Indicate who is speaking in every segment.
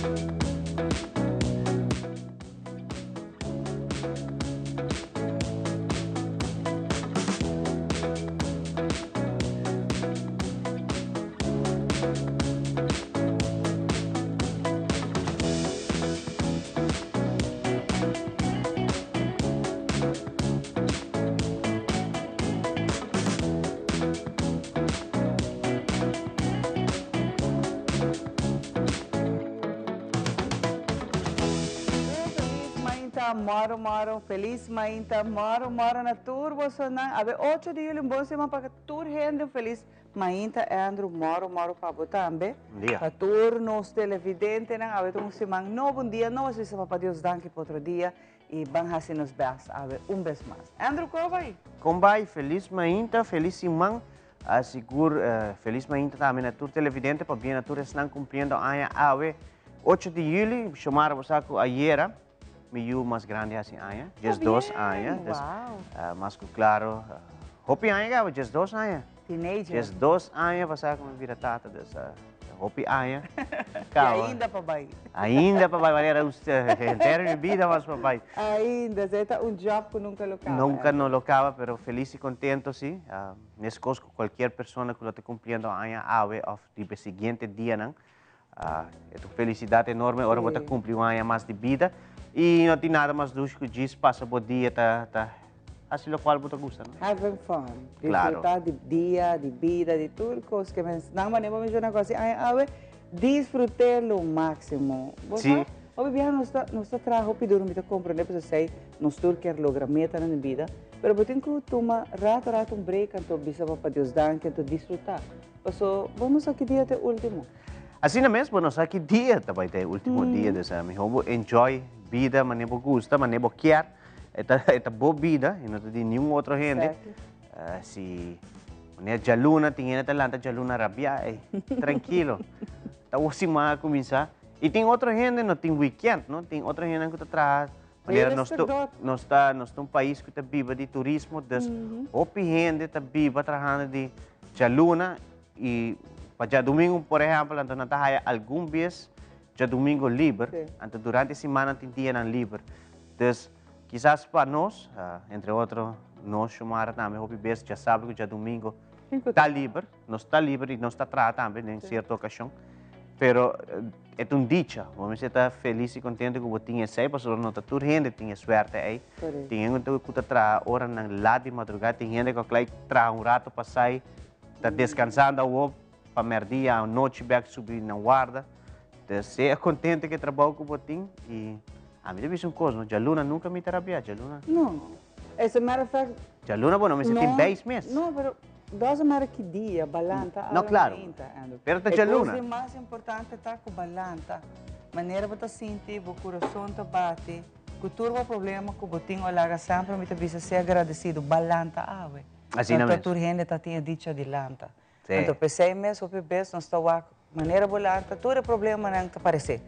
Speaker 1: Feliz mainta moro moro feliz mainta moro moro na tur bosonan awe ocho di juli un bon siman pa tur hende un feliz mainta Andrew moro moro pa bo tambe pa tur nos televidentenan awe ta un siman nobo un dia nobo así papa Dios danki pa otro dia Y ban haci nos best awe un bes mas. Andrew con bay?
Speaker 2: Con bay? Feliz mainta, feliz siman. Sigur feliz mainta tambe na tur televidente, pabia na tur esnan cumpliendo aña awe ocho di juli. Xiomara bo sa cu ayera mi yu mas grandi haci aña, diesdos aña.
Speaker 1: Wow.
Speaker 2: Mas cu claro, hopi aña caba, diesdos aña.
Speaker 1: Teenager.
Speaker 2: 12 aña pasá ku mi bira tata, dus hopi aña.
Speaker 1: Caba. Y ainda pa bai.
Speaker 2: Ainda pa bai, manera henter mi bida mas pa bai.
Speaker 1: Ainda, esei ta un job ku nunka lo kaba.
Speaker 2: Nunka no lo kaba, pero felis y kontento si. Meskos ku kualkier persona ku lo ta kumpliendo aña awe òf riba e siguiente dianan. E ta un felisidat enorme ora bo ta kumpli un aña mas di bida i no tin nada mas dushi ku djis pasa bo dia ta ta hasi lokual bo ta gusta, no?
Speaker 1: Having fun. Disfrutá di dia, di bida, di tur kos ke men nan manera bo menshoná ku hasi aña awe, disfrut'é lo máksimo. Bo sa, hopi biaha nos ta nos ta traha hopi duru, mi ta komprendé pasobra esei nos tur kier logra metanan den bida, pero bo tin ku tuma rato rato un break anto bisa Papa Dios danki anto disfrutá. Paso bo no sa ki dia ta e ultimo.
Speaker 2: Asina mes bo no sa ki dia ta bai ta e ultimo dia dus miho bo enjoy bida mane bo gusta mane bo kier e ta e ta bo bida y no ta di niun otro hende si manera djaluna tin hende ta lanta djaluna rabia ey trankilo ta un siman a cuminsa y tin otro hende no tin weekend no tin otro hende cu ta traha manera nos ta nos ta nos ta un pais cu ta biba di turismo dus hopi hende ta biba trahando di djaluna y pa djadumingo por ehempel anto nan ta haya algun bes djadumingo liber anto durante e siman nan tin dianan liber dus kisas pa nos entre otro nos Xiomara tambe hopi bes djasabra cu djadumingo ta liber. Nos ta liber y nos ta traha tambe den cierto ocasion, pero e ta un dicha. Bo mester ta feliz y contento cu bo tin esey, pasobra no ta tur hende tin e suerte ey. Tin hende cu ta traha oranan laat di madruga, tin hende cu a klei traha un rato pa sai, ta descansando awo pa merdia, anochi bek subi nan warda. Entonces, sea contento cu e trabou cu bo tin y ami ta bisa un cos, no, djaluna nunca mi ta rabia, djaluna.
Speaker 1: No, as a matter of fact.
Speaker 2: Djaluna bo no mester tin beis mes.
Speaker 1: No, pero Doesn't matter ki dia, balanta
Speaker 2: No, claro.
Speaker 1: mainta, Andrew.
Speaker 2: Pero ta djaluna.
Speaker 1: E cos di mas importante ta cu balanta. Manera bo ta sinti, bo curason ta bati, cu tur bo problema cu bo tin o laga semper mi ta bisa sea agradecido, balanta awe.
Speaker 2: Asina mes.
Speaker 1: No ta tur hende ta tin e dicha di lanta. Anto p'esey mes hopi bes nos ta wak manera bo lanta tur e problemanan ta parece.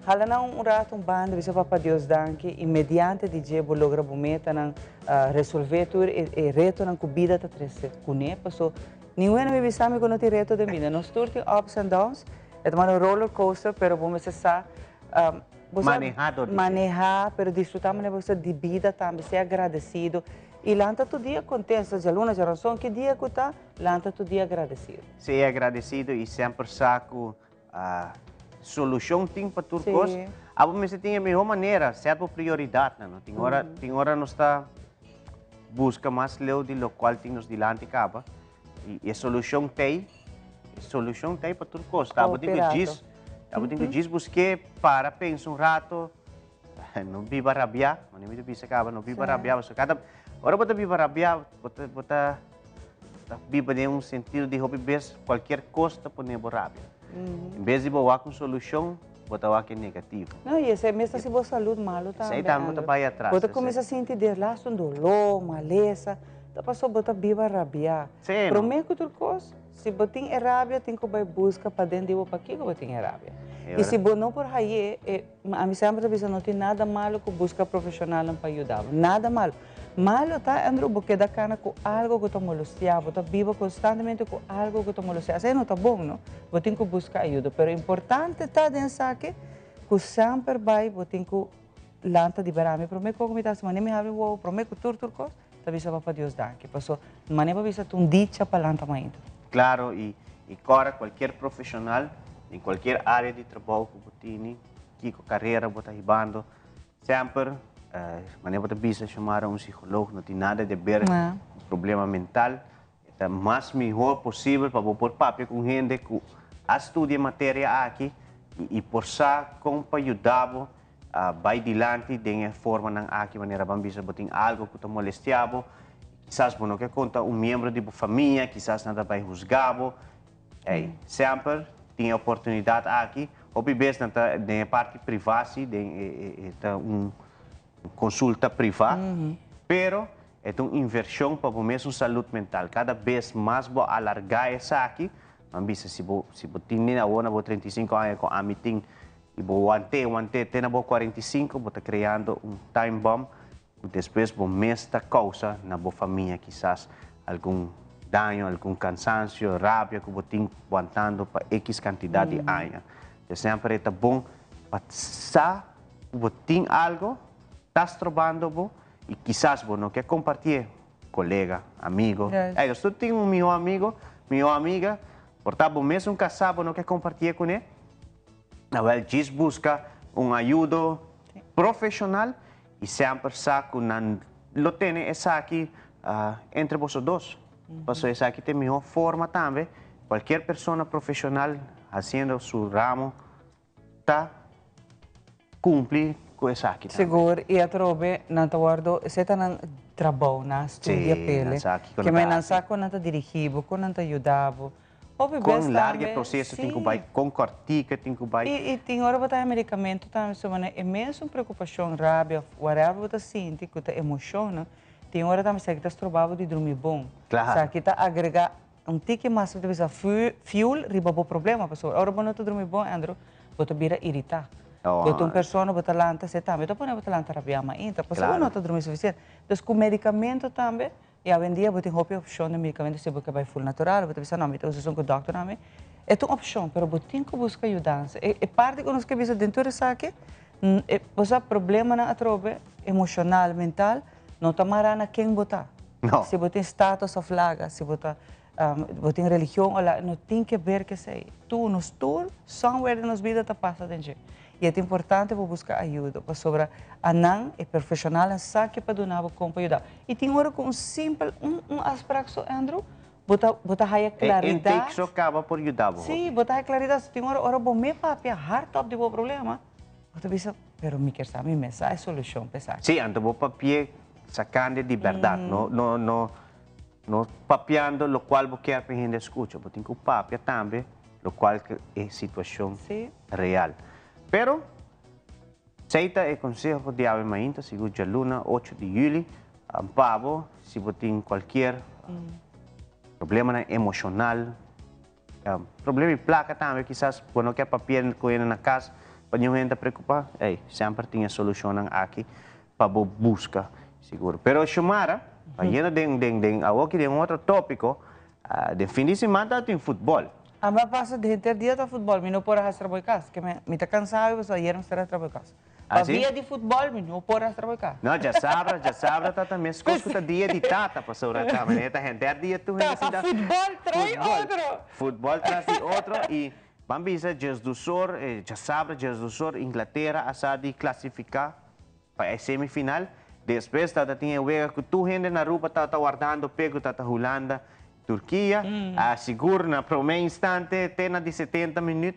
Speaker 1: Hala nan un rato un banda bisa papa Dios danki y mediante di dje bo logra bo metanan, resolve tur e retonan cu bida ta trece cune paso ningun hende mi bisa mi cu no tin reto den bida. Nos tur tin ups and downs, e ta manera un roller coaster pero bo mester sa bo sa
Speaker 2: Maneha dor di dje.
Speaker 1: maneha pero disfruta manera bo sa di bida tambe, sea agradecido y lanta tur dia contento, djaluna, djaranson, ki dia cu ta. Lanta tur dia agradecido.
Speaker 2: Sea agradecido y semper sa cu solucion tin pa tur cos. Abo mester tin e miho manera, set bo prioridadnan. No? Tin ora, tin ora nos ta busca mas leu di locual tin nos dilanti caba. Y e solucion t'ey, e solucion t'ey pa tur cos. Abo tin cu djis, abo tin cu djis busque, para, pensa un rato. No biba rabiá, mane mi ta bisa kaba, no biba rabiá, pasobra kada ora bo ta biba rabiá, bo ta bo ta biba den un sentido di hopi bes kualkier kos ta pone bo rabia. En bes di bo wak un solushon, bo ta wak e negativo.
Speaker 1: No, i esei mes ta hasi bo salud malu tambe.
Speaker 2: Esei tambe bo ta bai atras.
Speaker 1: Bo ta kuminsá sinti derlas un doló, malesa, ta pasobra bo ta biba rabiá. Promé ku tur kos, Si bo tin e rabia, tin ku bai buska paden di bo pakiko bo tin e rabia. I si bo no por haye, e, ami semper ta bisa no tin nada malo ku buska profeshonalnan pa yuda bo. Nada malo. Malo ta, Andrew, bo keda kana ku algo ku ta molestia bo, ta biba konstantemente ku algo ku ta molestia. Esei no ta bon, no. Bo tin ku buska ayuda. Pero importante ta den esaki. Ku semper bai bo tin ku lanta di bera. Mi promé kos ku mi ta hasi, manera mi habri wowo, promé ku tur tur kos, ta bisa Papa Dios danki. Paso manera bo bisa ta un dicha pa lanta mainta.
Speaker 2: Claro, y cora cualkier profesional den cualkier area di trabou cu bo tini, kico carera bo ta hibando, semper, manera bo ta bisa, Xiomara, un psicoloog no tin nada di haber cu problema mental. E ta mas mihor posibel pa bo por papia cu un hende cu a studia e materia aki y por sa con pa yuda bo bay dilanti den e formanan aki. Manera ban bisa bo tin algo cu ta molestia bo, kisas bo no ke conta un miembro di bo famia, kisas nan ta bay huzga bo. Ey, semper tin e oportunidad aki. Hopi bes nan ta den e parti priva si, den e ta un consulta priva, pero e ta un inversion pa bo mes un salud mental. Cada bes mas bo alarga esaki, nan bisa si bo si bo tin ni awor na bo 35 aña con ami tin y bo want'é want'é te na bo 45, bo ta creando un time bomb cu despues bo mes ta causa na bo famia kisas algun daño, algun cansancio, rabia cu bo tin wantando pa X cantidad di aña. Entonces semper e ta bon pa sa cu bo tin algo ta strobando bo y kisas bo no ke compartié, colega, amigo. Ey, nos tur tin un miho amigo, miho amiga, por ta bo mesun casá bo no ke compartié cune, awel djis busca un ayudo profesional y semper sa cu nan lo tene esaki entre boso dos. Pasobra esaki ta e miho forma tambe, cualkier persona profesional haciendo su ramo ta cumpli cu esaki tambe.
Speaker 1: Sigur, y atrobe nan ta wordo, esey ta nan trabou, nan a studia pele, ke men nan sa con nan ta dirigi bo, con nan ta yuda bo. Hopi bes
Speaker 2: tambe,
Speaker 1: si.
Speaker 2: Con largo e proceso tin cu bay, con cortico e tin cu bay.
Speaker 1: Y tin ora bo ta haya medicamento tambe, so manera e mesun preocupacion, rabia of whatever bo ta sinti cu ta emocionnan, tin ora tambe esaki ta stroba bo di drumi bon. Esaki ta agrega Un tiki mas bo ta bisa fuel riba bo problema pasobra ora bo no ta drumi bon, Andrew, bo ta bira irita. Bo ta un persona bo ta lanta se tambe ta pone bo ta lanta rabia mainta pasobra bo no ta drumi suficiente. Entonces cu medicamento tambe y awendia bo tin hopi opcion di medicamento si bo ke bay full natural bo ta bisa no mi ta usa esun cu doctor na mi. E ta un opcion pero bo tin cu busca yudansa. E parti cu nos ke bisa den tur esaki bo sa problemanan atrobe emocional, mental no ta mara na ken bo ta.
Speaker 2: No.
Speaker 1: Si bo tin status of laga, si bo ta bo tin religion o laga, no tin ke ber ke esei. Tur, nos tur, somewhere den nos bida ta pasa den dje. I e ta importante pa buska ayudo, pasobra anan, e profeshonalnan sa ke pa duna bo kon pa yuda. I tin ora ku un simpel, un un afsprak so, Andrew, bo ta bo ta haya
Speaker 2: E
Speaker 1: klaridat.
Speaker 2: intake so kaba por yuda bo
Speaker 1: Sí,
Speaker 2: hopi.
Speaker 1: bo ta haya klaridat. So tin ora, ora bo me papia hardop di bo problema, bo ta bisa, pero mi kier sa mi mes sa e solushon pa esaki.
Speaker 2: Sí, anto bo papia sacando di berdad, no, no, no, no papiando locual bo kier pa hende scucha, bo tin cu papia tambe locual cu e situacion real. Pero, esey ta e conseho di awe mainta, sigur djaluna ocho di juli, pa bo, si bo tin cualkier problemanan emocional, Problema di placa tambe kisas bo no ke papia cu hende na cas pa niun hende ta preocupa, ey, semper tin e solucionnan aki pa bo busca sigur. Pero Xiomara, bayendo den den den awoki den un otro topico, den fin di siman ta tin futbol.
Speaker 1: Amba pasa henter dia ta futbol, mi no por a haci trabou di cas, ke mi ta cansa awe pasobra ayer mi ster a trabou di cas.
Speaker 2: Ah, sí?
Speaker 1: Pabia di futbol mi no por a trabaca.
Speaker 2: No, djasabra, djasabra ta ta mescos cu ta dia di tata, pasobra ta manera ta henter dia tur hende
Speaker 1: Tata
Speaker 2: sinta
Speaker 1: futbol trai otro.
Speaker 2: Futbol tras di otro y ban bisa djesdusor, djasabra djesdusor Inglatera a sa di clasifica pa e semifinal, despues ta ta tin e wega cu tur hende na Aruba ta ta wardando p'e cu ta ta Hulanda, Turkia, a sigur na prome instante te na di 70 minuut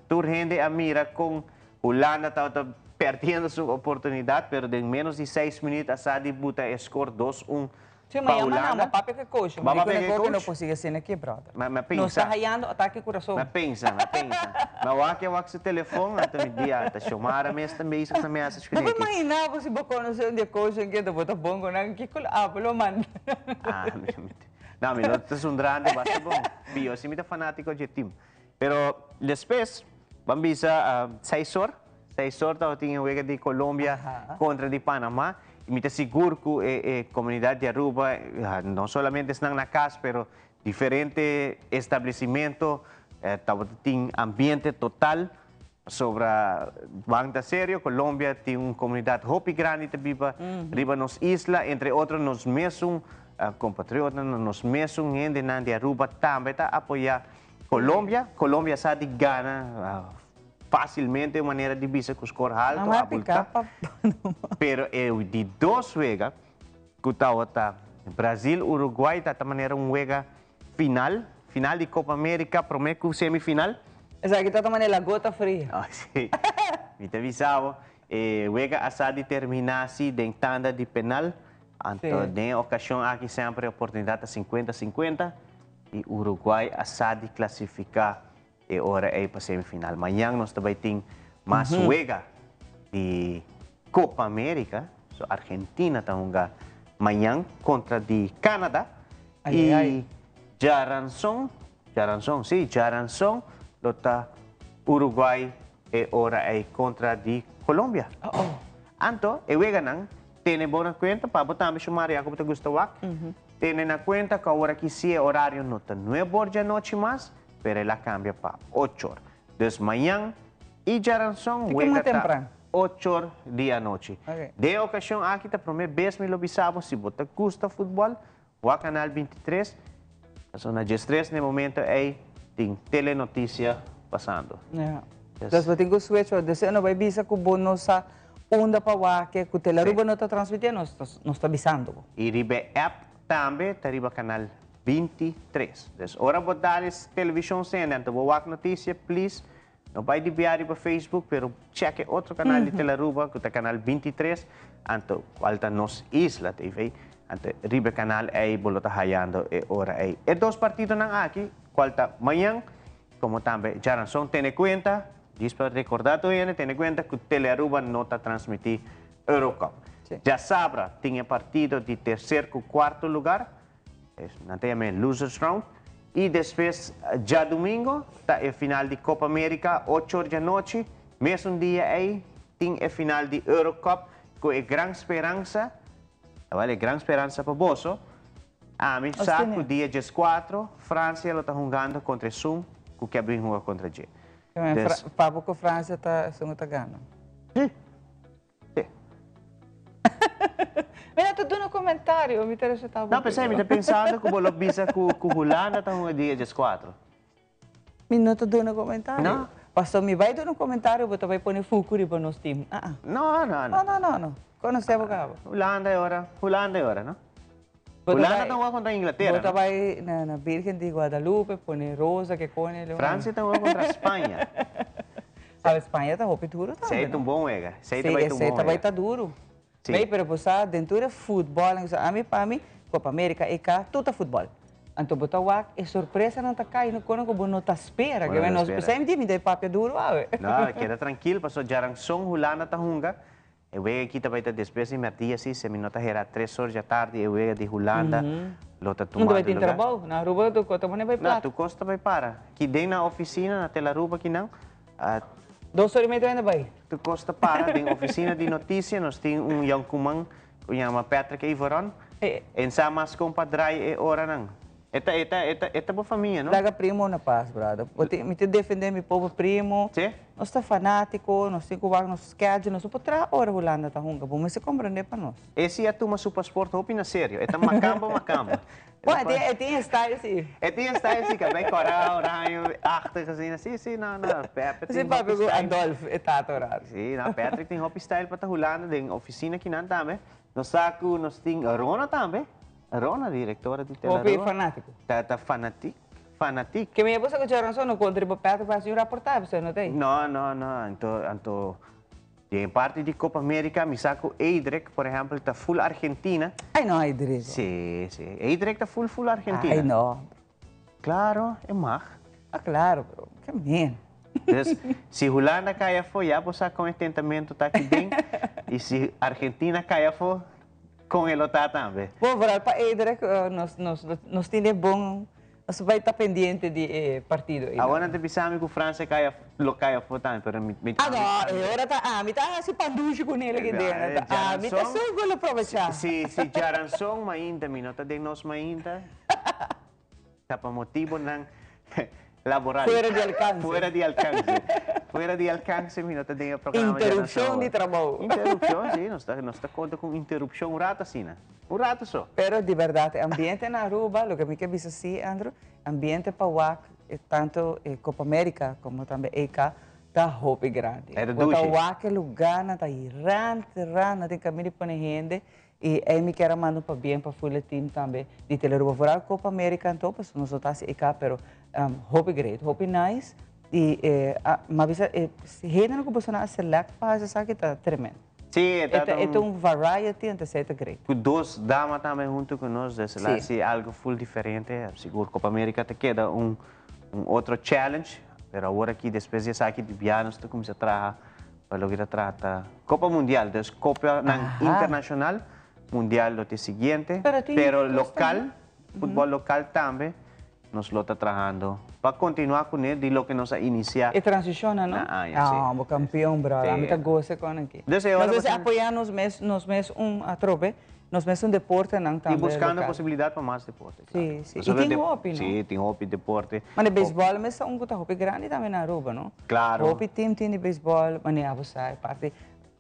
Speaker 2: Tur hende a mira con Hulanda tabata perdiendo su oportunidad, pero den menos di seis minuut a sa di buta e score 2-1
Speaker 1: Sí,
Speaker 2: pa
Speaker 1: ma yama
Speaker 2: Hulanda.
Speaker 1: nan, ma papia cu e coach,
Speaker 2: Ma
Speaker 1: ma
Speaker 2: papia
Speaker 1: di
Speaker 2: cu e
Speaker 1: cu no
Speaker 2: coach?
Speaker 1: por sigui asina aki, brother.
Speaker 2: Ma, ma
Speaker 1: Nos
Speaker 2: pensa.
Speaker 1: ta hayando atake curason.
Speaker 2: Ma pensa, ma pensa. Ma wak e wak su telefon, anto mi di, ah, ta Xiomara mes ta bezig ta message cu
Speaker 1: Bo por
Speaker 2: neki.
Speaker 1: imagina bo si bo conoce un di e coach en kende bo ta bon cu nan, kico lo abo lo manda?
Speaker 2: Ah, mi, mi, no, mi no ta zundrando basta bon. Pio, si mi ta fanatico dje team. Pero despues ban bisa seis or, seis or tabatin e wega di Colombia contra di Panama y mi ta sigur cu e comunidad di Aruba, no solamente esnan na cas pero diferente establecimento tabata tin ambiente total. Pasobra ban ta serio, Colombia tin un comunidad hopi grandi ta biba riba nos isla, entre otro nos mesun compatriotanan, nos mesun hendenan di Aruba tambe ta apoya Colombia. Colombia sa di gana facilmente, un manera di bisa cu score halto, abulta. Pero e di dos wega cu tawata Brazil-Uruguay ta ta manera un wega Final, final di Copa America prome cu semifinal.
Speaker 1: Esaki ta ta manera la gota fria.
Speaker 2: Oh, si. Mi ta bisa bo, e wega a sa di termina si den tanda di penal. Anto
Speaker 1: Si.
Speaker 2: den e ocasion aki semper e oportunidad ta cincuenta cincuenta y Uruguay a sa di clasifica e ora ei pa semifinal. Mañan nos ta bay tin mas wega di Copa America. So Argentina ta hunga mañan contra di Canada.
Speaker 1: Ay, ay, ay.
Speaker 2: Y djaranson, djaranson, si, djaranson lo ta Uruguay e ora ei contra di Colombia.
Speaker 1: Oh, oh.
Speaker 2: Anto e weganan tene bo na cuenta, pa bo tambe Shumari ya cu bo ta gusta wak, tene na cuenta cu awor aki si e horario no ta nuebe or djanochi mas, pero el a cambia pa ocho or. Dus mañan y djaranson
Speaker 1: Tin cu
Speaker 2: wega
Speaker 1: mas
Speaker 2: ta
Speaker 1: tempran.
Speaker 2: ocho or di anochi.
Speaker 1: Ok.
Speaker 2: Den e ocasion aki ta prome bes mi lo bisa bo si bo ta gusta futbol, wak Canal 23, pasobra na diestres na e momento ey tin Telenoticia pasando.
Speaker 1: Ja.
Speaker 2: Dus
Speaker 1: Dus bo tin cu switch or dus e no bay bisa cu bo no sa unda pa wak e cu Telearuba
Speaker 2: Sí.
Speaker 1: no ta transmiti nos ta nos ta bisando bo.
Speaker 2: Y riba e app tambe ta riba Canal 23. Dus ora bo dal e television sende anto bo wak noticia, please no bai di bia riba Facebook, pero check e otro canal di Telearuba cu ta canal 23, anto cual ta Nos Isla TV. Anto riba e canal ey bo lo ta hayando e ora ey. E dos partidonan aki, cual ta mañan como tambe djaranson. Tene cuenta, djis pa recorda tur hende, tene cuenta cu Telearuba no ta transmiti Eurocup. Djasabra tin e partido di tercer cu cuarto lugar. Nan ta yama e losers round. Y despues djadumingo ta e final di Copa America, ocho or djanochi. Mesun dia ey tin e final di Eurocup cu e gran speransa, tabata e gran speransa pa boso, ami sa cu dia diescuatro Francia lo ta hungando contra esun cu ke bin hunga contra dje.
Speaker 1: Pa bo cu Francia ta esun cu ta gana?
Speaker 2: Si. Sí.
Speaker 1: Mi no ta duna comentario, mi ta receta bo.
Speaker 2: No, p'esei mi ta pensando cu bo lo bisa cu cu Hulanda ta hunga dia diescuatro.
Speaker 1: Mi no ta duna comentario.
Speaker 2: No?
Speaker 1: Paso mi bai duna comentario bo ta bai pone fuku riba nos team. Ah ah.
Speaker 2: No, no, no.
Speaker 1: No, no, no, no. Conoce bo caba.
Speaker 2: Hulanda e ora, Hulanda e ora, no? Hulanda ta hunga contra Inglaterra,
Speaker 1: Bo ta
Speaker 2: no?
Speaker 1: bai na na Virgen di Guadalupe pone rosa ke kone leon.
Speaker 2: Francia ta hunga contra Spaña.
Speaker 1: Awe Spaña ta hopi duro tambe,
Speaker 2: Esei ta
Speaker 1: no?
Speaker 2: un bon wega. Esei ta
Speaker 1: Sí,
Speaker 2: bai ta un
Speaker 1: esei
Speaker 2: bon
Speaker 1: ta bai
Speaker 2: wega.
Speaker 1: ta duro.
Speaker 2: Sí.
Speaker 1: Mei, pero bo sa den tur e futbol, ami pa mi, Copa America, EK, tur ta futbol. Anto bo ta wak e sorpresanan ta kai no kono ku bo no ta spera.
Speaker 2: Bo no ta spera.
Speaker 1: P'esei mi di mi ta e papia duro awe.
Speaker 2: No, keda trankil pasobra djaranson Hulanda ta hunga. E wega aki ta bai ta despues di merdia si, si mi no ta hera tres or djatardi e wega di Hulanda lo ta
Speaker 1: Unda
Speaker 2: tumando
Speaker 1: bai tin
Speaker 2: lugar.
Speaker 1: trabou? Na Aruba tur kos ta pone bai
Speaker 2: No,
Speaker 1: plata.
Speaker 2: tur kos ta bai para. Aki den na oficina na Telaruba akinan,
Speaker 1: Dos or y media ta bai.
Speaker 2: Tur kos ta para. Den oficina di noticia nos tin un yonkuman ku yama Patrick Ivoron. E sa mas kon pa drai e oranan. E ta, e ta, e ta, e ta bo famia, no?
Speaker 1: Laga primo na pas, brother. Bo tin, mi ta defende mi pober primo.
Speaker 2: Sí?
Speaker 1: Nos ta fanatico, nos tin cu wak nos schedule, nos no por traha ora Hulanda ta hunga. Bo mester comprende pa nos.
Speaker 2: E si a tuma su paspoort hopi na serio. E ta macamba, macamba.
Speaker 1: Bueno, e tin, e tin e style si.
Speaker 2: E tin e style si, cabei cora, oraño, achtig asina. Si, si, no, no. Pepe tin
Speaker 1: Si
Speaker 2: hopi
Speaker 1: papia cu
Speaker 2: style.
Speaker 1: Adolf, e tata ora.
Speaker 2: Si, no, Patrick tin hopi style pa ta Hulanda den oficina kinan tambe. Nos sa cu nos tin Rona tambe. Rona, directora di Tela
Speaker 1: Hopi
Speaker 2: Rua.
Speaker 1: fanatico.
Speaker 2: Ta ta fanatic, fanatic.
Speaker 1: Ke mi e boso ku djaranson no kontra riba Petro pa hasi un raportahe, pasobra no ta ei.
Speaker 2: No, no, no. Anto, anto den parti di Copa America mi sa ku Eidrek, por ehempel, ta full Argentina.
Speaker 1: Ai no, Eidrek.
Speaker 2: Si, si. Eidrek ta full, full Argentina.
Speaker 1: Ai no.
Speaker 2: Claro, e mag.
Speaker 1: Ah, claro, pero ke men.
Speaker 2: Dus, si Hulanda kai afó, ya bo sa kon e tentamento ta aki den. I si Argentina kai afó, Con e lo ta tambe.
Speaker 1: Bon, vooral pa Edrek, nos, nos, nos tin e bon, nos bai ta pendiente di e partido ei.
Speaker 2: Awor nan ta bisa mi cu Francia cay af, lo cay afo tambe, pero mi, mi.
Speaker 1: Ah no, e ora ta ami ta haci pandushi cu nel aki den, ta ami ta esun cu lo probecha.
Speaker 2: Si, si djaranson mainta mi no ta den nos mainta, ta pa motibonan. Laboral.
Speaker 1: Fuera di alcance.
Speaker 2: Fuera di alcance. Fuera di alcance mi no ta den e programa.
Speaker 1: Interrupcion di trabou.
Speaker 2: Interrupcion, si. Nos ta, nos ta conta cu interrupcion un rato asina. Un rato so.
Speaker 1: Pero di berdad e ambiente na Aruba, loke mi ke bisa si, Andrew, ambiente pa wak tanto e Copa America como tambe EK ta hopi grandi.
Speaker 2: E ta
Speaker 1: Bo ta
Speaker 2: dushi.
Speaker 1: wak e lugarnan ta rand, rand, no tin caminda di pone hende. I ei mi kier a manda un pabien pa full e team tambe di Telearuba. Vooral Copa America anto, pasobra nos no ta hasi EK, pero hopi great, hopi nice. I e mi a bisa e hendenan ku boso nan a select pa hasi esaki ta tremendo.
Speaker 2: Sí, e ta
Speaker 1: E ta un variety, anto esei ta great.
Speaker 2: Ku dos dama tambe huntu ku nos, dus el a hasi algu full diferente. Sigur Copa America ta keda un otro challenge, pero awor aki despues di esaki di bia nos ta kuminsá traha Pa loke ta trata Copa Mundial, dus copanan internacional, Mundial lo ta e siguiente, pero local, futbol local tambe nos lo ta trahando pa continua cune di loke nos a inicia.
Speaker 1: E transicionnan, no?
Speaker 2: Na aña, si.
Speaker 1: Ah, bo campeon, brother. Ami ta goza con aki.
Speaker 2: Dus e ora
Speaker 1: Nos mester apoya nos mes, nos mes un atrobe, nos mes un deportenan tambe
Speaker 2: Y buscando
Speaker 1: local.
Speaker 2: posibilidad pa mas deporte, claro.
Speaker 1: Si, si. Y tin hopi, no?
Speaker 2: Si, tin hopi deporte.
Speaker 1: Mane beisbol mes ta un cu ta hopi grandi tambe na Aruba, no?
Speaker 2: Claro.
Speaker 1: Hopi team tin di beisbol, manera abo sa e parti.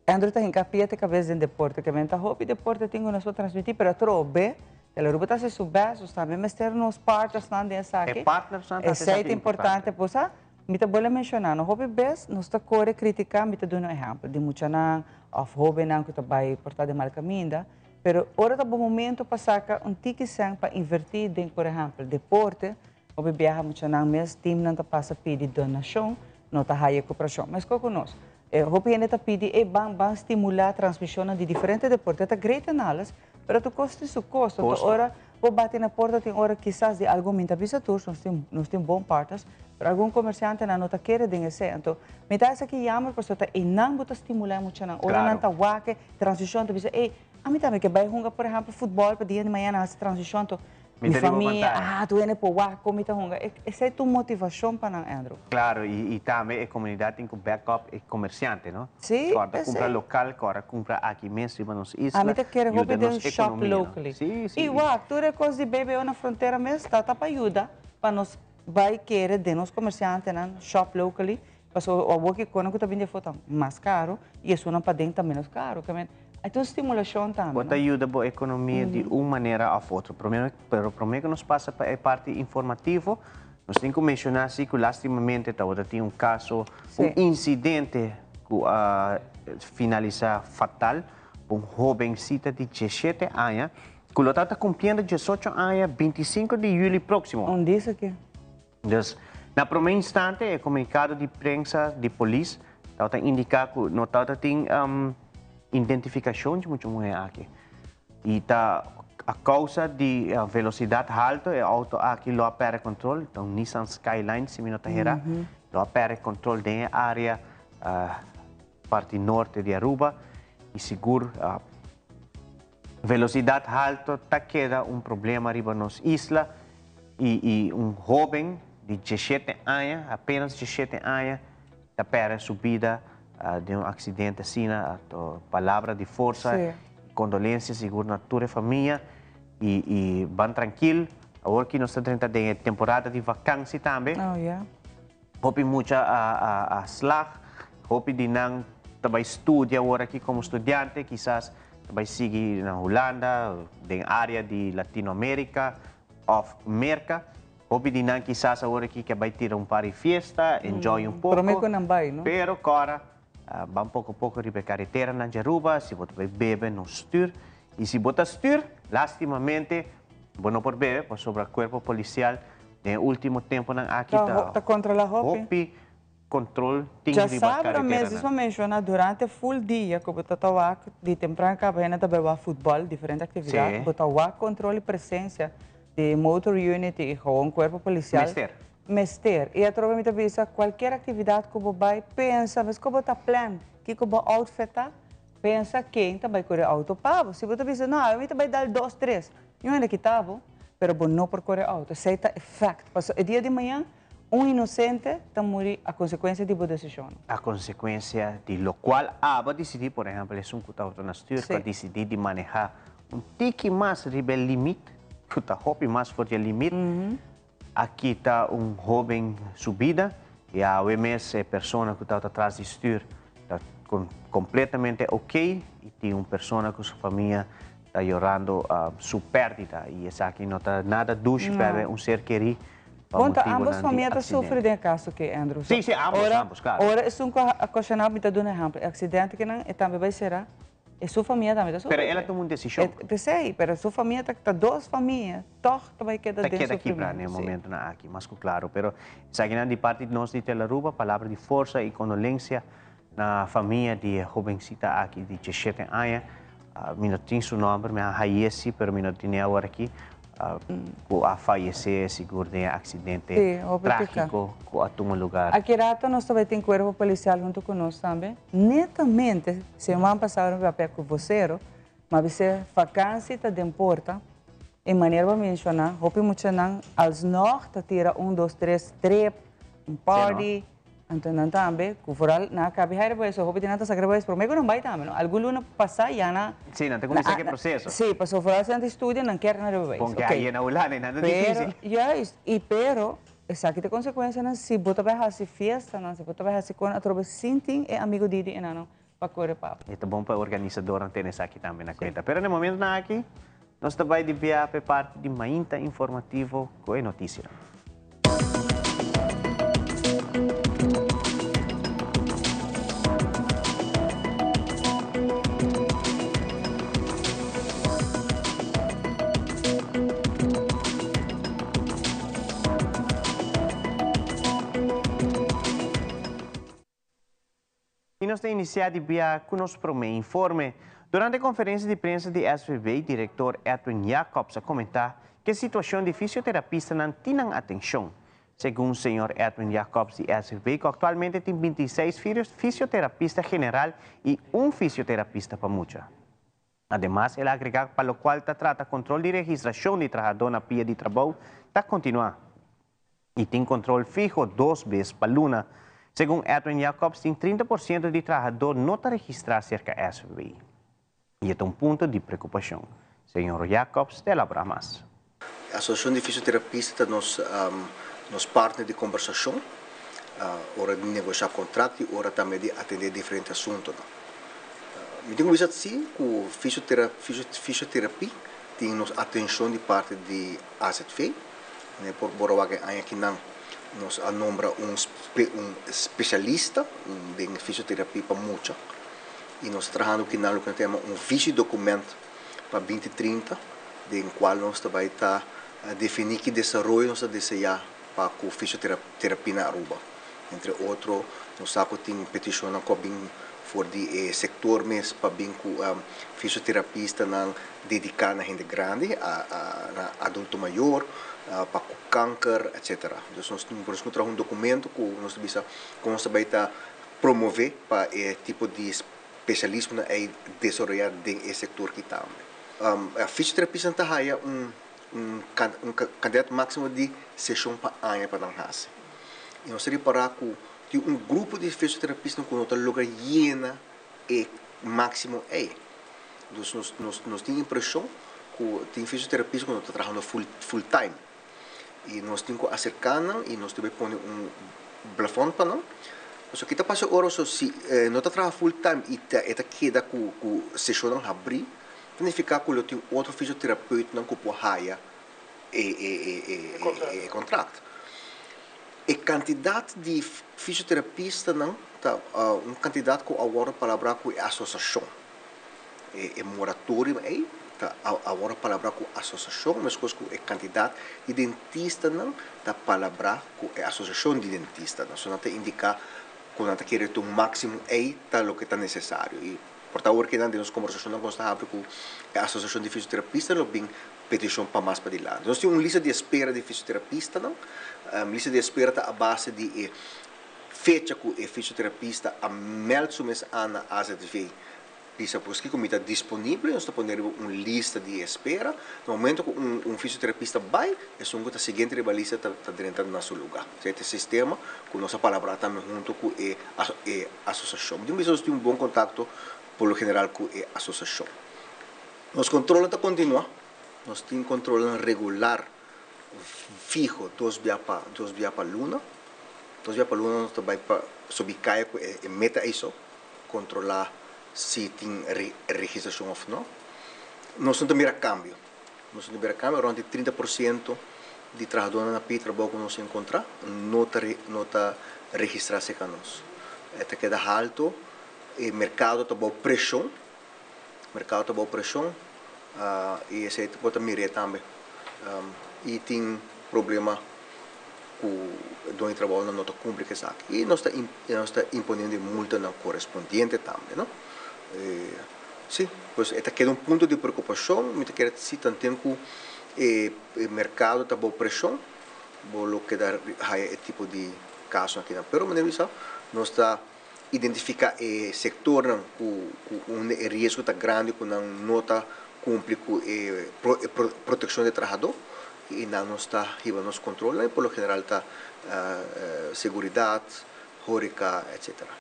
Speaker 1: Andrew ta hinca pia te cabes den deporte, ke men ta hopi deporte tin cu nos por transmiti, pero atrobe el Aruba ta haci su best, nos tambe mester nos partnersnan den esaki.
Speaker 2: E partnersnan ta haci
Speaker 1: Esey
Speaker 2: esaki
Speaker 1: ta importante. Bo sa, mi ta bolbe menciona, no hopi bes nos ta core critica, mi ta duna un ehempel di muchanan of hobennan cu ta bay por ta den mal caminda, pero ora ta bo momento pa saca un tiki cen pa inverti den, por ehempel, deporte, Hopi biaha muchanan mes teamnan ta pasa pidi donashon, no ta haya koperashon. Meskos ku nos. E hopi hende ta pidi e ban ban stimulá transmishonnan di diferente deporte. Ta great en alles, pero tur kos tin su kosto. Anto ora bo bati na porta tin ora kisas di algun, mi ta bisa tur, nos tin nos tin bon partners, pero algun komersiantenan no ta kere den esei. Anto mi ta esaki yammer pasobra ta einan bo ta stimulá e muchanan. Ora nan ta wak e transishon ta bisa, ey, ami tambe ke bai hunga por ehèmpel futbòl pa dia di mañana hasi transishon. Anto
Speaker 2: Mi
Speaker 1: Mi
Speaker 2: ta riba
Speaker 1: famia,
Speaker 2: pantaya.
Speaker 1: ah, tur hende por wak kon mi ta hunga. Esei ta un motivashon pa nan, Andrew.
Speaker 2: Claro, y tambe e comunidad tin cu back up e comerciante, no?
Speaker 1: Sí,
Speaker 2: Cu ora ta cumpra
Speaker 1: esei.
Speaker 2: local, cu ora cumpra aki mes riba nos isla,
Speaker 1: Ami ta kere
Speaker 2: yuda
Speaker 1: hopi den
Speaker 2: nos
Speaker 1: shop
Speaker 2: economia, no?
Speaker 1: locally.
Speaker 2: Sí, sí.
Speaker 1: Y wak, tur e cos di BBO na frontera mes ta ta pa yuda pa nos bay kere den nos comerciantenan shop locally, pasobra awor ki conan cu ta bini afo ta mas caro y esunnan paden ta menos caro. Ai ta un stimulashon tambe,
Speaker 2: Bo
Speaker 1: no?
Speaker 2: ta yuda bo ekonomia di un manera òf otro. Promé, pero promé ku nos pasa pa e parti informativo, nos tin ku menshoná si ku lastimamente tabata tin un kaso, un insidente ku a finalisá fatal pa un hobensita di diesshete aña ku lo tabata kumpliendo diesocho aña bintisinko di yüli próksimo.
Speaker 1: Un disa ki?
Speaker 2: Dus, na promé instante e komunikado di prensa di polis tabata indiká ku no tabata tin identifikashon dje mucha muhé aki. I ta a kousa di velosidat haltu e outo aki lo a pèrdè kontrol, ta un Nissan Skyline si mi no ta herá, lo a pèrdè kontrol den e área parti norte di Aruba i sigur Velocidad halto ta keda un problema riba nos isla y y un hoben di diesshete aña, apenas diesshete aña, ta perde su bida den un accidente asina. Palabra di forsa y condolencia sigur na tur e famia y y ban trankil. Awor ki nos ta drenta den e temporada di vakansi tambe. Hopi mucha a slag, hopi di nan ta bai studia awor aki komo studiante, kisas ta bai sigui na Hulanda, den área di Latinoamérika òf Merka. Hopi di nan kisas awor aki ke bai tira un par di fiesta, enjoy un poko.
Speaker 1: Promé ku nan bai, no?
Speaker 2: Pero kòrda, ban poko poko riba e kareteranan di Aruba, si bo ta bai bebe no stür. I si bo ta stür, lastimamente bo no por bebe pasobra kuerpo polisial Den e ultimo temponan aki ta
Speaker 1: Ta controla hopi.
Speaker 2: hopi control tin riba
Speaker 1: Djasabra mes
Speaker 2: carreteranan.
Speaker 1: esma menciona durante full dia cu bo ta ta wak di tempran caba hende ta bay wak futbol, diferente actividad, bo ta wak control y presencia di motor unit y gewoon cuerpo policial.
Speaker 2: Mester.
Speaker 1: Mester. Y atrobe mi ta bisa cualkier actividad cu bo bay pensa mes cu bo ta plan kico bo outfit ta, Pensa ken ta bai kore auto pa bo. Si bo ta bisa, no, ami ta bai dal dos, tres. Niun hende kita bo, pero bo no por kore auto. Esei ta e fact. Pasobra e dia di mañan, un inosente ta muri a konsekuensia di bo desishonnan.
Speaker 2: A konsekuensia di lokual abo a disidí, por ehèmpel esun ku tabata na stuur ku a disidí di manehá un tiki mas riba e limit, ku ta hopi mas for di e limit. a kita un hoben su bida y awe mes e persona cu tabata tras di stuur ta completamente ok y tin un persona cu su famia ta yorando su perdida y esaki no ta nada dushi perde un ser keri pa
Speaker 1: Bon, ta
Speaker 2: motibonan
Speaker 1: ambos
Speaker 2: di
Speaker 1: famia ta sufri
Speaker 2: accidente.
Speaker 1: den e caso aki, Andrew.
Speaker 2: Sí, sí, ambos,
Speaker 1: Ora,
Speaker 2: ambos, claro.
Speaker 1: ora esun cu a ocasioná, mi ta duna ehempel, e accidente kinan, e tambe bai cera. E su famia tambe ta
Speaker 2: Pero
Speaker 1: sufri.
Speaker 2: el a tuma un desishon.
Speaker 1: E, p'esei, pero su famia ta, ta dos famia, tòg ta bai keda
Speaker 2: Ta
Speaker 1: den
Speaker 2: keda kibrá
Speaker 1: sufrimentu,
Speaker 2: na e
Speaker 1: sí.
Speaker 2: momentunan aki, mas ku klaru. Pero esakinan di parti di nos di Telaruba, palabra di forsa i kondolensia na famia di e hobensita aki di diesshete aña. Mi no tin su nòmber, mi a haye sí, pero mi no tine awor aki. Ku a fayesé sigur den e aksidente
Speaker 1: Sí, hopi piká.
Speaker 2: trágiko ku a tuma lugar.
Speaker 1: Aki rato nos ta bai tin kuerpo polisial huntu ku nos tambe. Netamente seman pasado mi papia ku vocero, ma bis'é vakansi ta den porta i manera bo a menshoná hopi muchanan alsnog ta tira un dos tres trip, un party. Anto nan tambe, ku foral nan a kabi haire bo eso, hopi di nan ta saka riba es promé ku nan bai tambe, no? Algun luna pasá ya nan.
Speaker 2: Sí, nan ta kuminsá ku e proseso.
Speaker 1: Sí, pasobra foral si nan ta studia, nan kier nan riba beis.
Speaker 2: Pon ke a yena Hulanda i nan ta difísil.
Speaker 1: Pero, juist, i pero, esaki ta e konsekuensianan si bo ta bai hasi fiestanan, si bo ta bai hasi kon atrobe sin tin e amigo di di enanan pa kore pap.
Speaker 2: E ta bon pa e organisadornan tene esaki tambe na kuenta. Pero na e momentunan aki, nos ta bai di bia pa e parti di mainta informativo ku e notisianan. I nos ta inisiá di bia ku nos promé informe. Durante e konferensia di prensa di SVB, direktor Edwin Jacobs a komentá ku e situashon di fisioterapistanan tin nan atenshon. Segun señor Edwin Jacobs di SVB ku aktualmente tin 26 fisioterapista general i un fisioterapista pa mucha. Ademas el a agregá ku pa lokual ta trata kontrol di registrashon di trahadó na pia di trabou ta kontinuá. I tin kontrol fiho dos bes pa luna. Segun Edwin Jacobs tin 30% di trahadó no ta registrá serka SVB. I e ta un punto di preokupashon. Señor Jacobs ta elaborá mas.
Speaker 3: E Asosiashon di Fisioterapista ta nos nos partner di kombersashon ora di negoshá kontrakt i ora tambe di atendé diferente asuntunan. Mi tin ku bisa si ku fisioterapia tin nos atenshon di parti di AZV. Ne por bora wak e aña kinan nos a nombra un un specialista den fisioterapia pa mucha y nos ta trahando kinan loke nos ta yama un visiedocument pa 2030 den cual nos ta bay ta defini ki desaroyo nos ta desea pa cu fisioterapia na Aruba. Entre otro nos sa cu tin peticionnan cu a bin for di e sector mes pa bin cu fisioterapistanan dedica na hende grandi, na adulto mayor, pa cu kanker, etcetera. Dus nos por eso nos traha un documento cu nos ta bisa con nos ta bay ta promove pa e tipo di specialismonan ey desaroya den e sector ki tambe. Fisioterapistanan ta haya un un cantidad maximo di sesion pa aña pa nan haci. Y nos ta ripara cu tin un grupo di fisioterapistanan cu no ta logra yena e máksimo ei. Dus nos nos nos tin impreshon ku tin fisioterapista ku no ta trahando full full time. I nos tin ku aserká nan i nos debe pone un blafòn pa nan. Pasobra ki ta pasa ora so si e no ta traha full time i ta e ta keda ku ku seshonnan habrí, ta nifiká ku lo tin otro fisioterapeutnan ku por haya e e e e e kontrakt. E kantidat di fisioterapistanan ta un kantidat ku a wòrdu palabrá ku e asosiashon. E moratorium ei ta a wòrdu palabrá ku asosiashon, meskos ku e kantidat di dentistanan ta palabrá ku e asosiashon di dentistanan. So nan ta indiká ku nan ta kere ta un máksimo ei ta loke ta nesesario. I por ta awor ke nan den nos kombersashonnan ku nos ta habri ku e asosiashon di fisioterapistanan lo bin petishon pa mas padilanti. Nos tin un lista di espera di fisioterapistanan. Lista di espera ta a base di e fecha ku e fisioterapista a mèld su mes an na AZV. Bisa pues kiko mi ta disponibel i nos ta pone riba un lista di espera. Na momento ku un fisioterapista bai, esun ku ta siguiente riba lista ta drenta na su lugá. Esei ta e sistema ku nos a palabrá tambe huntu ku e asosiashon. Mi tin bisa nos tin un bon kontakto por lo general ku e asosiashon. Nos kontrolnan ta kontinuá. Nos tin kontrolnan regular. fiho dos bia pa dos bia pa luna. Dos bia pa luna nos ta bai pa subi kaya ku e meta ei so, kontrolá si tin registrashon òf no. Nos no ta mira kambio. Nos no ta mira kambio, rònt di 30% di trahadónan na pidi trabou ku nos enkontrá no ta no ta registrá serka nos. E ta keda haltu, e merkado ta bou preshon, merkado ta bou preshon i esei bo ta mir'é tambe. I tin problema ku e doño di trabounan no ta kumpli ku esaki. I nos ta nos ta imponiendo e multanan korespondiente tambe, no. Sí, pues e ta keda un punto di preokupashon. Mi ta kere si tanten ku e merkado ta bou preshon, bo lo keda haya e tipo di kasonan akinan. Pero manera mi bisa, nos ta identifiká e sektornan ku unda e riesgo ta grandi ku nan no ta kumpli ku e protekshon di e trahadó i nan nos ta hiba nos kontrolnan i por lo general ta seguridat, hóreka, etcetera.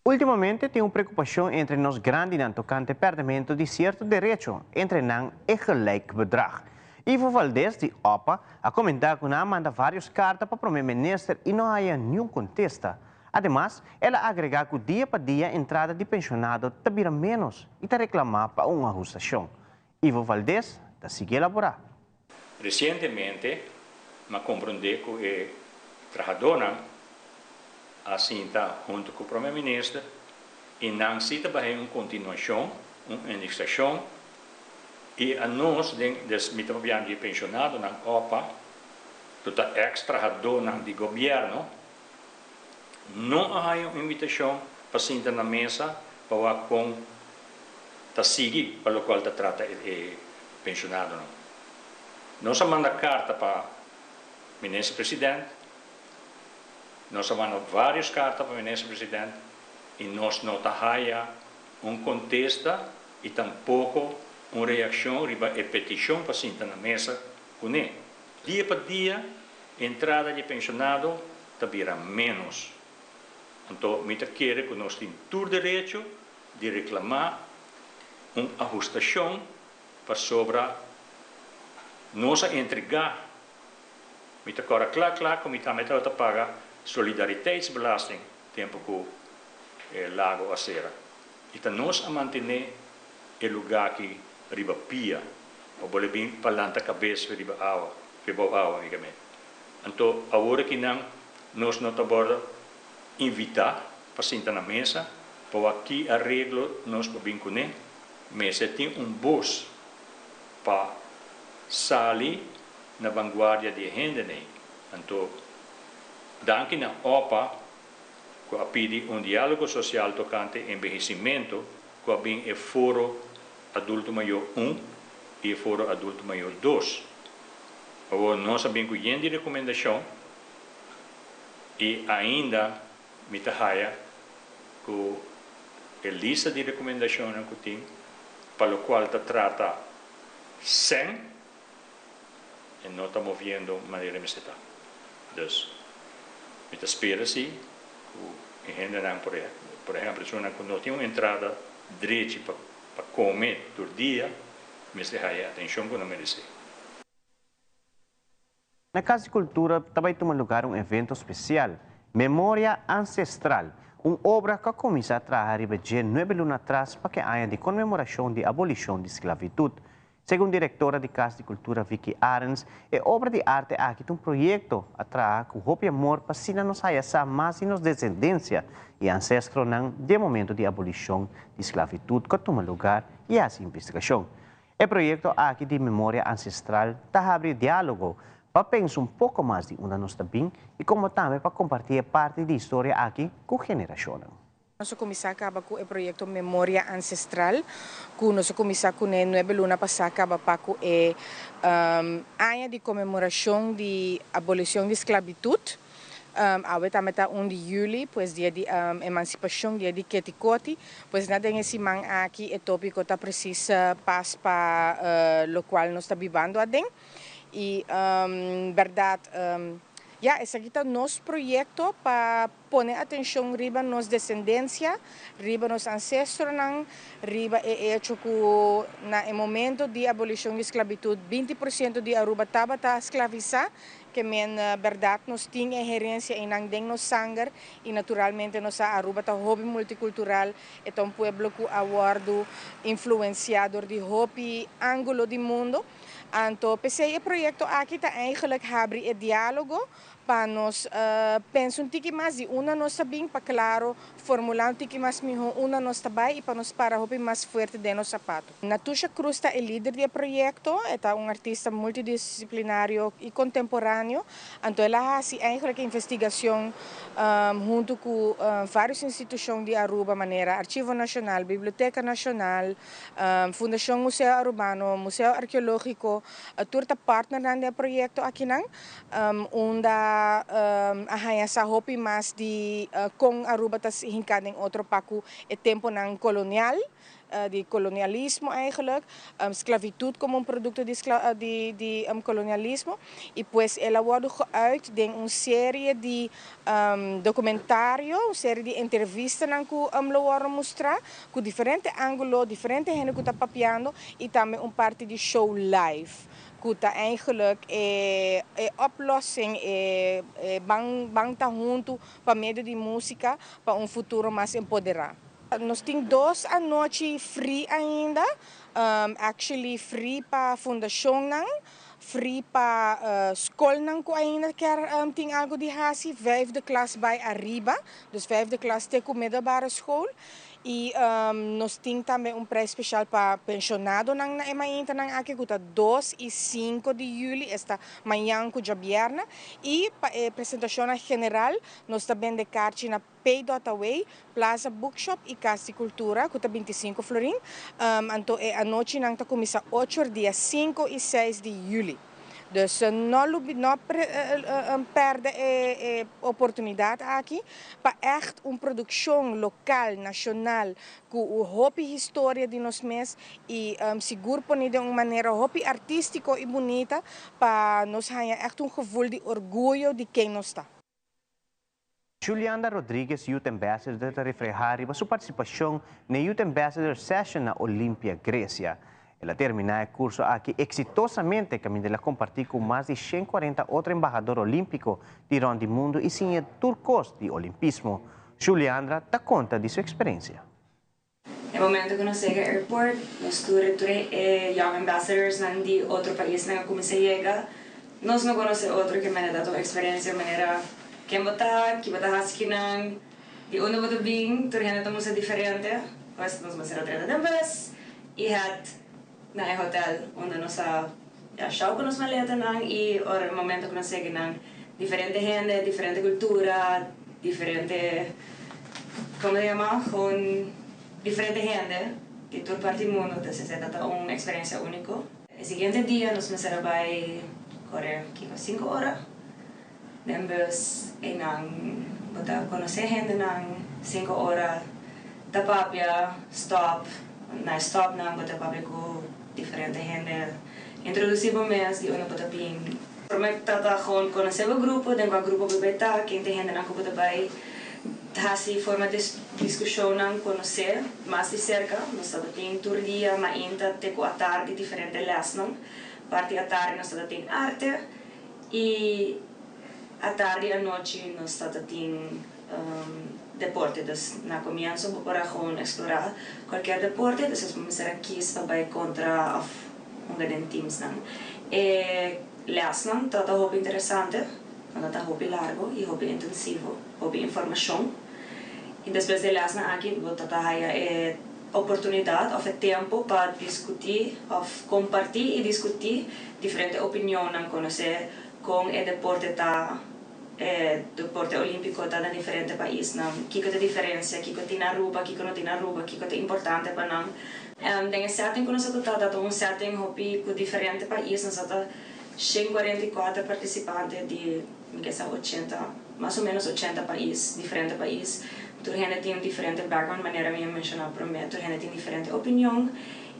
Speaker 2: Últimamente tin un preokupashon entre nos grandinan tokante pèrdemento di sierto derecho, entre nan e gelijk bedrag. Ivo Valdez di opa a komentá ku nan a manda vários karta pa promé minister i no haya niun kontesta. Ademas, el a agregá ku dia pa dia entrada di penshonado ta bira ménos i ta reklamá pa un ahustashon. Ivo Valdez ta sigui elaborá.
Speaker 4: Resientemente m'a komprondé ku e trahadónan a sinta huntu ku Prome Minister i nan si ta bahe un kontinuashon, un indeksashon i a nos den, des mi ta papiando di e penshonadonan opa, ku ta eks trahadónan di gobièrnu, no a haña un invitashon pa sinta na mesa pa wak kon ta sigui pa lokual ta trata e penshonadonan. Nos a manda karta pa Minister President, nos a manda vários karta pa Minister President i nos no ta haya un kontesta i tampoko un reakshon riba e petishon pa sinta na mesa kuné. Dia pa dia entrada di e penshonado ta bira ménos. Anto mi ta kere ku nos tin tur derecho di reklamá un ahustashon pasobra nos a entregá. Mi ta kòrda kla kla ku mi tambe tabata paga solidariteitsbelasting tempu ku e lago a sera. I ta nos a mantené e lugá aki riba pia pa bo le bin pa lanta kabes riba awa, riba bou awa, amiga mi. Anto awor akinan nos no ta wòrdu invitá pa sinta na mesa pa wak ki areglo nos por bin kuné. Mester tin un bos pa sali na vanguardia di e hendenan. Anto danki na opa ku a pidi un diálogo sosial tokante enbehesimentu ku a bin e Foro Adulto Mayor un i e Foro Adulto Mayor dos. Awor nos a bin ku yen di rekomendashon i ainda mi ta haya ku e lista di rekomendashonnan ku tin pa lokual ta trata sèn e no ta moviendo manera mester ta. Dus mi ta spera si ku e hendenan por por ehempel esunnan ku no tin un entrada drechi pa pa kome tur dia mester haya e atenshon ku nan meresé.
Speaker 2: Na Cas di Cultura ta bay tuma lugar un evento special, Memoria Ancestral, un obra cu a cuminsa traha riba dje nuebe luna atras pa ke aña di conmemoracion di abolicion di sclavitud. Segun directora di Cas di Cultura Vicky Arens, e obra di arte aki ta un proyecto a traha cu hopi amor pa asina nos haya sa mas di nos descendencia y ancestronan den momento di abolicion di sclavitud cu a tuma lugar y haci investigacion. E proyekto aki di Memoria Ancestral ta habri diálogo pa pensa un poko mas di unda nos ta bin i komo tambe pa kompartí e parti di historia aki ku generashonnan.
Speaker 5: Nos a kuminsá kaba ku e proyekto Memoria Ancestral ku nos a kuminsá kuné nuebe luna pasá kaba pa ku e aña di konmemorashon di abolishon di sklabitut. Awe tambe ta un di juli, pues dia di emansipashon, dia di Keti Koti. Pues na den e siman aki e topiko ta presis pas pa lokual nos ta bibando aden. I bèrdat Ya, esaki ta nos proyecto pa pone atencion riba nos descendencia, riba nos ancestronan, riba e hecho cu na e momento di abolicion di sclavitud 20% di Aruba tabata sclavisa, ke men berdad nos tin e herencia einan den nos sanger y naturalmente nos sa Aruba ta hopi multicultural, e ta un pueblo cu a wordo influencia door di hopi angulo di mundo. Anto p'esei e proyecto aki ta eigenlijk habri e dialogo pa nos pensa un tiki mas di unda nos ta bin pa claro formula un tiki mas miho unda nos ta bay y pa nos para hopi mas fuerte den nos zapato. Natusha Cruz ta e lider di e proyecto, e ta un artista multidisciplinario y contemporaneo, anto el a haci eigenlijk e investigacion hunto cu varios institucion di Aruba manera Archivo Nacional, Biblioteca Nacional, Fundacion Museo Arubano, Museo Arkeologico, tur ta partnernan den e proyecto akinan, unda a haña sa hopi mas di con Aruba ta hinca den otro pa cu e temponan colonial, di kolonialismo eigenlijk, sklavitud komo un produkto di di kolonialismo i pues el a wòrdu geuit den un serie di dokumentario, un serie di entrevistanan ku lo wòrdu mustrá ku diferente ángulo, diferente hende ku ta papiando i tambe un parti di show live ku ta eigenlijk e e oplossing, e ban ban ta huntu pa medio di músika pa un futuro mas empoderá. Nos tin dos anochi free ainda, actually free pa fundacionnan, free pa scolnan cu ainda kier tin algo di haci, vijfde klas bay ariba, dus vijfde klas te cu middelbare school. Y nos tin tambe un prijs special pa pensionadonan na e maintanan aki cu ta 2 y 5 di juli, esta mañan cu djabièrnè. Y pa e presentacionnan general nos ta bende kaarchi na Pay.away, Plaza Bookshop y Cas di Cultura cu ta 25 florin. Anto e anochinan ta cuminsa 8 or dia 5 y 6 di juli. Dus no lubi, no perde e oportunidad aki pa echt un produccion local, nacional, cu hopi historia di nos mes y sigur poni den un manera hopi artistico y bunita pa nos haya echt un gevoel di orguyo di ken nos ta.
Speaker 2: Julianda Rodriguez, Youth Ambassador, ta reflehá riba su partisipashon na e Youth Ambassador Session na Olympia, Gresia. El a terminá e kurso aki eksitosamente kaminda el a kompartí ku mas di 140 otro embahador olímpiko di rònt di mundu i siña tur kos di olimpismo. Juliandra ta konta di su eksperensia.
Speaker 6: E momento ku nos yega airport, nos tur e tur e Young Ambassadors nan di otro paisnan a kuminsá yega. Nos no konosé otro ke manera ta un eksperensia manera ken bo ta, ki bo ta hasi kinan, di unda bo ta bin, tur hende ta mustra diferente. Pues nos mester a trata den bus i het na e hotel unda nos a ya show ku nos maletanan i ora e momento ku nos yega nan diferente hende, diferente kultura, diferente, como ta yama, gewoon diferente hende di tur parti di mundo, entonces e ta un experiencia unico. E siguiente dia nos mester a bay core kiko 5 ora den bus. Eynan bo ta conoce hendenan 5 ora, ta papia, stop na stop nan bo ta papia cu diferente hende, introduci bo mes, di unda bo ta bin. Prome ta gewoon conoce bo grupo, den cua grupo bo bay ta, ken ta hendenan cu bo ta bay hasi forma discusionnan, conoce mas di cerca. Nos tabatin tur dia mainta te cu atardi diferente lesnan. Parti atardi nos tabatin arte y atardi anochi nos tabatin deporte. Dus na comienso bo por a gewoon explora cualkier deporte, dus bo mester a kies pa bay contra of hunga den teamsnan. E lesnan tabata hopi interesante, want ta hopi largo y hopi intensivo, hopi informacion. Y despues di lesnan aki bo ta haya e oportunidad of e tempo pa discuti of comparti y discuti diferente opinionnan, conoce con e deporte ta e deporte olimpico ta na diferente paisnan, kico ta e diferencia, kico tin na Aruba, kico no tin na Aruba, kico ta importante pa nan. Den e setting cu nos ta un setting hopi cu diferente pais, nos ta 144 participante di mi ke sa 80, mas o menos 80 pais, diferente pais. Tur hende tin un diferente background, manera mi a menciona prome, tur hende tin diferente opinion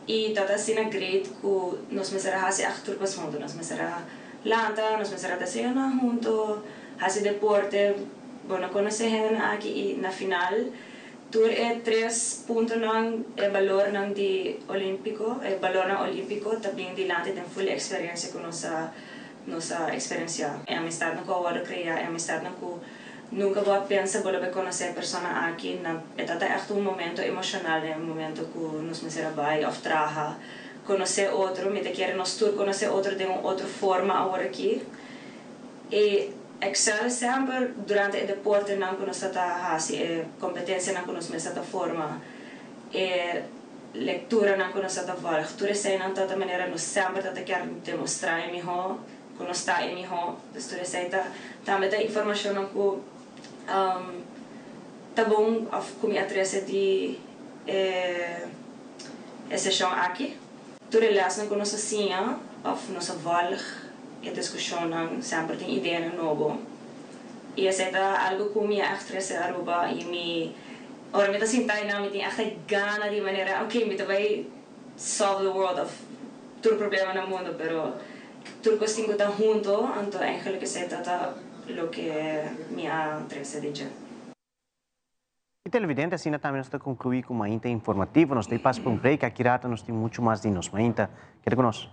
Speaker 6: y ta asina great cu nos mester a hasi echt tur cos hunto, nos mester a lanta, nos mester a desayuna hunto. hasi deporte, bo no konosé hendenan aki i na final tur e tres puntonan, e balornan di Olímpiko, e balornan olímpiko ta bin dilanti den ful e eksperensia ku nos a nos a eksperensiá. E amistatnan ku a wòrdu kreá, e amistatnan ku nunka bo a pensa bo lo bai konosé e persona aki, na e ta ta ègt un momento emoshonal den e momento ku nos mester a bai òf traha, konosé otro. Mi ta kere nos tur konosé otro den un otro forma awor aki. E Excel semper durante e deportenan ku nos ta ta hasi, e kompetensianan ku nos mes ta ta forma, e lekturanan ku nos ta ta vòlg, tur eseinan ta ta manera nos semper ta ta kier demostrá e mihó, ku nos ta e mihó. Dus tur esei ta tambe ta informashonnan ku ta bon òf ku mi a trese di e e seshon aki. Tur e lèsnan ku nos a siña òf nos a vòlg e diskushonnan semper tin ideanan nobo. I esei ta algu ku mi a ègt trese Aruba i mi ora mi ta sinta einan mi tin ègt e gana di manera oke mi ta bai solve the world òf tur problema na mundu pero tur kos tin ku ta hunto anto eigenlik esei ta ta loke mi a trese di dje.
Speaker 2: Y televidente asina tambe nos ta conclui cu Mainta Informativo. Nos ta y pasa pa un break. Aki rato nos tin mucho mas di nos Mainta. Keda cu nos.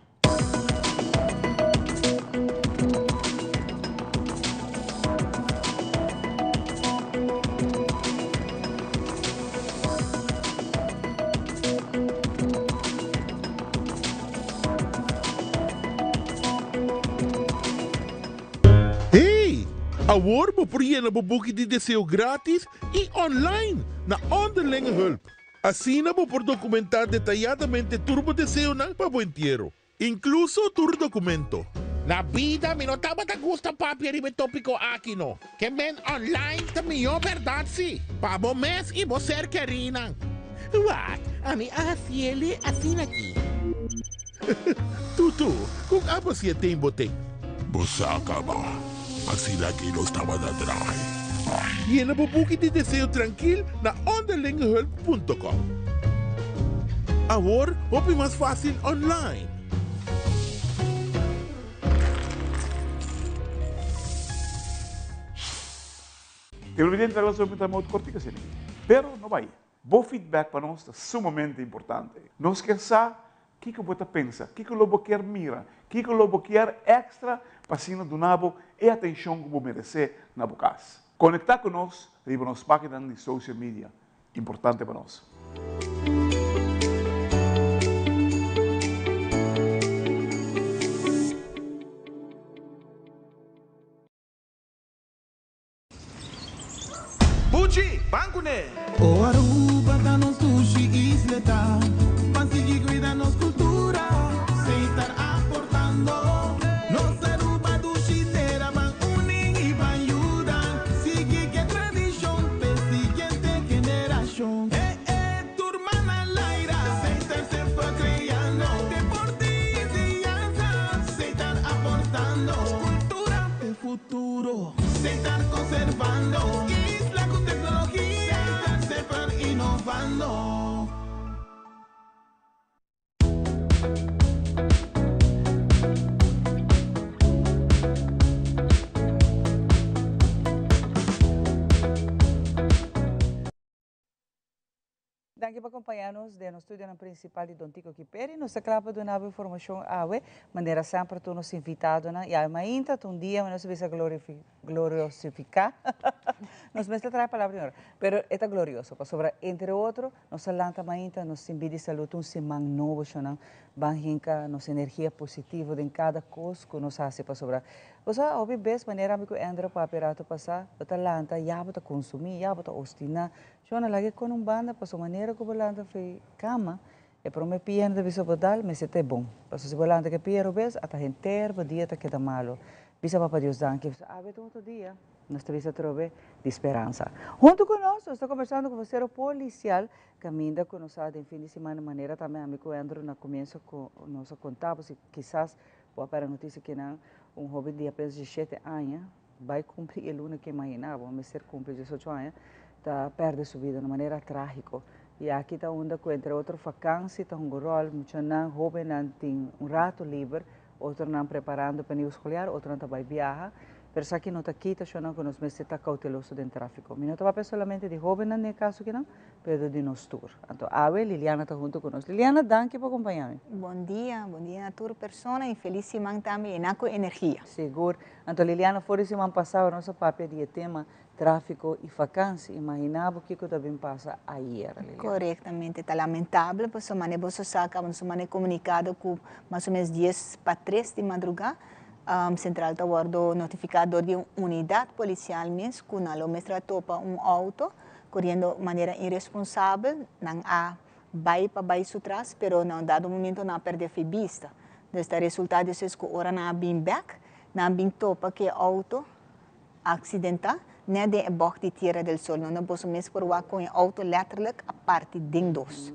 Speaker 7: Hey! Awor bo por yena bo buki di deseo gratis i online na Onderlinge Hulp. Asina bo por dokumentá detayadamente tur bo deseonan pa bo entiero, inkluso tur dokumento.
Speaker 8: Na bida mi no tabata gusta papia riba e tópiko aki no. Ke men online ta mihó bèrdat si, pa bo mes i bo ser kerínan. Wak, ami a hasiele asin'aki.
Speaker 7: Tutu, kon abo si e ten bo ten? Bo sa kaba, asina ki nos tabata draai. Yena bo buki di deseo trankil na onderlingehulp punto com. Awor hopi mas fásil online.
Speaker 9: Televidente, ta laga ta modo kortiku asina aki. Pero no bai. Bo feedback pa nos ta sumamente importante. Nos kier sa kiko bo ta pensa, kiko lo bo kier mira, kiko lo bo kier extra pa asina duna bo e atencion cu bo merece na bo cas. Conecta cu nos riba nos paginanan di social media, importante pa nos.
Speaker 7: Buchi, ban kuné!
Speaker 10: O Aruba ta nos dushi isleta, ban sigui cuida nos cultura, Seitar aportando. Nos Aruba dushi tera, ban uni y ban yuda, sigui ke tradicion p'e siguiente generacion. E e tur man al aire, Seitar semper creando, deporte y enseñanza, Seitar aportando, cultura p'e futuro. Seitar conservando isla cu tecnologia. Seitar semper innovando.
Speaker 1: Danki pa kompañá nos den nos studionan prinsipal di Don Tico Kiperi. Nos ta kla pa duna bo informashon awe, manera semper tur nos invitadonan. I awe mainta ta un dia nos a bisa gloriosifiká. Nos mester traha e palabra di ora, pero e ta glorioso pasobra entre otro nos a lanta mainta, nos tin bida i salud un siman nobo shonnan. Ban hinka nos energia positivo den kada kos ku nos hasi pasobra bo sa hopi bes manera ami ku Andrew papia rato pasá, bo ta lanta ya bo ta konsumí, ya bo ta ostiná. Shona laga e kon un banda paso manera ku bo lanta fi kama e prome pia no ta bisa bo dal mester ta e bon paso si bo lanta ku e pia robes ata henter bo dia ta keda malo bisa papa Dios danki paso awe ta otro dia nos ta bisa atrobe di speransa hunto ku nos nos ta kombersando ku vocero policial kaminda ku nos sa den fin di simana manera tambe ami ku Andrew na komienso ku nos a konta bo si kisas bo a pera notisia kinan un hoben di apenas diesshete aña Bai cumpli e luna ke imagina bo mester cumpli diesocho aña ta perde su bida na manera tragico y aki ta unda cu entre otro vakantie ta hunga rol muchanan hobennan tin un rato liber otronan preparando pa nieuw schooljaar otronan ta bai biaha. Pero esaki no ta kita shonnan ku nos mester ta kouteloso den tráfiko. Mi no ta papia solamente di hóbennan den e kaso kinan, pero di nos tur. Anto awe Liliana ta huntu ku nos. Liliana, danki pa kompañá mi.
Speaker 11: Bon dia, bon dia na tur persona i felis siman tambe yená ku energia.
Speaker 1: Sigur. Anto Liliana, for di siman pasá ora nos a papia di e tema tráfiko i fakansi, imaginá bo kiko ta bin pasa ayer, Liliana.
Speaker 11: Korektamente. Ta lamentabel pasobra manera boso sa kaba nos a manda e komunikado ku mas o menos dies pa tres di madrugá Central ta wordo notifica door di un unidad policial mes cu nan lo mester a topa un auto coriendo manera irresponsabel, nan a bay pa bay su tras pero na un dado momento nan a perde fe bista. Dus ta resulta despues cu ora nan a bin bek nan a bin topa cu e auto a accidenta net den e bocht di Tierra del Sol. No boso mes por wak con e auto letterlijk a parti den dos.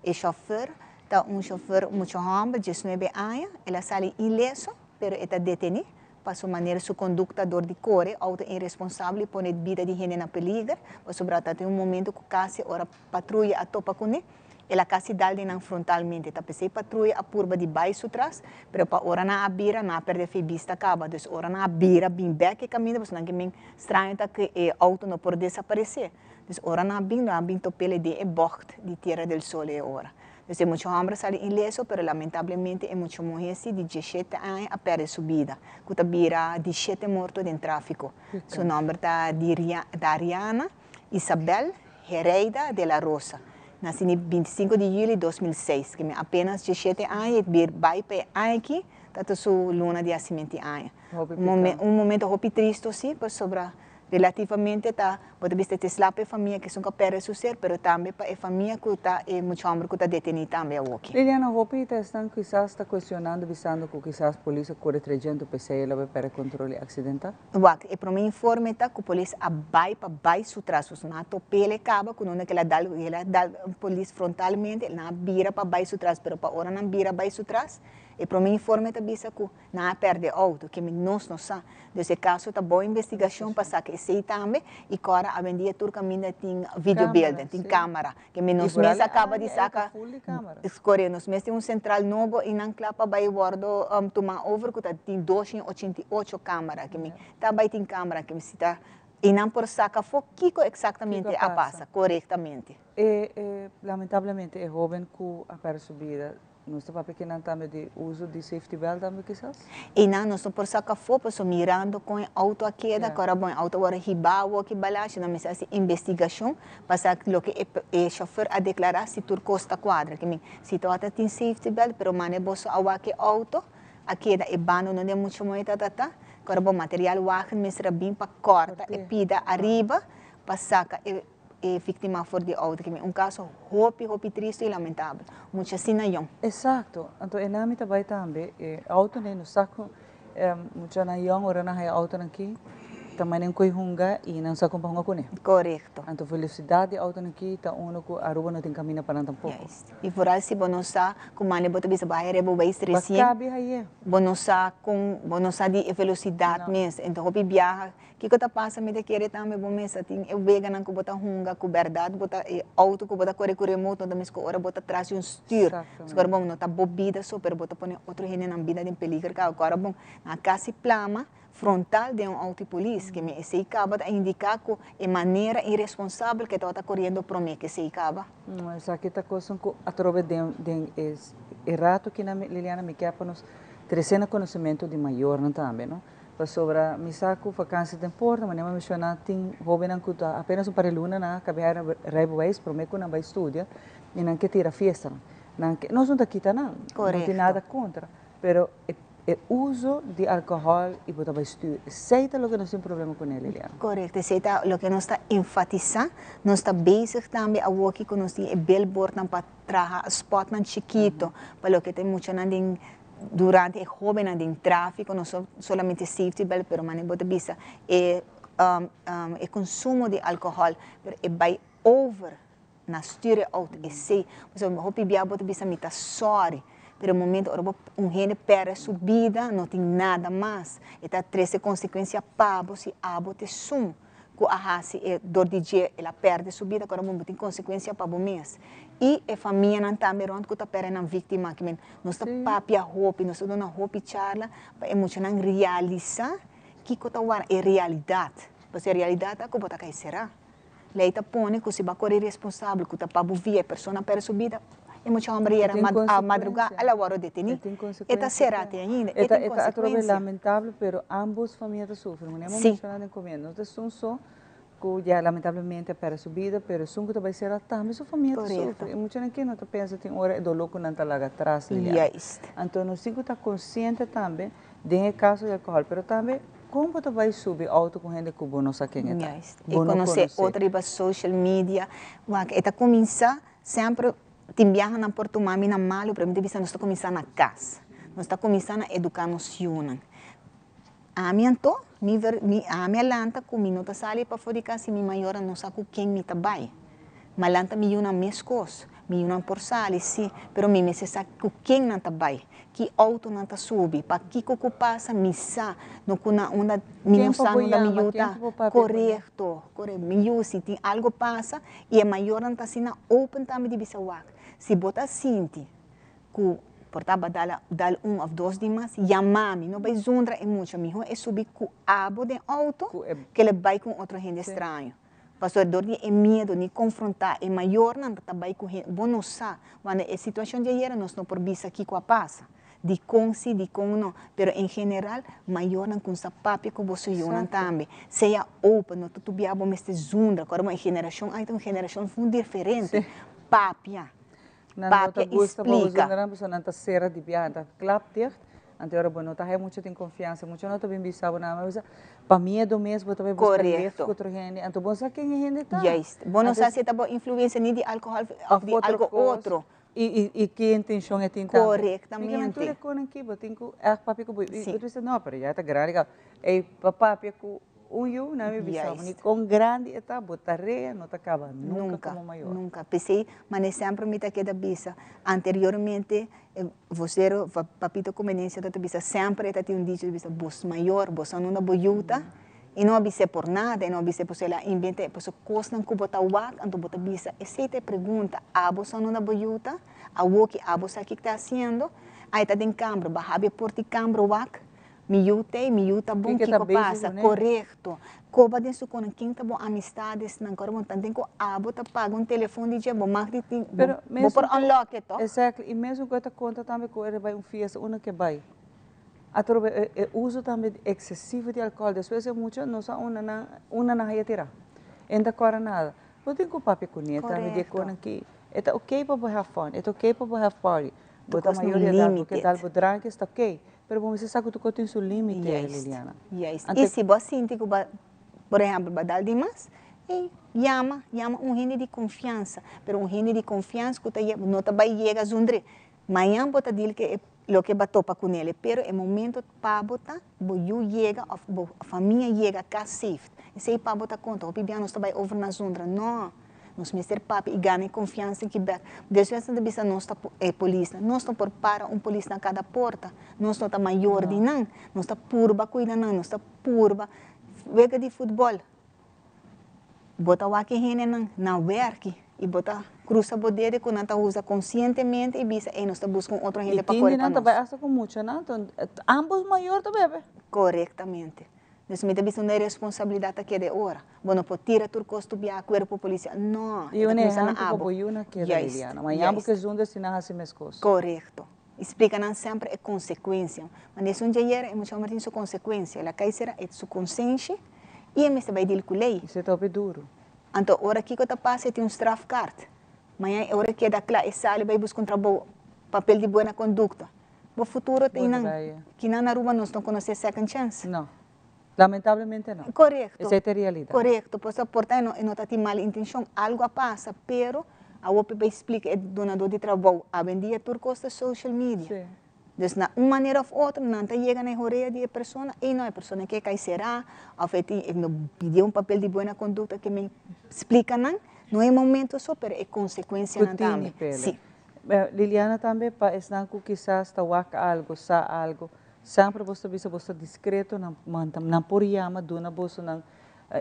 Speaker 11: E chauffeur ta un chauffeur mucho homber, diesnuebe aña, el a sali ileso, pero e ta deteni pa su manera, su conducta dor di core auto irresponsabel y pone bida di hende na peliger, pasobra ta tin un momento cu casi ora patruya a topa cune, el a casi dal den nan frontalmente, ta pesey patruya a purba di bay su tras, pero pa ora nan a bira, nan a perde fe bista caba, dus ora nan a bira bin bek e caminda, pasobra nan ke men straño ta cu e auto no por desaparece. Dus ora nan a bin, nan a bin top'el den e bocht di Tierra del Sol e ora. Dus e mucha homber a sali ileso, pero lamentablemente e mucha muhe si di diesshete aña a perde su bida, cu ta bira di shete morto den trafico. Su nomber ta Dariana Isabel Hereida de la Rosa, naci di bintisinco di juli 2006, keme apenas diesshete aña y bir bay pa e aña aki ta ta su luna di hacimenti aña. Un momento hopi tristo si, pasobra Relativamente ta bo ta bisa te sla pa e famia ku esun ku a pèrdè su ser, pero tambe pa e famia ku ta e mucha hòmber ku ta detení tambe awoki.
Speaker 1: Liliana, hopi ta esnan kisas ta kuestionando bisando ku kisas polis a kore trayendo p'esei el a bai pèrdè kontrol i aksidentá.
Speaker 11: Wak, e promé informe ta ku polis a bai pa bai su tras, pues nan a top'el e kaba ku nunda ku el a dal, el a dal polis frontalmente, nan a bira pa bai su tras, pero pa ora nan bira bai su tras, e promé informe ta bisa ku Nan a perde auto, kemi nos no sa. Dus e caso ta bon investigacion pa saca esey tambe y cora awendia tur caminda tin videobeelden, tin camara. Kemi nos mes a caba di saca, core, nos mes tin un central nobo y nan cla pa bay wordo tuma over cu ta tin 288 camara. Kemi ta bay tin camara, kemi si ta y nan por saca afo kico exactamente a pasa, corectamente.
Speaker 1: E lamentablemente e hoben cu a perde su bida Nos ta papia kinan tambe di uso di safety belt tambe kisas?
Speaker 11: Einan nos no por saca afó paso mirando con e auto a keda, cu ora bon e auto a worde hiba awo ki balashi, nan mester haci investigacion pa sa loke e e chauffeur a declara si tur cos ta cuadra. Ki men si tawata tin safety belt pero mane boso a wak e auto a keda e banda no den mucho moe ta ta ta, cu ora bon material wagen mester a bin pa corta e pida ariba pa saca e E victima for di auto ki mi un caso hopi hopi tristo y lamentabel. Mucha asina yong.
Speaker 1: Exacto. Anto e nami ta bay tambe e auto ne no sa cu muchanan yong ora nan haya autonan ki ta mane un coy hunga y nan sa con pa hunga cune.
Speaker 11: Correcto.
Speaker 1: Anto velocidad di autonan ki ta uno cu Aruba no tin camina pa nan tampoco.
Speaker 11: Juist. Y vooral si bo no sa cu mane bo ta bisa bo haya reba bo bay recien.
Speaker 1: Ba cabi haye.
Speaker 11: Bo no sa con bo no sa di e velocidad mes. Enton hopi biaha Kiko ta pasa? Mi ta kere tambe bo mester tin e weganan ku bo ta hunga ku bèrdat bo ta e outo ku bo ta kore ku remote no ta mes ku ora bo ta tras di un stür. Pasobra bon no ta bo bida so pero bo ta pone otro hendenan bida den peliger kaba ku ora bon nan a kasi plama frontal den un outo di polis ke mi esei kaba ta indiká ku e manera iresponsabel ke tabata koriendo promé ke esei kaba.
Speaker 1: Esaki ta kosnan ku atrobe den den e rato kinan Liliana mi ke pa nos trese na konosementu di mayornan tambe no. Pasobra mi sa ku vakansi ta importa, manera mi a menshoná tin hóbennan ku ta apenas un par di luna nan a kabia rijbewijs promé ku nan bai studia i nan ke tira fiestanan. Nan ke, nos no ta kita nan, no tin nada kontra, pero e e uso di alkohòl i bo ta bai stuur, esei ta loke nos tin problema kuné, Liliana.
Speaker 11: Korekto, esei ta loke nos ta enfatisá. Nos ta bezig tambe awoki ku nos tin e billboardnan pa traha spòtnan chikito pa loke ta e muchanan den Durante e hobennan den trafico no solamente safety belt pero mane bo ta bisa e e consumo di alcohol pero e bay over na stuur e auto esey pasobra hopi bia bo ta bisa mi ta sorry pero e momento ora bo un hende perde su bida no tin nada mas e ta trece consecuencia pa bo si abo ta esun ku a hasi e dor di dje el a pèrdè su bida kòrda bo tin konsekuensia pa bo mes i e famianan tambe rònt ku ta pèrdè nan víktima kimen nos ta papia hopi nos ta duna hopi charla pa e muchanan realisá. kiko ta wara e realidat. Pasobra e realidat ta ku bo ta kai será. Lei ta pone ku si bo a kore iresponsabel ku ta pa bo via e persona a pèrdè su bida, e mucha hòmber yera a madrugá a la wòrdu detení. E ta será te ainda, e tin
Speaker 1: E ta atrobe
Speaker 11: konsekuensia.
Speaker 1: lamentable pero ambos famia ta sufri. Manera bo
Speaker 11: Sí.
Speaker 1: menshoná den komienso, no ta esun so ku ya lamentablemente a pèrdè su bida, pero esun ku ta bai será tambe su famia ta
Speaker 11: Korekto.
Speaker 1: sufri. E muchanan ke no ta pensa tin ora e doló ku nan ta laga atras, Liliana.
Speaker 11: Juist.
Speaker 1: Anto nos tin ku ta konsiente tambe Den e kaso di alkohòl, pero tambe kon bo ta bai subi outo ku hende ku bo no sa ken e ta?
Speaker 11: Juist. E
Speaker 1: Bo no
Speaker 11: konosé
Speaker 1: konosé.
Speaker 11: otro riba social media. Wak, e ta kuminsá semper tin biaha nan por tuma mi na malu, pero mi ta bisa nos ta kuminsá na kas. Nos ta kuminsá na eduká nos yunan. Ami anto, mi ver, mi, ami a lanta ku mi no ta sali pafó di kas si mi mayornan no sa ku ken mi ta bai. Ma lanta mi yunan meskos. Mi yunan por sali, sí, pero mi mester sa ku ken nan ta bai, ki outo nan ta subi, pakiko ku pasa, mi sa, no ku na unda mi
Speaker 1: Ken
Speaker 11: no
Speaker 1: pa
Speaker 11: sa
Speaker 1: bo
Speaker 11: unda mi
Speaker 1: yama,
Speaker 11: yu
Speaker 1: ken
Speaker 11: ta.
Speaker 1: pa bo papia kuné.
Speaker 11: Korekto, korekto. Mi yu, si tin algu pasa, i e mayornan ta asina open tambe di bisa wak, si bo ta sinti ku por ta bo a dal dal un òf dos di mas, yama mi, no bai zundra e mucha, mihó e subi ku abo den outo
Speaker 1: Ku e.
Speaker 11: ke el bai ku un otro hende
Speaker 1: Sí.
Speaker 11: straño. Pasobra dor di e miedu ni konfrontá e mayornan ta bai ku hende, bo no sa. Wanda e situashon di ayera nos no por bisa kiko a pasa, dikon si, dikon no, pero en general mayornan kumsa papia ku boso yunan tambe. Sea open, no ta tur bia bo mester zundra, kòrda bo e generashon ai ta un generashon fun diferente, papia.
Speaker 1: Nan no ta
Speaker 11: Papia i
Speaker 1: gusta pa bo
Speaker 11: splika.
Speaker 1: zundra nan pasobra nan ta sera di biaha, nan ta klap dicht. Anto ora bo no ta haya mucho tin confiansa, mucho no ta bin bisa bo nada, mas bo bisa pa miedo mes bo ta bay busca lift cu otro hende, anto bo no sa ken e hende ta.
Speaker 11: Juist. Bo no sa si e ta bo influencia ni di alcohol of di algo otro.
Speaker 1: Y ki intencion e tin tambe.
Speaker 11: Correctamente.
Speaker 1: Mica tur e conan aki bo tin cu echt papia cu bo, y bo ta bisa no, pero ya e ta grandi caba. Ey pa papia cu Un yu na mi bisa bo ni kon grandi e ta, bo tarea no ta kaba nunka komo mayor.
Speaker 11: Nunka, p'esei manera semper mi ta keda bisa, anteriormente e vocero Papito Comenencia ta ta bisa semper e ta tin un dicho di bisa bos mayor, bo sa nunda bo yu ta, e no a bis'é por nada, e no a bis'é pasobra el a invent'é, pasobra kosnan ku bo ta wak anto bo ta bisa, esei ta e pregunta, abo sa nunda bo yu ta? Awoki abo sa kiko ta hasiendo? A e ta den kambra, bo a habri e porta di kambra wak? Mi yu t'ei, mi yu ta bon,
Speaker 1: Ken ke ta
Speaker 11: kiko
Speaker 1: bezig
Speaker 11: pasa?
Speaker 1: kuné?
Speaker 11: Korekto. Koba den su konan, ken ta bo amistadesnan? Kòrda bo tanten ku abo ta paga un telefon di dje, bo mag di tin, bo
Speaker 1: Pero
Speaker 11: bo
Speaker 1: mesun
Speaker 11: por
Speaker 1: ku,
Speaker 11: unlock e tòg?
Speaker 1: exactly, i mesun ku e ta konta tambe ku e bai un fiesta, unda ke bai. Atrobe e e uso tambe eksesivo di alkohòl, despues e mucha no sa unda nan, unda nan haya tirá. E no ta kòrda nada. Bo tin ku papia kuné tambe di e
Speaker 11: Korekto.
Speaker 1: konan ki e ta oké pa bo have fun, e ta oké pa bo have party. Bo ta
Speaker 11: Tur kos na
Speaker 1: mayor
Speaker 11: un
Speaker 1: di edat, bo ke
Speaker 11: límite.
Speaker 1: dal bo dranki, esta oké. Pero bo mester sa ku tur kos tin su límite,
Speaker 11: Juist,
Speaker 1: Liliana.
Speaker 11: juist.
Speaker 1: Ante
Speaker 11: I si bo a sinti ku bo a, por ehèmpel, bo a dal dimas, ei, yama, yama un hende di konfiansa. Pero un hende di konfiansa ku ta yega, no ta bai yega zundr'é. Mañan bo ta dil ke e loke bo a topa kunele, pero e momento pa bo ta, bo yu yega òf bo famia yega kas safe. Esei pa bo ta konta. Hopi bia nos ta bai over na zundra. No! Nos mester papia i gana e konfiansa aki bek. Despues nan ta bisa nos ta e polisnan. Nos no por para un polis na kada porta. Nos no ta mayor di nan. Nos ta purba kuida nan. Nos ta purba wega di futbòl. Bo ta wak e hendenan na wèrki i bo ta krusa bo dede ku nan ta usa konsientemente i bisa ey nos ta buska un otro
Speaker 1: I
Speaker 11: hende pa
Speaker 1: tin
Speaker 11: kore
Speaker 1: di
Speaker 11: pa
Speaker 1: nan ta
Speaker 11: nos.
Speaker 1: bai asta ku muchanan. Ambos mayor ta bebe.
Speaker 11: Korektamente. Dus mi ta bisa unda e responsabilidad ta keda e ora. Bo no por tira tur cos tu bia cuerpo policial. No,
Speaker 1: I
Speaker 11: e ta
Speaker 1: un
Speaker 11: cuminsa na
Speaker 1: ehempel pa
Speaker 11: abo.
Speaker 1: bo yunan keda,
Speaker 11: Juist,
Speaker 1: Liliana. Mañan bo
Speaker 11: juist.
Speaker 1: ke zunda si nan hasi meskos.
Speaker 11: Corecto. I splica nan semper e consecuencia. Manda esun dje ayera e mucha homber tin su consecuencia. El a cay sera e su consenshi i e mester bay deal cu ley.
Speaker 1: Esei ta hopi duru.
Speaker 11: Anto ora kico ta pasa e tin un strafkaart. Mañan e ora keda cla e sali bay busca un trabou, papel di buena conducta. Bo futuro ta einan. Kinan na Aruba nos no conoce second chance.
Speaker 1: No. Lamentablemente no.
Speaker 11: Corecto.
Speaker 1: Esey ta e realidad.
Speaker 11: Corecto. Por eso por ta e no ta tin mal intencion. Algo a pasa, pero awor pe bay splica e donador di trabou. Awendia tur cos ta social media.
Speaker 1: Sí.
Speaker 11: Dus na un manera of otro nan ta yega na e horea di e persona, ey no e persona ke cay cera of e tin e no pidié un papel di buena conducta ke men splica nan. No e momento so, pero e consecuencianan
Speaker 1: Cu tin
Speaker 11: tambe.
Speaker 1: di pele.
Speaker 11: Sí.
Speaker 1: Liliana tambe pa esnan ku kisas ta wak algo, sa algo, semper bos ta bisa bos ta diskreto, nan manta, nan por yama duna bosonan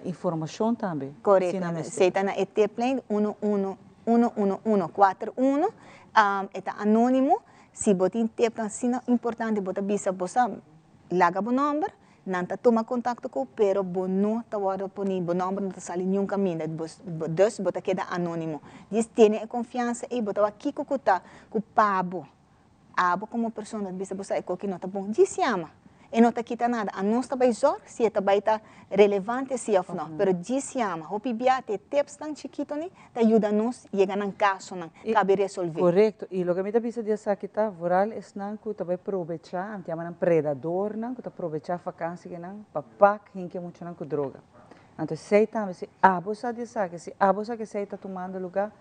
Speaker 1: informashon tambe, si
Speaker 11: Korekto,
Speaker 1: nan mester.
Speaker 11: esei ta na e tiplijn uno uno uno uno uno kuater uno, e ta anónimo, si bo tin tipnan asina importante bo ta bisa bo sa laga bo nòmber. Nan ta tuma kontakto ku bo, pero bo no ta wòrdu poni, bo nòmber no ta sali niun kaminda, dus bo ta keda anónimo. Djis tene e konfiansa ei, bo ta wak kiko ku ta ku pa bo. Abo komo persona ta bisa bo sa e koki no ta bon, djis yama. E no ta kita nada. Anos ta bai zòrg si e ta bai ta relevante si òf nò, pero djis yama. Hopi bia te tipsnan chikitonan ta yuda nos yega nan kasonan kabe resolvé.
Speaker 1: Korekto. I loke mi ta bisa di esaki ta, vooral esnan ku ta bai probechá, ami ta yama nan predadornan, ku ta probechá fakansinan pa pak hinka e muchanan ku droga. Anto esei tambe, si abo sa di esaki, si abo sa ku esei ta tumando lugá,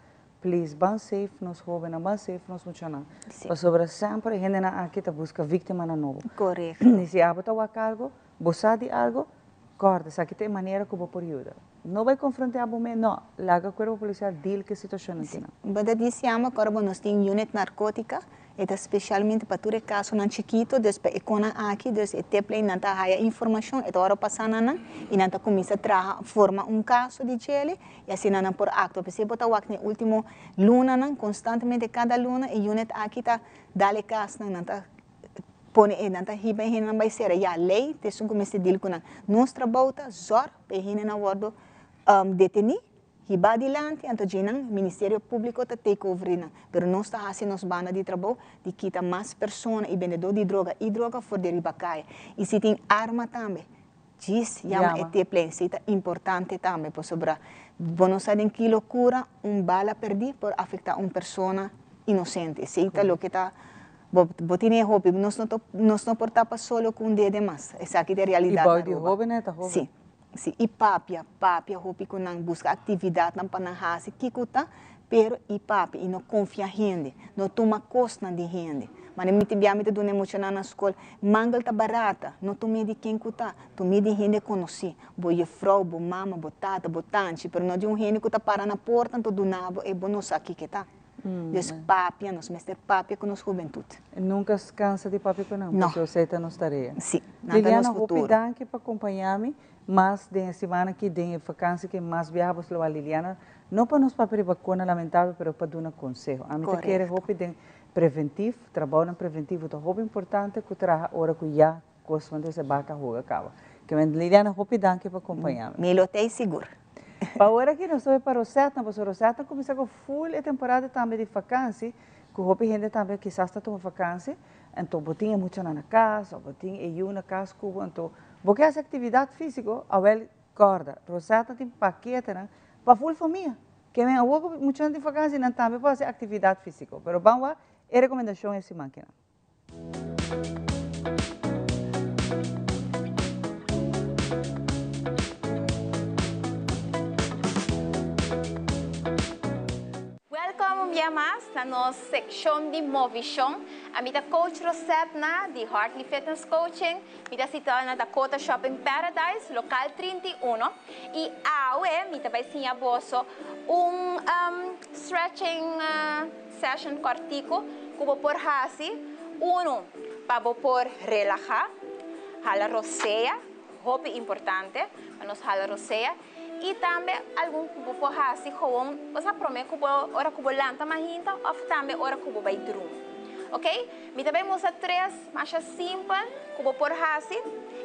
Speaker 1: please ban safe nos hóbennan, ban safe nos muchanan. Pasobra semper e hendenan aki ta buska víktimanan nobo. I si abo ta wak algu, bo sa di algu, Kòrda, esaki ta e manera ku bo por yuda. No bai konfronteá bo mes, no. Laga kuerpo polisial deal ku e situashonnan kinan.
Speaker 11: Bo ta di siama kòrda bo nos tin unit narkótika, e ta spesialmente pa tur e kasonan chikitu, dus pa e konan aki, dus e tiplijn nan ta haya informashon, e ta wòrdu pasá na nan i nan ta kuminsá traha, forma un kaso di djele i asina nan por aktua. P'esei bo ta wak den e último lunanan, konstantemente kada luna e unit aki ta dal e kasnan, nan ta Pone e nan ta hiba e hendenan bai sera. Ya, lei ta esun ku mester deal ku nan. Nos trabou ta zòrg pa e hendenan wòrdu detení, hibá dilanti, anto dje nan Ministerio Públiko ta take over di nan. Pero nos ta hasi nos banda di trabou di kita mas persona i bendedó di droga i droga for di riba kaya. I si tin arma tambe, djis yama e teplein. Esei ta importante tambe pasobra bo no sa den ki lokura un bala pèrdí por afektá un persona inosente. Esei ta loke ta Bo bo tin e hopi, nos no nos no por tapa solo ku un dede mas. Esaki ta e realidat
Speaker 1: na Aruba. I bou di hóbennan e ta hóben.
Speaker 11: Si, si. I papia, papia hopi ku nan, buska aktividatnan pa nan hasi kiko ta, pero i papia i no konfia hende, no tuma kosnan di hende. Manera mi ta bia mi ta duna e muchanan na skol, mangel ta barata, no tum'é di ken ku ta, tum'é di hende konosí, bo jefrou, bo mama, bo tata, bo tanchi, pero no di un hende ku ta para na porta anto duna bo e bo no sa kiko e ta. Dus papia, nos mester papia ku nos hubentut.
Speaker 1: Nunka kansa di papia ku nan, pasobra esei ta nos tarea.
Speaker 11: Sí, nan ta nos futuro.
Speaker 1: Liliana, hopi danki pa kompañá mi mas den e simana aki, den e fakansi aki, mas biaha bo sloba Liliana, no pa nos papia riba kona lamentabel, pero pa duna konseho. Ami ta kere hopi den preventiv, trabounan preventivo ta hopi importante ku traha ora ku ya Kos van dese baka hoga kaba. Ke men Liliana hopi danki pa kompaña mi.
Speaker 11: Mi lo tei sigur.
Speaker 1: Pa ora aki nos ta bai pa Rosetna, pasobra Rosetna kuminsá ku ful e temporada tambe di fakansi, ku hopi hende tambe kisas ta tuma fakansi, anto bo tin e muchanan na kas òf bo tin e yu na kas ku bo, anto bo ke hasi aktividat físiko, awèl kòrda, Rosetna tin paketenan pa ful famia. Ke men awor ku muchanan tin fakansi nan tambe por hasi aktividat físiko. Pero ban wak e rekomendashon e siman kinan.
Speaker 12: Welkom un bia mas na nos sekshon di Movishon. Ami ta Coach Rosetna di Hartley Fitness Coaching. Mi ta situá na Dakota Shopping Paradise, lokal 31. I awe mi ta bai siña boso un stretching Session kòrtiku ku bo por hasi, Unu, pa bo por relahá, hala rosea, hopi importante pa nos hala rosea, i tambe algun ku bo por hasi gewoon, osea promé ku bo ora ku bo lanta mahinta òf tambe ora ku bo bai drumi. Oke, mi ta bai mustra tres masha simpel ku bo por hasi.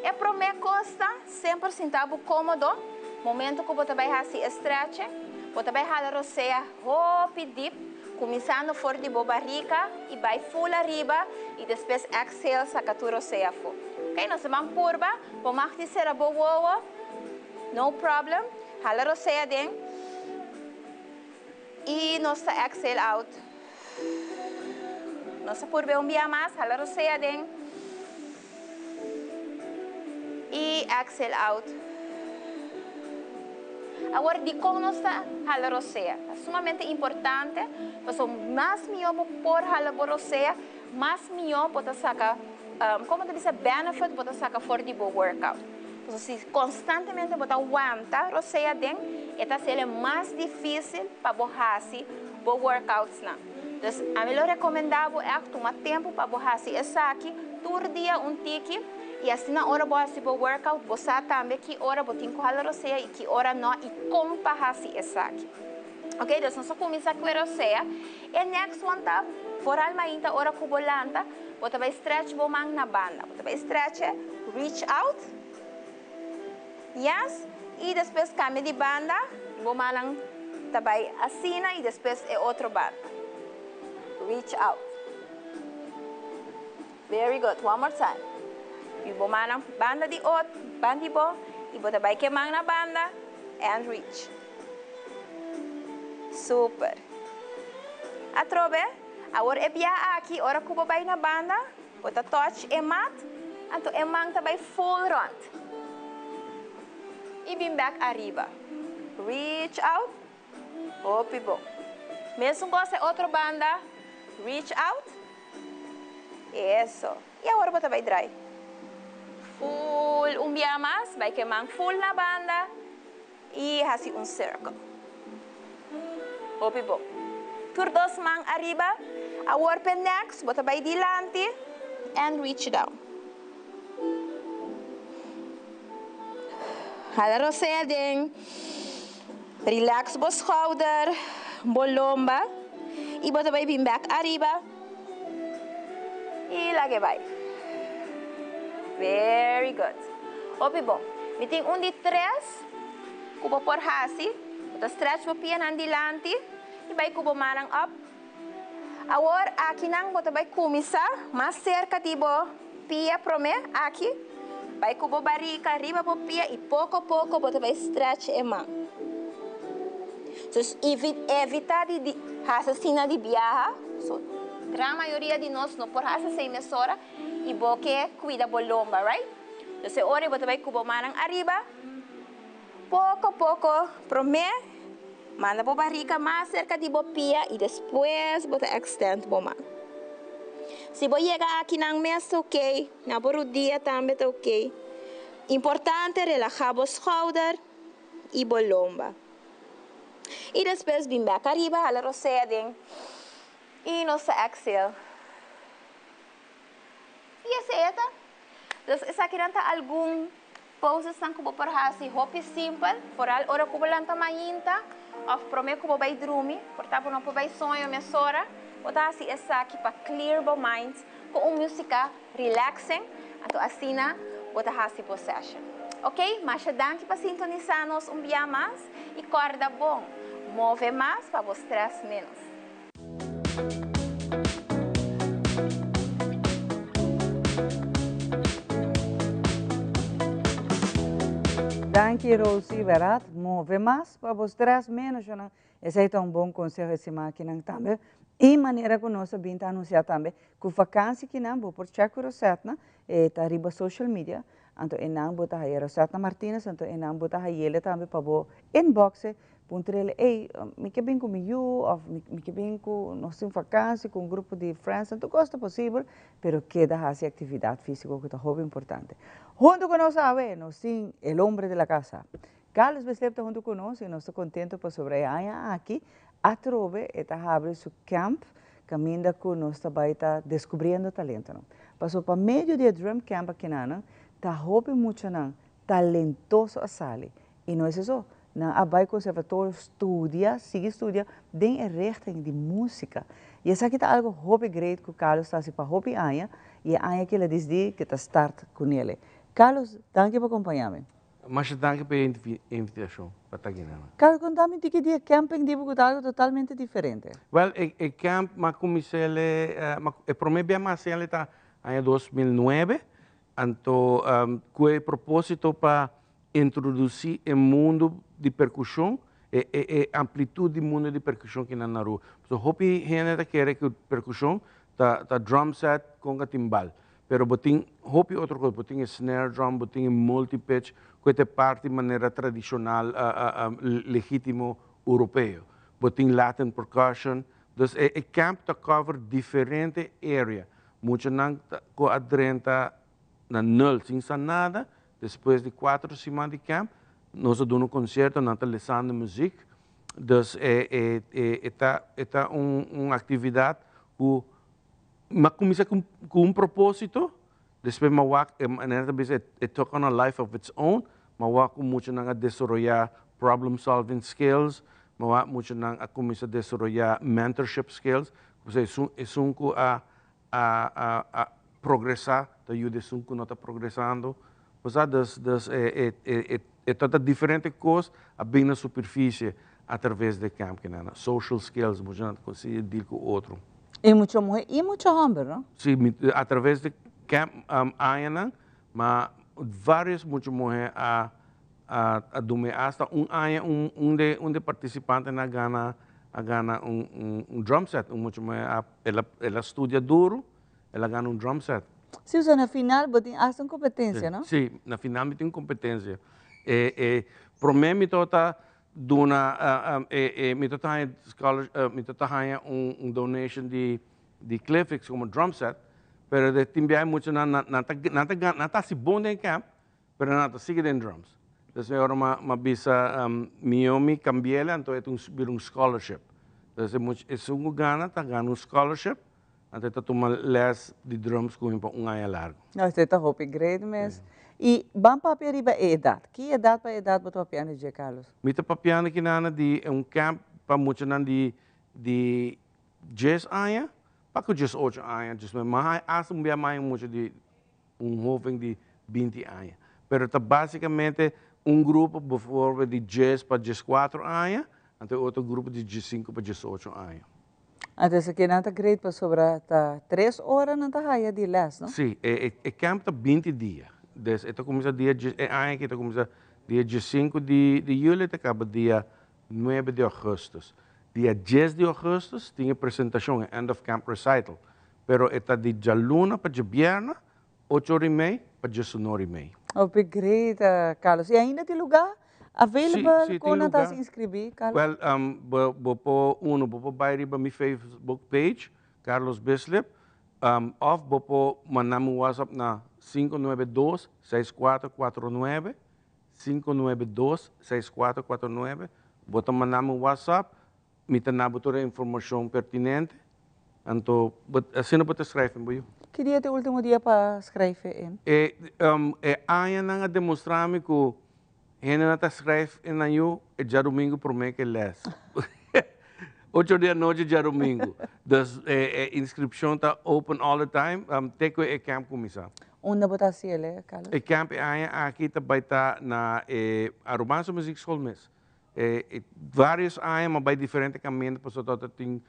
Speaker 12: E promé kos ta semper sinta bo kómodo momento ku bo ta bai hasi e stretching, bo ta bai hala rosea Hopi dip, kuminsando for di bo barika i bai ful ariba i despues exhale saka tur rosea afó. Ok, nos ta ban purba, bo mag di sera bo wowo, no problem, hala rosea den i nos ta exhale out. Nos ta purba un bia mas, hala rosea den i exhale out. Awor, dikon nos ta hala rosea? Ta sumamente importante, pasobra mas mihó bo por hala bo rosea, mas mihó bo ta saka, komo ta bisa, benefit bo ta saka for di bo workout. Pasobra si konstantemente bo ta wanta rosea den, e ta hasiel e mas difísil pa bo hasi bo workoutsnan. Dus, ami lo rekomendá bo ègt tuma tempu pa bo hasi esaki tur dia un tiki. I asina ora bo hasi bo workout, bo sa tambe ki ora bo tin ku hala rosea i ki ora no i kon pa hasi esaki. Ok, dus nos a kuminsá ku e rosea. E next one ta, foral mainta ora ku bo lanta, bo ta bai stretch bo man na banda. Bo ta bai stretch e, reach out. Yes, y despues cambia di banda, bo mannan ta bay asina y despues e otro banda. Reach out. Very good, one more time. Y bo mannan banda di ot, bandi bo, y bo ta bay ke man na banda and reach. Super. Atrobe, awor e bia aki ora cu bo bay na banda, Bo ta touch e mat, anto e man ta bai full rond. Y bin bek ariba. Reach out. Hopi bon. Mesun cos e otro banda. Reach out. Eso. Y awor bo ta bai draai. Full un bia mas. Bai cu e man full na banda. Y haci un circle. Hopi bon. Tur dos man ariba. Awor p'e next bo ta bay dilanti and reach down. Hala rosea den. Relax bo schouder, bo lomba y bo ta bay bin bek ariba y lag'e bay. Very good. Hopi bon. Mi tin un di tres ku bo por hasi. Bo ta stretch bo pianan dilanti i bai ku bo mannan up. Awor akinan bo ta bai kuminsá mas serka di bo pia promé, aki. Bai ku bo barika riba bo pia i poko poko bo ta bai stretch e man. Dus evitá di hasi asina di biaha. So, gran mayoria di nos no por hasi esei mesora i bo ke kuida bo lomba, right? Dus e ora bo ta bai ku bo mannan ariba. Poko poko promé manda bo barika mas serka di bo pia i despues bo ta extend bo man. Si bo yega akinan mes ta ok, na bo rudia tambe ta ok. Importante relaha bo schouder i bo lomba. I despues bin bek ariba hala rosea den i nos ta exhale. I esei e ta. Dus esakinan ta algun posesnan ku bo por hasi hopi simpel, foral ora ku bo lanta mainta òf promé ku bo bai drumi, por ta bo no por bai soño mesora, bo ta hasi esaki pa clear bo mind ku un músika relaxing, anto asina bo ta hasi bo session. Ok, masha danki pa sintonisá nos un bia mas i kòrda bon, move mas pa bo stress ménos.
Speaker 1: Danki Rosie, berdad, move mas pa bo stress menos yo Esey ta un bon conseho e siman akinan tambe. Y manera cu nos a bin ta anuncia tambe cu vakantie kinan bo por check cu Rosetna, e ta riba social media, anto enan bo ta haya Rosetna Martinez, anto enan bo ta hayele tambe pa bo inboxe Puntr'el, Ey, mi ke bin ku mi yu òf mi ke bin ku nos tin vakansi ku un grupo di friends, tur kos ta posibel, pero keda hasi aktividat físiko ku ta hopi importante. Huntu ku nos awe nos tin el hombre de la casa. Carlos Bislip ta huntu ku nos i nos ta kontento pasobra e aña aki atrobe e ta habri su camp kaminda ku nos ta bai ta deskubriendo talentonan. Pasobra pa medio di e drum camp akinanan ta hopi muchanan talentoso a sali I no es eso, nan a bai conservatorio studia, sigui studia den e richting di musica. I esaki ta algo hopi great cu Carlos ta haci pa hopi aña y e aña aki el a dicidi cu ta start cu nele. Carlos, danki pa compaña mi.
Speaker 13: Masha danki pa e invitacion pa ta aki nan.
Speaker 1: Carlos, conta mi tiki di e camping di bo cu ta algo totalmente diferente.
Speaker 13: Well, e camp m'a cuminsa ele, e prome bia m'a haci ele ta aña 2009, anto cu e proposito pa Introdusí e mundu di perkushon, e e e amplitut di mundu di perkushon ki nan na Aruba. Pasobra hopi hende ta kere ku perkushon ta ta drum set konga timbal. Pero bo tin hopi otro kos, bo tin e snare drum, bo tin e multi pitch ku e ta e parti manera tradishonal legítimo europeo. Bo tin latin percussion. Dus e e camp ta cover diferente area. Muchanan ta ku a drenta na nul sin sa nada, Despues di cuatro siman di camp, nos a duna un concierto, nan ta lesando muziek. Dus e e e e ta e ta un un actividad cu m'a cuminsa cu cu un proposito, despues m'a wak e manera ta bisa it took on a life of its own, m'a wak cu muchanan a desaroya problem solving skills, m'a wak muchanan a cuminsa desaroya mentorship skills, pasobra esun esun cu a a a a progresá ta yuda esun ku no ta progresando. Bo sa, dus dus e e e e E ta diferente cos a bin na superficie a traves di camp kinan. Social skills, mucha nan consigue deal cu otro.
Speaker 1: Y mucha muhe y mucha homber, no?
Speaker 13: Si, a traves di camp añanan, ma varios mucha muhe a duna hasta un aña un di participantenan a gana un drum set, un mucha muhe el a studia duro, el a gana un drum set.
Speaker 1: Si, o na final bo tin hasta un competencia, no?
Speaker 13: Si, na final mi tin competencia. Prome mi tabata duna mi tabata scholar, mi tabata un donation di Cliffix como drum set, pero de tin biaha mucha nan nan ta nan ta nan ta si bon den camp, pero nan ta sigui den drums. Dus ora m'a bisa mi cambi'ele, anto e un scholarship. Dus esun gana ta gana un scholarship, anto ta tuma les di drums cu pa un aña largo.
Speaker 1: No, esey ta hopi great mes. Y ban papia riba edad. Ki edad pa edad bo ta papiando dje, Carlos?
Speaker 13: Mi ta papiando aki na di un camp pa mucha nan di 10 aña, pa cu 18 aña, dus mas hasta un bia mas mucha di un hoben di 20 aña. Pero ta basicamente un grupo bijvoorbeeld di 10 pa 14 aña, anto otro grupo di 15 pa 18 aña.
Speaker 1: Anto esaki nan ta great pasobra ta 3 ora nan ta haya di les, no?
Speaker 13: Si, e camp ta 20 dia. Dus e ta cuminsa dia, e aña aki ta cuminsa dia 5 di juli, ta caba dia 9 di augustus. Dia 10 di augustus tin e presentacion, end of camp recital. Pero e ta di dialuna pa diabierna, 8 or y mei pa 19 or y mei.
Speaker 1: Hopi great, Carlos. Y ainda tin lugar available
Speaker 13: Si,
Speaker 1: con
Speaker 13: tin
Speaker 1: ta
Speaker 13: lugar.
Speaker 1: inscribi, Carlos?
Speaker 13: Well, bo por uno, bo por bay riba mi Facebook page, Carlos Bislip, of bo por manda un WhatsApp na 592-6449, 592-6449, bo ta manda un WhatsApp, mi ta duna tur e informacion pertinente, anto, asina bo ta schrijven, bo.
Speaker 1: Ki dia ta e ultimo dia pa schrijven in?
Speaker 13: E aña nan a demostra mi cu hende nan ta schrijf in na yu e diadomingo prome cu les. 8 or di anochi diadomingo. Dus inscripcion ta open all the time, te cu e camp cuminsa.
Speaker 1: Unda bo ta haci'e, Carlos?
Speaker 13: E camp e aña aki ta bay ta na Arubaanse Muziekschool mes. Varios aña m'a bay diferente caminda pasobra tin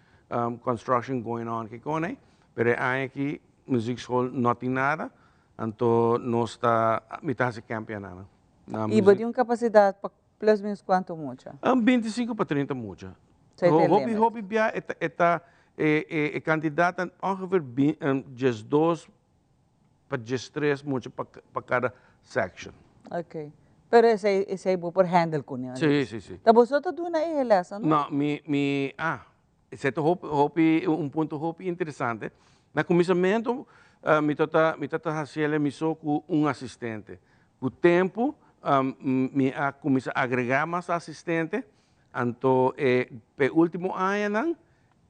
Speaker 13: construction going on cu cune, pero e aña aki muziekschool no tin nada, anto nos ta mi ta haci camp na. Na
Speaker 1: Y bo tin un capacidad pa plus menos cuanto mucha?
Speaker 13: 25 pa 30 mucha.
Speaker 1: Esey ta
Speaker 13: Hopi
Speaker 1: limit.
Speaker 13: Hopi bia e ta e cantidad ongeveer 12 pa 13 mucha pa cada section.
Speaker 1: Ok. Pero esey bo por handle cu ne?
Speaker 13: Si.
Speaker 1: Ta bo ta duna e les, no?
Speaker 13: No, mi, esey ta hopi, hopi, un punto hopi interesante. Na cuminsamento, mi tabata haci'e mi so cu un asistente. Cu tempo, mi a cuminsa agrega mas asistente. Anto, e ultimo aña nan,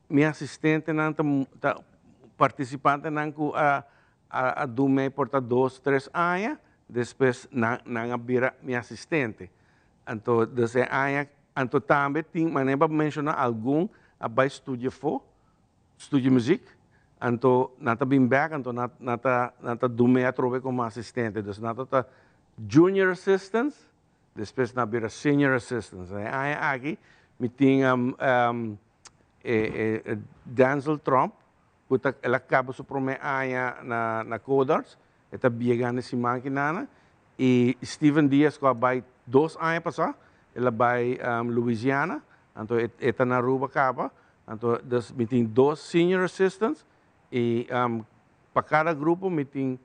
Speaker 13: mi asistente nan ta participante nan cu a duna por ta 2, 3 aña, despues nan a bira mi asistente. Anto, desde aña, anto tambe tin, manera menciona algun a bay studia fo, studia muziek, anto nan ta bin back, anto nan ta duna atrobe como asistente. Dus nan ta junior assistants, despues nan bira senior assistants. E aña aki, mi tin Denzel Trump, cu el a caba su prome aña na Codarts, e ta yegando siman aki nana, y Steven Diaz, cu a bay 2 aña pasa, el a bay Louisiana, anto e ta na Aruba caba, anto dus mi tin dos senior assistants, y pa cada grupo mi tin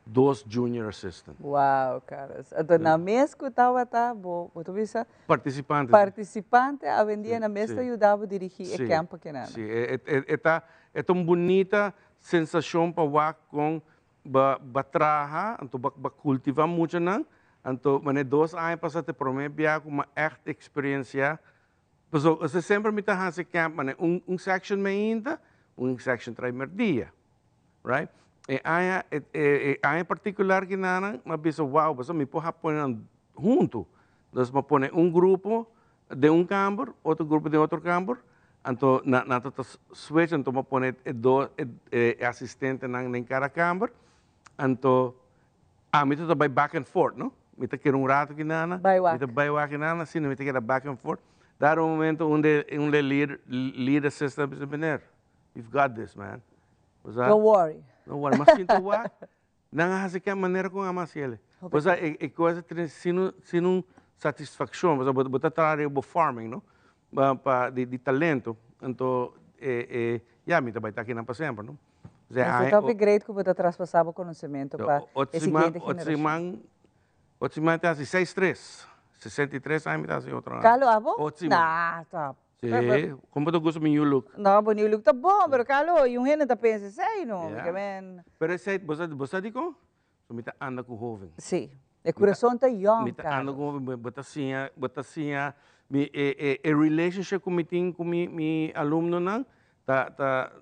Speaker 13: dos junior assistants.
Speaker 1: Wow, Carlos. Anto, na mes cu tabata, bo ta bisa,
Speaker 13: Participante.
Speaker 1: Participante, awendia na mes ta yuda dirigi e camp aki na.
Speaker 13: Si, e ta un bunita sensacion pa wak con ba traha, anto ba cultiva mucha nan, anto mane 2 aña pasa ta prome bia cu m'a echt experiencia. Paso, bo semper mi ta hasi camp, mane un section mainta, un section traimerdia, right? E aña, e aña particular cu nan, m'a bisa, wow, basta mi por pone nan hunto. Dus m'a pone un grupo den un kamber, otro grupo den otro kamber, anto nan ta switch, anto m'a pone dos asistente nan den cada kamber, anto ami ta bay back and forth, no? Mi ta kere un rato ki nana, mi ta bai wak ki nana, asina mi ta keda back and forth. Dado un momento unda un de lead, lead assistant a bisa, Meneer, you've got this man. Bo sa?
Speaker 1: Don't worry.
Speaker 13: Don't worry. Mas sinta wak, nan a hasi ken manera ku nan a hasi ele. Bo sa, e e kos a trese sin un sin un satisfakshon, bo sa, bo ta traha riba bo farming, no? Pa pa di di talento. Anto e e ya, mi ta bai ta akinan pa semper, no?
Speaker 1: Esei ta hopi great ku bo ta traspasá bo konosementu pa e siguiente generashon.
Speaker 13: Otro siman ta hasi seis tres. 63 aña mi ta hasi otro aña.
Speaker 1: Carlo, abo?
Speaker 13: Otro siman.
Speaker 1: Nah, stop.
Speaker 13: Sí, kon bo ta gusta mi new look?
Speaker 1: No, bo new look ta bon, pero Carlo, un hende ta pensa esei no.
Speaker 13: Ya. Pero esei, bo sa, bo sa dikon? So mi ta anda ku hoven.
Speaker 1: Sí, e kurason ta yòn, Carlos.
Speaker 13: Mi ta anda ku hoven, bo ta siña, bo ta siña, mi e e e relationship ku mi tin ku mi mi alumnonan ta ta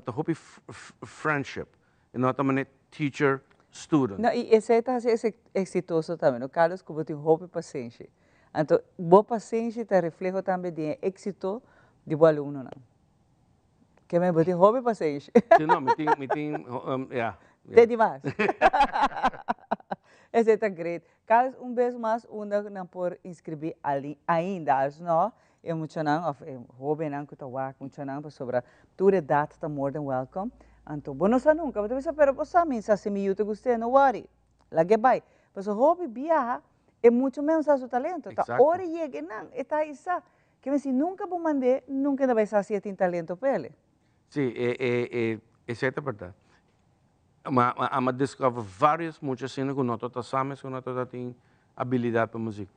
Speaker 13: ta hopi friendship, e no ta manera teacher student.
Speaker 1: No, i esei ta hasi eksitoso tambe, no Carlos, ku bo tin hopi pasenshi. Anto bo pasenshi ta refleho tambe di e éksito di bo alumnonan. Ke men bo tin hopi pasenshi.
Speaker 13: Si no, mi tin, mi tin, ya.
Speaker 1: Te di mas. Esei ta great. Carlos, un bes mas unda nan por inscribi ainda, als no, e muchanan of e hobennan ku ta wak muchanan pasobra tur edat ta more than welcome. Anto bo no sa nunca, bo ta bisa pero bo sa mi sa si mi yu ta gust'é, no worry, lag'é bai. Pasobra hopi biaha e mucha menos sa su talento, ta ora e yega einan e ta isa. Ke men si nunka bo mand'é, nunka e ta bai sa si e tin talento p'el.
Speaker 13: Sí, e e e esei ta bèrdat. Ma ma amo a discover varios mucha asina ku no ta ta sa mes ku no ta ta tin abilidat pa muzik.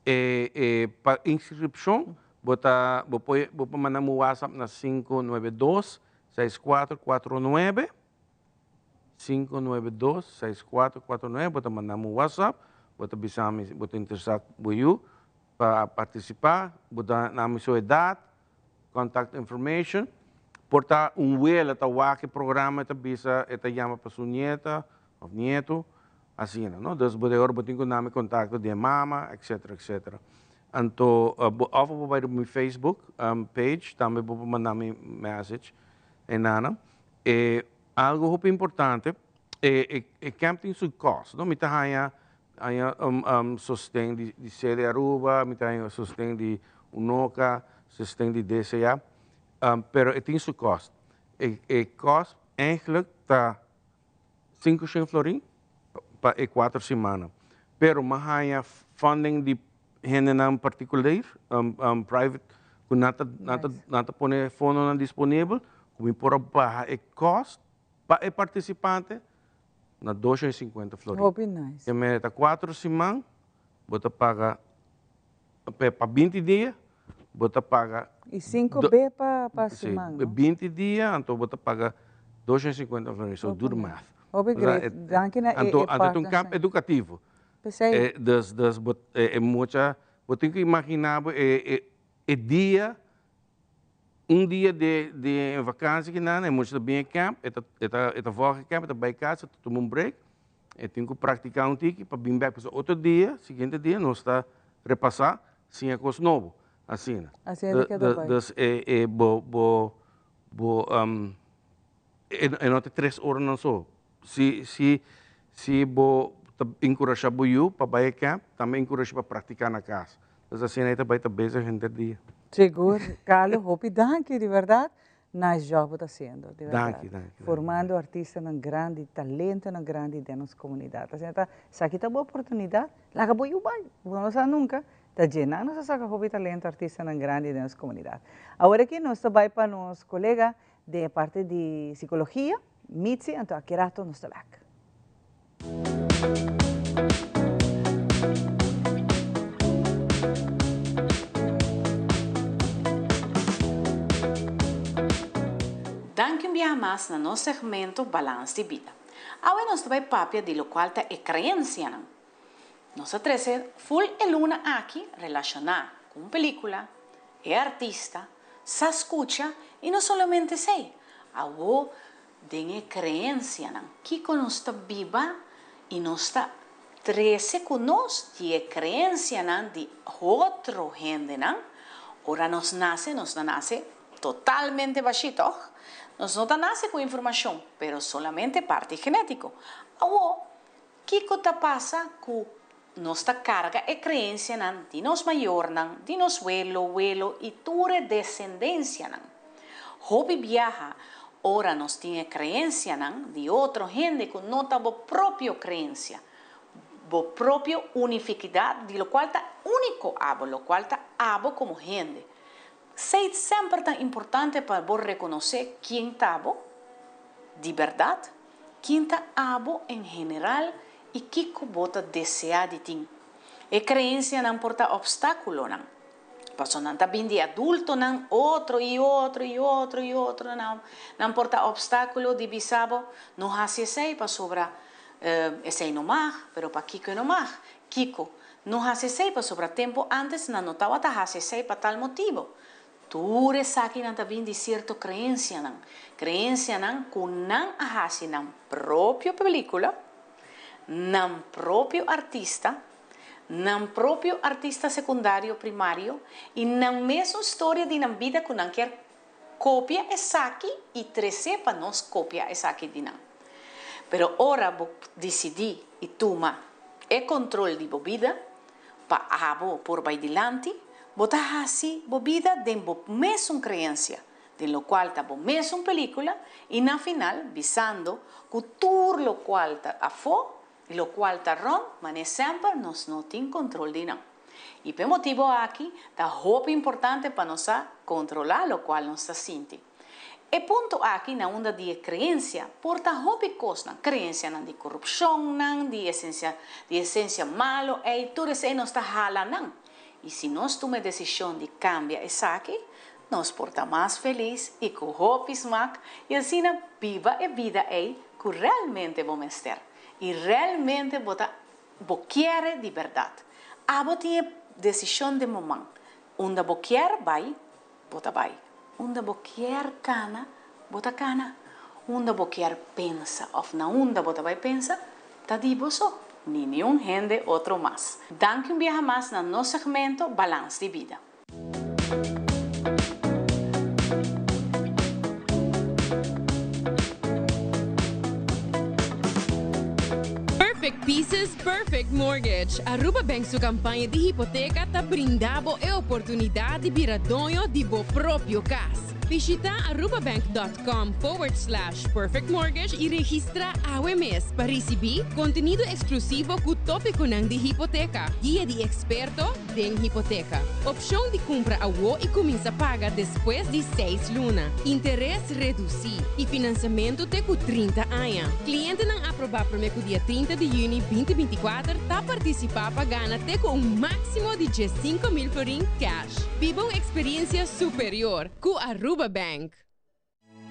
Speaker 13: E e pa inskripshon bo ta bo por bo por manda mi whatsapp na 592 6449. 592 6449 bo ta manda mi un whatsapp bo ta bisa mi bo ta interesa bo yu pa participa bo ta na mi su edad contact information por ta un wela ta wak e programa e ta bisa e ta yama pa su nieta of nieto asina no dus bo de ora bo tin ku na mi contacto di e mama etcetera etcetera anto bo of bo bai riba mi facebook page tambe bo por manda mi message e nana. E algo hopi importante, e e camp tin su cost, no? Mi ta haña haña sosten di di Sede Aruba, mi ta haña sosten di Unoca, sosten di DCA, pero e tin su cost. E e cost eigenlijk ta 500 florin pa e cuater simana. Pero mi a haña funding di hendenan particular, private, cu nan ta, nan ta, nan ta pone fondonan disponibel, cu mi por a baha e cost pa e participante na 250 florin.
Speaker 1: Hopi nice.
Speaker 13: Te mene ta cuatro siman, bo ta paga, pa 20 dia, bo ta paga.
Speaker 1: Y cinco be pa, pa siman, no?
Speaker 13: Si, 20 dia, anto bo ta paga 250 florin, so do the math.
Speaker 1: Hopi great, danki na e, e
Speaker 13: Anto, anto ta un camp educativo.
Speaker 1: P'esei.
Speaker 13: E, dus, dus bo, e, e mucha, bo tin ku imaginá bo e, e, e dia, un dia di, di vakantie kinan, e mucha ta bin e camp, e ta, e ta, e ta volg e camp, e ta bai kas, e ta tuma un break, e tin ku praktiká un tiki pa bin bèk, pasobra otro dia, siguiente dia nos ta repasá, siña kos nobo, asina.
Speaker 1: Asina ta keda bai.
Speaker 13: Dus e, e, bo, bo, bo, e, e no ta tres oranan so, Si si si bo ta enkurashá bo yu pa bai e camp, tambe enkurash'é pa praktiká na kas. Entonces asina e ta bai ta bezig henter dia.
Speaker 1: Sigur, Carlo, hopi danki, di berdad. Nice job bo ta haciendo, di berdad.
Speaker 13: Danki, danki.
Speaker 1: Formando artistanan grandi, talentonan grandi den nos comunidad. Asina ta, esaki ta bo oportunidad, laga bo yu bai, bo no sa nunca, ta dje-nan nos a saca hopi talento, artistanan grandi den nos comunidad. Awor aki nos ta bai pa nos colega Den e parti di psicologia, Mitzi, anto aki rato nos ta bek.
Speaker 14: Danki un biaha mas na nos segmento Balans di Bida. Awe nos ta bai papia di locual ta e creencianan. Nos a trece full e luna aki relaciona cu un pelicula, e artista, sa scucha y no solamente esey, awo den e creencianan, kico nos ta biba y nos ta trece cu nos di e creencianan di otro hendenan, ora nos nace nos ta nace totalmente bashi toch? Nos no ta nace cu informacion, pero solamente parti genetico. Awo Kiko ta pasa ku Nos ta karga e kreensianan di nos mayornan, di nos welo, welo i tur e desendensianan. Hopi biaha ora nos tin e kreensianan di otro hende ku no ta bo propio kreensia, bo propio unifikidat di lokual ta úniko abo, lokual ta abo komo hende. Seit semper ta importante pa bo rekonosé kien ta bo di bèrdat, kien ta abo en general i kiko bo ta deseá di tin. E kreensianan por ta opstákulonan, pasobra nan ta bin di adultonan, otro i otro i otro i otro, nan por ta opstákulo di bisa bo, no hasi esei pasobra Esei no mag, pero pakiko e no mag? Kiko? No hasi esei pasobra tempu ántes nan no tabata hasi esei pa tal motibu. Tur esakinan ta bin di sierto kreensianan, kreensianan ku nan a hasi nan propio pelíkula, nan propio artista, nan propio artista sekundario primario i nan mesun storia di nan bida ku nan kier Kopia esaki i trese pa nos kopia esaki di nan. Pero ora bo disidí i tuma e kontrol di bo bida pa abo por bai dilanti, bo ta hasi bo bida den bo mesun kreensia, den lokual ta bo mesun pelíkula i na final bisando ku tur lokual ta afó i lokual ta rònt, manera semper nos no tin kontrol di nan. I p'e motibu aki ta hopi importante pa nos sa kontrolá lokual nos ta sinti. E punto aki na unda di e kreensia por ta hopi kosnan, kreensianan di korupshonnan, di esensia di esensia malu ei, tur esei nos ta hala nan. I si nos tuma e desishon di kambia esaki, nos por ta mas felis i ku hopi smak i asina biba e bida ei ku realmente bo mester i realmente bo ta Bo kier di berdad. Abo tin e decision den bo man. Unda bo kier bai, bo ta bai. Unda bo kier cana, bo ta cana. Unda bo kier pensa of na unda bo ta bai pensa, ta di bo so, ni niun hende otro mas. Danki un biaha mas na nos segmento Balans di Bida.
Speaker 5: Perfect Pieces, Perfect Mortgage. Aruba Bank su campaña di hipoteca ta brinda bo e oportunidad di bira doño di bo propio cas. Bishita arubabank.com forward slash perfectmortgage y registra awe mes pa ricibi contenido exclusivo cu topiconan di hipoteca, guia di experto den hipoteca, opcion di cumpra awo y cuminsa paga despues di seis luna, interes reduci y financiamento te cu 30 aña. Clientenan aproba prome cu dia 30 di juni 2024 ta participa pa gana te cu un maximo di 15,000 florin cash. Biba un experiencia superior cu Aruba Bank.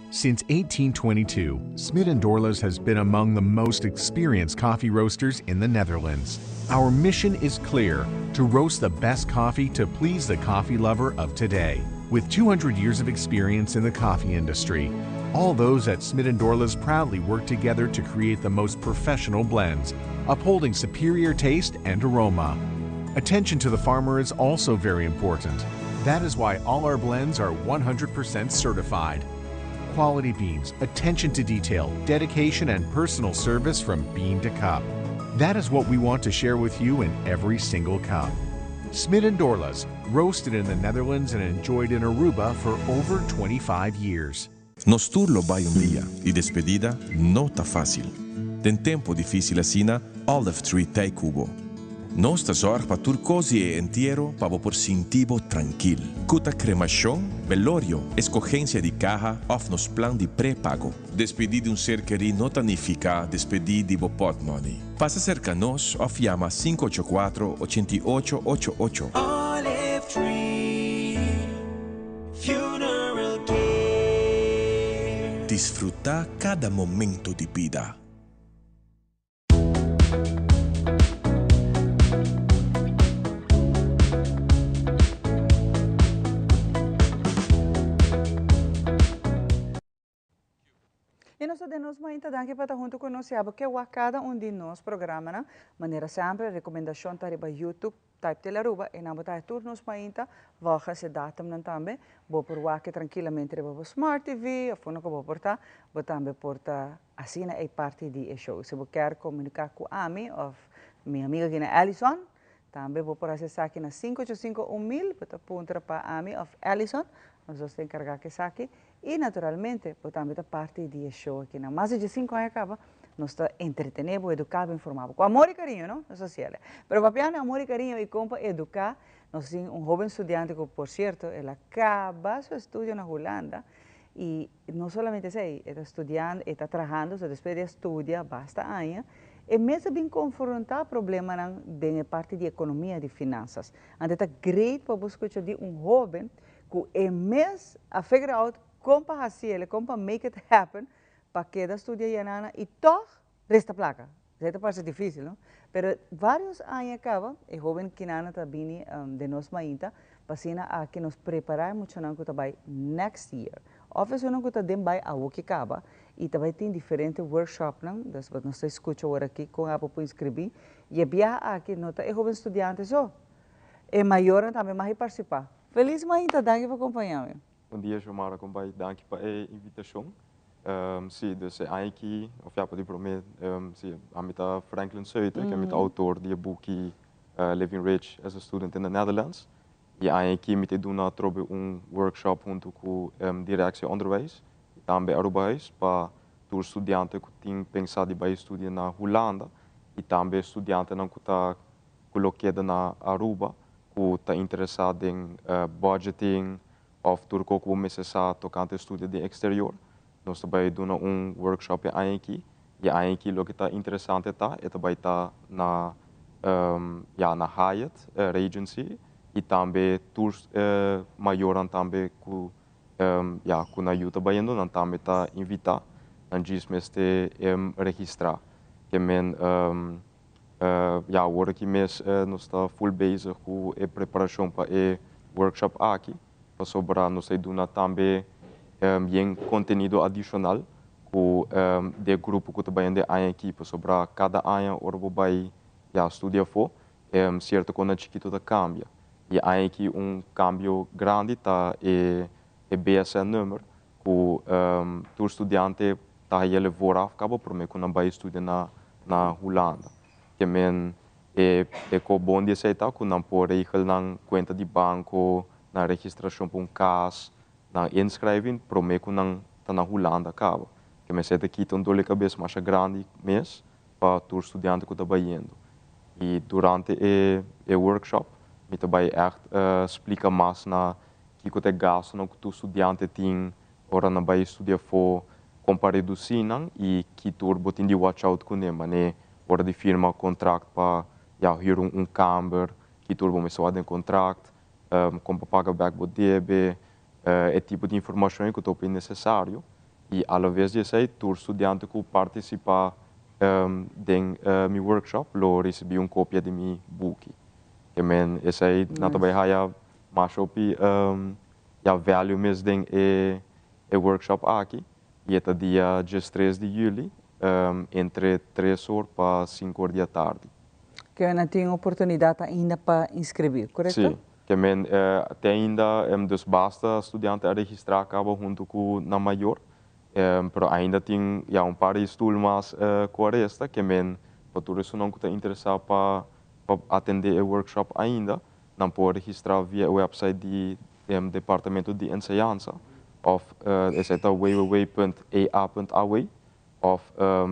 Speaker 15: Since 1822, Smit & Dorlas has been among the most experienced coffee roasters in the Netherlands. Our mission is clear, to roast the best coffee to please the coffee lover of today. With 200 years of experience in the coffee industry, all those at Smit & Dorlas proudly work together to create the most professional blends, upholding superior taste and aroma. Attention to the farmer is also very important. That is why all our blends are 100% certified. Quality beans, attention to detail, dedication, and personal service from bean to cup. That is what we want to share with you in every single cup. Smit & Dorlas, roasted in the Netherlands and enjoyed in Aruba for over 25 years.
Speaker 16: Nos tur lo bai un dia y despedida no ta facil. Den tempo dificil asina, Olive Tree t'ey cu bo. Nos ta zorg pa tur cos di e entiero pa bo por sinti bo trankil. Cu ta cremacion, belorio, escogencia di caha of nos plan di prepago. Despedi di un ser keri no ta nifica despedi di bo potmoney. Pasa cerca nos of yama 584 88 88.
Speaker 10: Olive Tree Funeral Care.
Speaker 16: Disfruta cada momento di bida.
Speaker 1: I nos ta den nos mainta danki pa ta huntu ku nos. Ya bo ke wak kada un di nos programanan. Manera semper rekomendashon ta riba YouTube, type Telearuba i nan bo ta haña tur nos mainta volgens e datumnan tambe. Bo por wak e trankilamente riba bo smart TV of unda ku bo por ta. Bo tambe por ta asina ei parti di e show. Si bo kier komuniká ku ami of. Mi amiga aki na Allison, tambe bo por hasi esaki na 585 1000, bo ta puntra pa ami of Allison, nos dos ta encarga cu esaki. Y naturalmente, bo tambe ta parti di e show aki na mas di 15 aña caba, nos ta entretene bo, educa bo, informa bo. Cu amor y cariño, no? Nos ta haciele. Pero papiando amor y cariño y con pa educa, nos tin un hoben studiante cu, por cierto, el a caba su estudio na Hulanda y no solamente esey, e ta studiando, e ta trahando, so despues di a studia basta aña, e mes a bin confronta problemanan den e parti di economia, di finanzas. Anto ta great pa bo scucha di un hoben cu e mes a figure out con pa haciele, con pa make it happen, pa keda studia yanana y toch resta placa. Esey ta parece dificil, no? Pero varios aña caba, e hoben kinana ta bini den nos mainta, pa asina aki nos prepara e muchanan cu ta bay next year. Of esunnan cu ta den bay awo ki caba, y ta bay tin diferente workshopnan, dus wat nos ta scucha awor aki con abo por inscribi. Y e biaha aki no ta e hoben studiante so, e mayornan tambe mag participa. Feliz mainta, danki pa acompaña mi.
Speaker 17: Bon dia Xiomara, con bay? Danki pa e invitacion. Si, dus e aña aki, of ya pa di prome, si, ami ta Franklin Suiter, cu ami ta autor di e buki Living Rich as a Student in the Netherlands. Y e aña aki mi ta duna atrobe un workshop hunto cu Directie Onderwijs y tambe Arubahuis pa tur studiante cu tin pensa di bay studia na Hulanda y tambe studiantenan cu ta cu lo keda na Aruba cu ta interesa den budgeting of tur co cu bo mester sa tocante studia den exterior. Nos ta bay duna un workshop e aña aki y e aña aki loke ta interesante ta e ta bay ta na ya na Hyatt Regency y tambe tur mayornan tambe cu ya cu nan yu ta bayendo nan tambe ta invita nan djis mester registra ke men Ya awor aki mes nos ta full bezig ku e preparashon pa e workshop aki, pasobra nos ta duna tambe yen kontenido adishonal ku de grupo ku ta bai hende aña aki, pasobra kada aña ora bo bai ya studia afó sierto konan chikito ta kambia. I aña aki un kambio grandi ta e BSN-nummer ku tur studiante ta hayele vooraf kaba prome ku nan bai studia na na Hulanda. Ke men e e ko bon di esei ta ku nan por regel nan kuenta di banko, nan registrashon pa un kas, nan inschrijving prome ku nan ta na Hulanda kaba. Ke men esei ta kita un dor di kabes masha grandi mes pa tur studiante ku ta bayendo. I durante e e workshop mi ta bai ègt splika mas na Kiko ta e gastunan ku tur studiante tin ora nan bai studia afó? Kon pa redusí nan i ki tur bo tin di watch out kuné? Manera ora di firma kontrakt pa ya hür un kamber, ki tur bo mester wak den kontrakt, kon pa paga bèk bo debe, e tipo di informashon ei ku ta hopi nesesario. I alaves di esei tur studiante ku partisipá den mi workshop lo risibí un kopia di mi buki. Ke men esei nan ta bai haya Mas hopi ya value mes den e e workshop aki y e ta dia diestres di juli entre tres or pa sinku or di atardi.
Speaker 1: Ke nan tin oportunidad ainda pa inscribi, corecto?
Speaker 17: Si, ke men te ainda dus basta studiante a registra caba hunto cu nan mayor, pero ainda tin ya un par di stoel mas cu a resta, ke men pa tur esunnan cu ta interesa pa pa atende e workshop ainda, Nan por registrá via e wèpsait di Departamento di Enseñansa òf esei ta www.ea.aw òf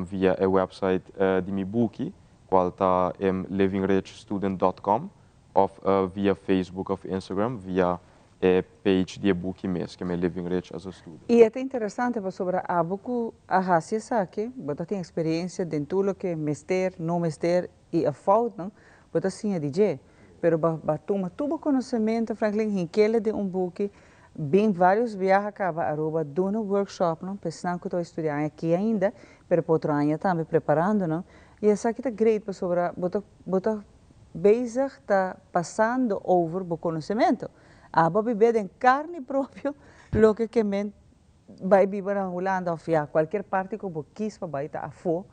Speaker 17: via e wèpsait di mi buki kual ta livingrichstudent.com òf via Facebook òf Instagram via e page di e buki mes, ke men Living Rich as a Student.
Speaker 1: I e ta interesante pasobra abo ku a hasi esaki, bo ta tin eksperensia den tur loke mester, no mester i e foutnan, bo ta siña di dje. Pero bo a tuma tur bo konosementu, Franklin, hinkele den un buki, bin vários biaha kaba Aruba, duna workshopnan pa esnan ku ta bai studia aña aki ainda, pero pa otro aña tambe preparando nan. I esaki ta great pasobra bo ta bo ta bezig ta pasando over bo konosementu. Abo a bibé den karni propio loke ke men bai biba na Hulanda òf ya kualkier parti ku bo kis pa bai ta afó.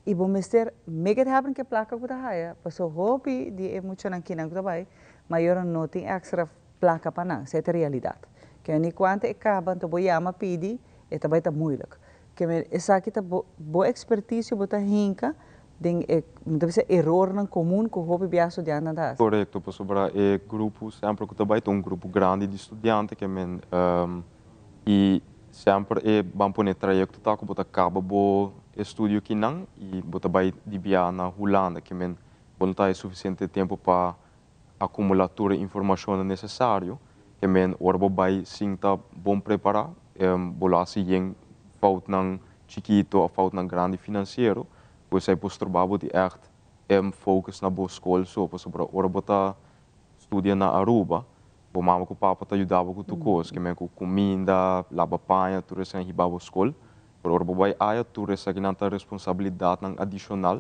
Speaker 1: I bo mester make it happen ke plaka ku ta haya, paso hopi di e muchanan kinan ku ta bai, mayornan no tin extra plaka pa nan, esei ta realidat. Ke ni kuantu e kaba anto bo yama pidi, e ta bai ta moeilijk. Ke men esaki ta bo bo expertisio bo ta hinka Den e, mi ta bisa erornan komun ku hopi bia studiantenan ta hasi.
Speaker 17: Korekto, pasobra e grupo semper ku ta bai ta un grupo grandi di studiante ke men i semper e ban pone trayekto ta ku bo ta kaba bo estudio kinan i bo ta bai di bia na Hulanda ke men bo no ta haña sufisiente tempu pa akumulá tur e informashonnan nesesario ke men ora bo bai sin ta bon prepará bo lo hasi yen foutnan chikito òf foutnan grandi finansiero ku esei por stroba bo di ègt focus na bo skol so pasobra ora bo ta studia na Aruba bo mama ku papa ta yuda bo ku tur kos ke men ku kuminda, laba paña tur esei hiba bo skol pero ora bo bai aya tur esakinan ta responsabilidatnan adishonal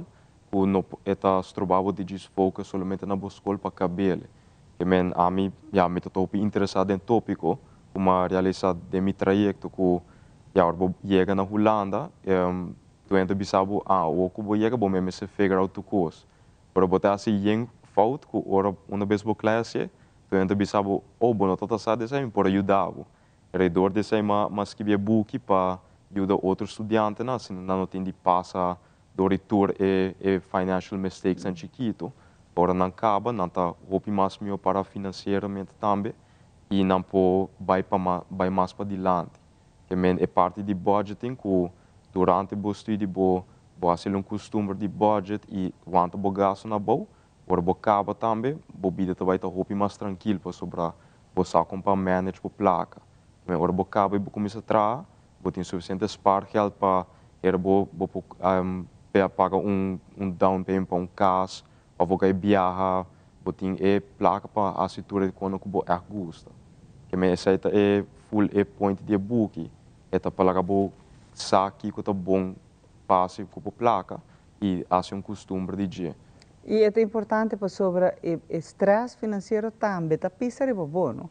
Speaker 17: ku no e ta stroba bo di djis focus solamente na bo skol pa kabele. Ke men ami ya mi ta hopi interesá den topiko ku m'a realisá den mi trayekto ku ya ora bo yega na Hulanda tur hende ta bisa bo ah awor ku bo yega bo mes mester figure out tur kos. Pero bo ta hasi yen fout ku ora una bes bo klei hasié tur hende ta bisa bo oh bo no ta ta sa di esei mi por a yuda bo. Alrededor di esei m'a skibi e buki pa yuda otro studiantenan asina nan no tin di pasa Dor di tur e e financial mistakesnan chikitu, ora nan kaba nan ta hopi mas mihó para finansieramente tambe i nan por bai pa mas bai mas padilanti. Ke men e parti di budgeting ku durante bo studi bo bo hasi un kustumber di budget i wanta bo gastunan abou, ora bo kaba tambe bo bida ta bai ta hopi mas trankil pasobra bo sa kon pa manage bo plaka. Men ora bo kaba i bo kuminsá traha Bo tin sufisiente spaargeld pa hera bo bo por paga un un down payment pa un kas òf bo kai biaha, bo tin e plaka pa hasi tur e kono ku bo ègt gusta. Ke men esei ta e full e point di e buki, e ta pa laga bo sa kiko ta bon pa hasi ku bo plaka i hasi un kustumber di dje.
Speaker 1: I e ta importante pasobra e e stress finansiero tambe ta pisa riba bo, no?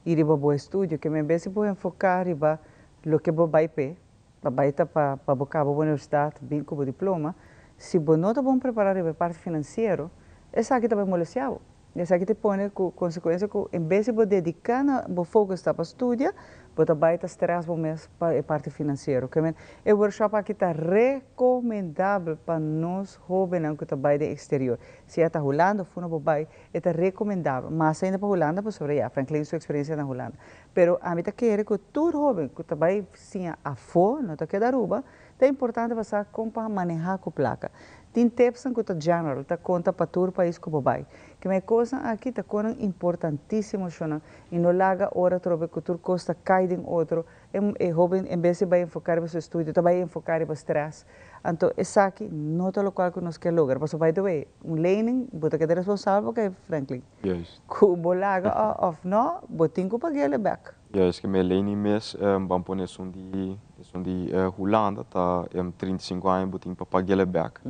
Speaker 1: I riba bo estudio, ke men bes si bo enfoká riba loke bo bai p'e, pa bai ta pa pa bo kaba bo universidat, bin ku bo diploma, si bo no ta bon prepará riba e parti finansiero, esaki ta bai molestiá bo. I esaki ta pone ku konsekuensia ku en bes di bo dediká na bo focus ta pa studia, bo ta bai ta strès bo mes pa e parti finansiero. Ke men e workshop aki ta rekomendabel pa nos hóbennan ku ta bai den eksterior. Sea ta Hulanda òf unda bo bai, E ta recomendabel, mas ainda pa Hulanda pasobra ya, Franklin su experiencia na Hulanda. Pero ami ta kere cu tur hoben cu ta bay siña afo, no ta keda Aruba, ta importante pa sa con pa maneha cu placa. Tin tipsnan cu ta general, ta conta pa tur pais cu bo bay. Kima e cosnan aki ta conan importantisimo shonan y no laga ora trobe cu tur cos ta cay den otro, e hoben en bes di bay enfoca riba su estudio ta bay enfoca riba stress. Anto esaki no ta locual cu nos kier logra. Pasobra by the way, un lening bo ta keda responsabel pa ke Franklin.
Speaker 17: Juist.
Speaker 1: Cu bo laga of no, bo tin cu pag'ele bek.
Speaker 17: Juist, ke mi lening mes ban pone esun di esun di Hulanda ta 35 aña bo tin pa pag'ele bek.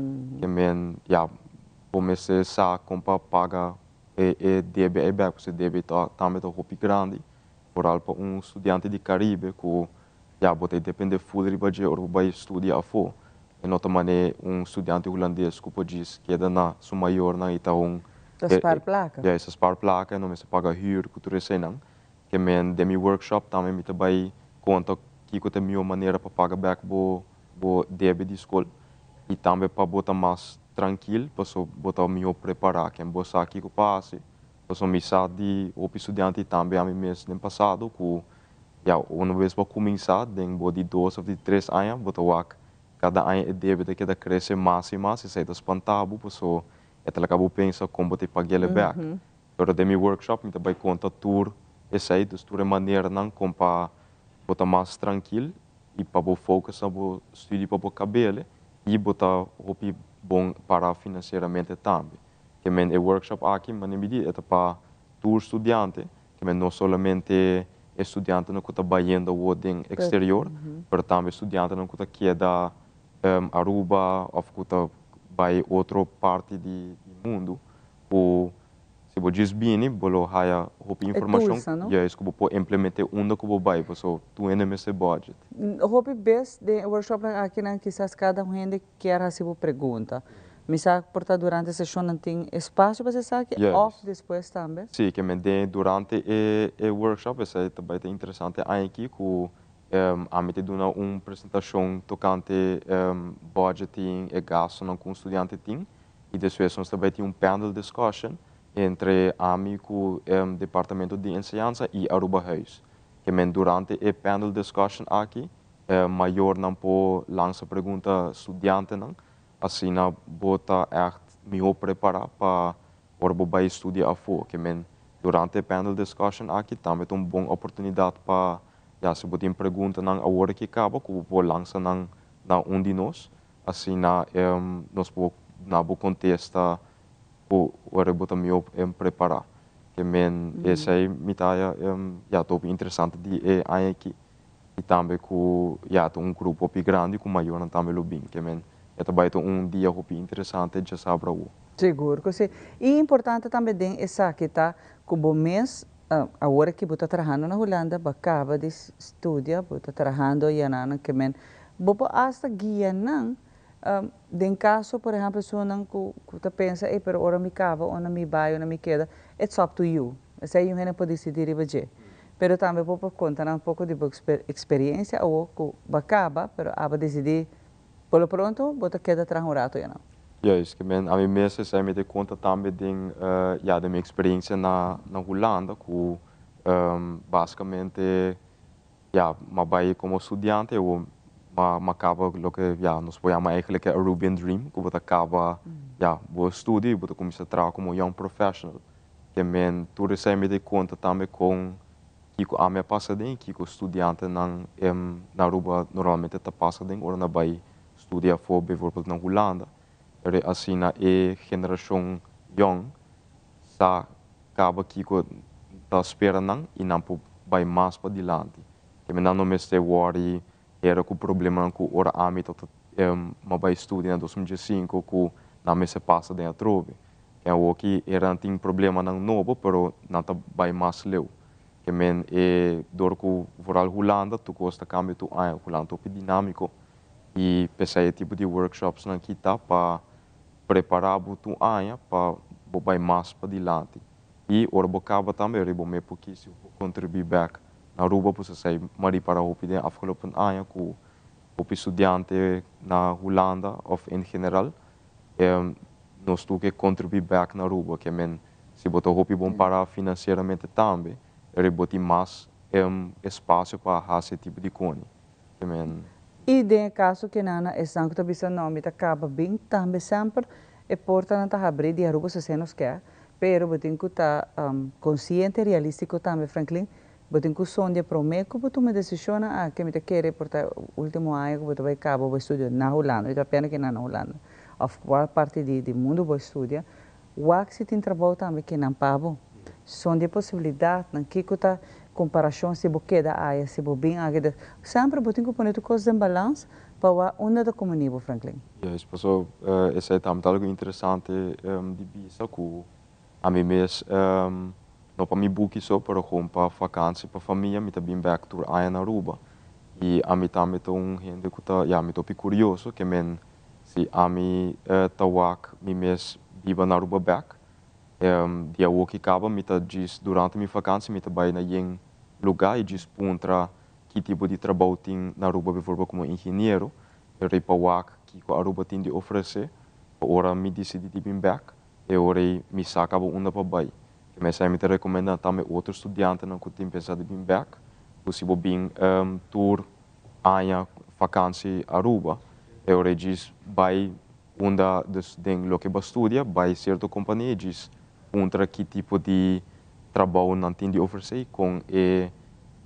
Speaker 17: Ke men ya bo mester sa con pa paga e debe ei bek pasobra e debe ta tambe ta hopi grandi. Vooral pa un studiante di Caribe cu ya bo ta depende full riba dje ora bo bai studia afo. E no ta mane un studiante Hulandes cu por djis keda na su mayornan y ta un
Speaker 1: Ta spaar placa.
Speaker 17: Ya, e ta spaar placa, e no mester paga huur cu tur eseinan. Ke men den mi workshop tambe mi ta bai conta kico ta e miho manera pa paga bek bo bo debe di scol y tambe pa bo ta mas trankil paso bo ta miho prepara. Ken bo sa kico pa haci Pasobra mi sa di hopi studiante i tambe ami mes den pasado ku ya una bes bo a kuminsá den bo di dos òf di tres aña bo ta wak kada aña e debe ta keda krese mas i mas esei ta spanta bo paso e ta laga bo pensa kon bo ta pag'el bèk. Pero den mi workshop mi ta bai konta tur esei dus tur e maneranan kon pa bo ta mas trankil i pa bo focus na bo studio pa bo kabele i bo ta hopi bon pará finansieramente tambe. Ke men e workshop aki mane mi di e ta pa tur studiante, ke men no solamente e studiantenan ku ta bayendo awor den eksterior, pero tambe studiantenan ku ta keda Aruba òf ku ta bai otro parti di mundu ku si bo djis bini bo lo haya hopi informashon juist ku bo por implemente unda ku bo bai paso tur hende mester budget.
Speaker 1: Hopi bes den e workshopnan akinan kisas kada un hende Kier hasi bo pregunta. Mi sa por ta durante seshonnan tin espasio pa esaki òf despues tambe?
Speaker 17: Sí, ke men den durante e e workshop esei ta bai ta interesante aña aki ku Ami ta duna un presentashon tokante budgeting, e gastunan ku un studiante tin i despues nos ta bai tin un panel discussion entre ami ku Departamento di Enseñansa i Arubahuis. Ke men durante e panel discussion aki mayornan por lansa pregunta studiantenan, asina bo ta ègt mihó prepará pa ora bo bai studia afó. Ke men durante e panel discussion aki tambe ta un bon oportunidat pa ya si bo tin preguntanan awor aki kaba ku bo por lansa nan na un di nos, asina nos por duna bo kontesta ku ora bo ta mihó prepará. Ke men esei mi ta haya ya ta hopi interesante di e aña aki i tambe ku ya ta un grupo hopi grandi ku mayornan tambe lo bin. Ke men e ta bai ta un dia hopi interesante djasabra awo.
Speaker 1: Sigur ku si. I importante tambe den esaki ta ku bo mes Awor aki bo ta trahando na Hulanda, bo a kaba di studia, bo ta trahando ayana nan ke men bo por asta guia nan den kaso por ehempel esunnan ku ta pensa ey pero ora mi kaba unda mi bai unda mi keda it's up to you esei un hende por disidi riba dje pero tambe bo por konta nan un poko di bo eksperiencia awor ku bo a kaba pero abo disidi Por lo pronto bo ta keda traha un rato ya no?
Speaker 17: Juist, ke men ami mes esei mi ta konta tambe den ya den mi eksperensia na na Hulanda ku basikamente ya m'a bai komo studiante awor m'a m'a kaba loke ya nos por yama eigenlik e Arubian dream ku bo ta kaba ya bo estudio i bo ta kuminsá traha komo young professional. Ke men tur esei mi ta konta tambe kon Kiko ami a pasa den i kiko studiantenan na Aruba normalmente ta pasa den ora nan bai studia afó, bijvoorbeeld na Hulanda. Pero asina e generashon yòn sa kaba kiko ta spera nan i nan por bai mas padilanti. Keme nan no mester wòri hera ku problemanan ku ora ami tabata m'a bai studia na 2005 ku nan mester pasa den atrobe. Ken awoki eran tin problemanan nobo pero nan ta bai mas leu. Ke men e dor ku vooral Hulanda tur kos ta kambia tur aña. Hulanda ta hopi dinamiko i p'esei e tipo di workshopsnan ki ta pa prepara bo tur aña pa bo bai mas padilanti. I ora bo kaba tambe riba bo me por kisi bo kontribuí bèk na Aruba pues esei m'a ripara hopi den afgelopen aña ku hopi studiante na Hulanda òf en general Nos tur ke kontribuí bèk na Aruba, ke men si bo ta hopi bon pará finansieramente tambe, eri bo tin mas espasio pa hasi e tipo di koni. Ke men.
Speaker 1: I den e kaso ke nan na esnan ku ta bisa no mi ta kaba bin tambe semper e portanan ta habrí di Aruba si esei nos ke, pero bo tin ku ta konsiente realístiko tambe Franklin, bo tin ku sondia promé ku bo tuma e desishonnan aki, mi ta kere por ta e último aña ku bo ta bai kaba bo estudio na Hulanda, mi ta pena ke nan na Hulanda. Of kua parti di di mundu bo studia, wak si tin trabou tambe ke nan pa bo. Son di e posibilidatnan, kiko ta komparashon si bo keda aya, si bo bin aki des. Semper bo tin ku pone tur kos den balans pa wak unda ta komuni bo, Franklin.
Speaker 17: Juist, paso esei tambe ta algu interesante di bisa ku ami mes no pa mi buki so pero gewoon pa vakansi pa famia mi ta bin bek tur aña na Aruba i ami tambe ta un hende ku ta ya mi ta hopi kurioso ke men Si ami ta wak mi mes biba na Aruba bek, di awoki kaba mi ta djis durante mi vakansi mi ta bai na yen luga i djis puntra ki tipo di trabou tin na Aruba bivorbel komo ingeniero, e rei pa wak kiko Aruba tin di ofrese pa ora mi disidi di bin bek e ora ei mi sa kaba unda pa bai. Ke esei mi ta rekomenda tambe otro studiantenan ku tin pensa di bin bek ku si bo bin tur aña vakansi Aruba, e ora e djis bai unda dus den loke bo a studia, bai sierto kompania e djis puntra ki tipo di trabou nan tin di ofresé i kon e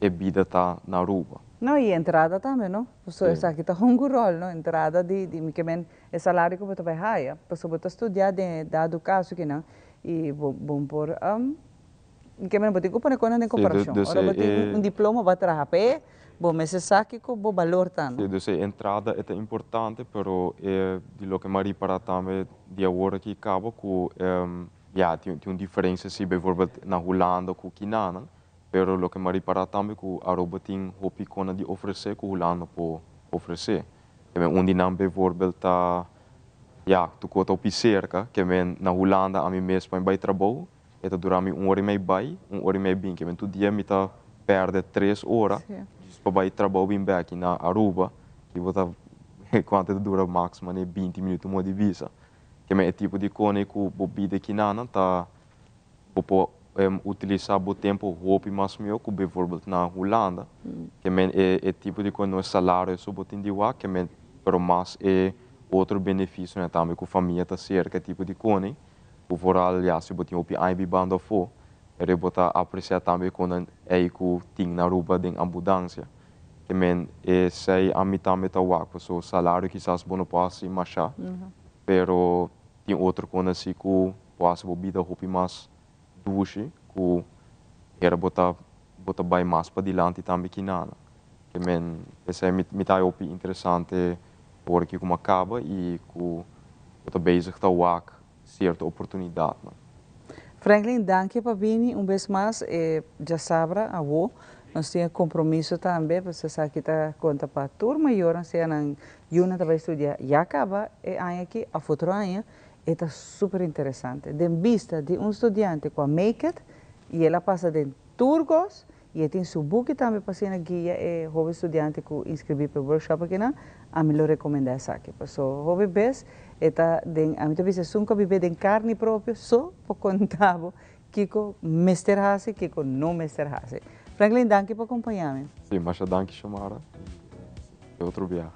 Speaker 17: e bida ta na Aruba.
Speaker 1: No, i entrada tambe no, pasobra esaki ta hunga un ròl no, entrada di di mi ke men e salario ku bo ta bai haya, pasobra bo ta studia den e dado kaso kinan i bo bo por Ke men bo tin ku pone konan den komparashon. Ora bo tin un diploma bo a traha p'e, bo mester sa kiko bo balor ta, no?
Speaker 17: Sí, dus e entrada e ta importante, pero e di loke mi a ripará tambe di awor aki kaba ku ya tin un diferensia si bijvoorbeeld na Hulanda ku kinanan, pero loke mi a ripará tambe ku Aruba tin hopi konan di ofresé ku Hulanda por ofresé. Ke men un di nan bijvoorbeeld ta ya tur kos ta hopi serka, ke men na Hulanda ami mes pa mi bai trabou E ta dura mi un ora i mei bai, un ora i mei bin. Ke men tur dia mi ta pèrdè tres ora. Pa bai trabou bin bek na Aruba, ki bo ta kuantu ta dura max mane binti minuto mo di bisa. Ke men e tipo di kone ku bo bida kinanan ta bo por utilisa bo tempo hopi mas mihó ku bijvoorbeeld na Hulanda. Ke men e e tipo di kone no e salario so bo tin di wak ke men pero mas e otro benefisionan tambe ku famia ta serka e tipo di kone ku vooral ya si bo tin hopi aña bibando afó Pero bo ta aprecia tambe con nan ey cu tin na Aruba den abundancia. Ke men esey ami tambe ta wak paso salario kisas bo no por haci masha, pero tin otro con asi cu por haci bo bida hopi mas dushi cu hera bo ta bo ta bay mas padilanti tambe ki nana. Ke men esey mi ta hopi interesante ora ki cu a caba y cu bo ta bezig ta wak cierto oportunidadnan.
Speaker 1: Franklin, danki pa bini un bes mas e djasabra awo. Nos tin e compromiso tambe, pasobra esaki ta conta pa tur mayornan, sea nan yunan ta bay studia ya caba e aña aki of otro aña, e ta super interesante. Den bista di un studiante cu a make it y el a pasa den tur cos, I e tin su buki tambe pa asina guia e hoben studiante ku inskribí pa e workshop akinan, ami lo rekomendá esaki. Paso hopi bes e ta den, ami ta bisa esun ku a bibé den karni propio so por konta bo kiko mester hasi, kiko no mester hasi. Franklin, danki pa kompañá mi.
Speaker 17: Sí, masha danki Xiomara i te otro biaha.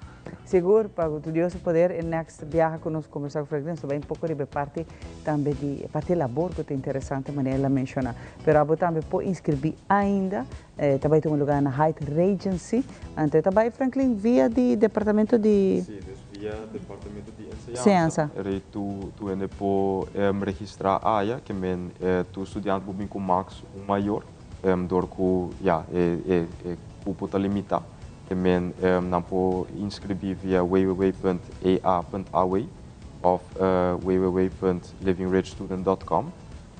Speaker 1: Sigur, pa ku Dios su poder e next biaha ku nos kombersá ku Franklin nos ta bai un poko riba e parti tambe di e parti labor ku ta interesante manera el a menshoná. Pero abo tambe por inskribí ainda, e ta bai tuma lugá na Hyatt Regency. Anto e ta bai Franklin via di departamento di.
Speaker 17: Sí, dus via departamento di enseñansa. Rei tur tur hende por registrá aya, ke men tur studiante por bin ku max un mayor. Dor ku ya e e e kupo ta limitá, te men nan por inskribí via www.ea.aw òf www.livingrichstudent.com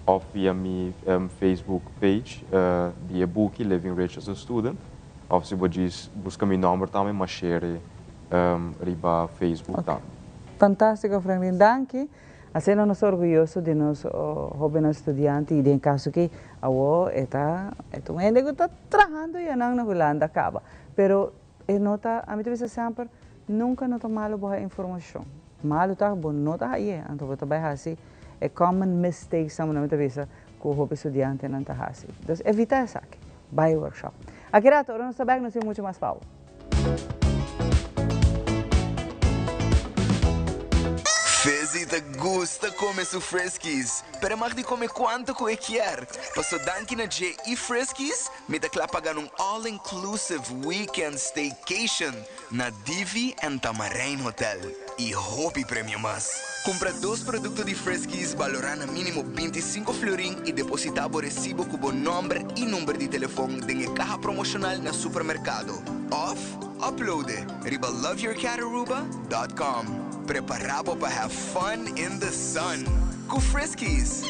Speaker 17: òf via mi Facebook page di e buki Living Rich as a Student òf si bo djis buska mi nòmber tambe m'a share riba Facebook tambe.
Speaker 1: Fantástiko Franklin, danki. Asina nos ta orguyoso di nos hobennan studiante y den caso aki awo e ta e ta un hende cu ta trahando ya nan na Hulanda caba. Pero e no ta, ami ta bisa semper, nunca no ta malo bo haya informacion. Malo ta bo no ta haye, anto bo ta bay haci e common mistakes nan mi ta bisa cu hopi studiantenan ta haci. Dus evita esaki, bay e workshop. Aki rato ora nos ta bek nos tin mucho mas pa bo.
Speaker 18: Fizzy ta gusta come su Friskies, pero e mag di come cuanto cu e kier. Paso danki na dje y Friskies, mi ta cla pa gana un all inclusive weekend staycation na Divi and Tamarijn Hotel y hopi premio mas. Cumpra dos producto di Friskies balora na minimo 25 florin y deposita bo recibo cu bo nomber y number di telefon den e caha promocional na supermercado. Of upload e riba loveyourcataruba.com. Prepara bo pa have fun in the sun cu Friskies!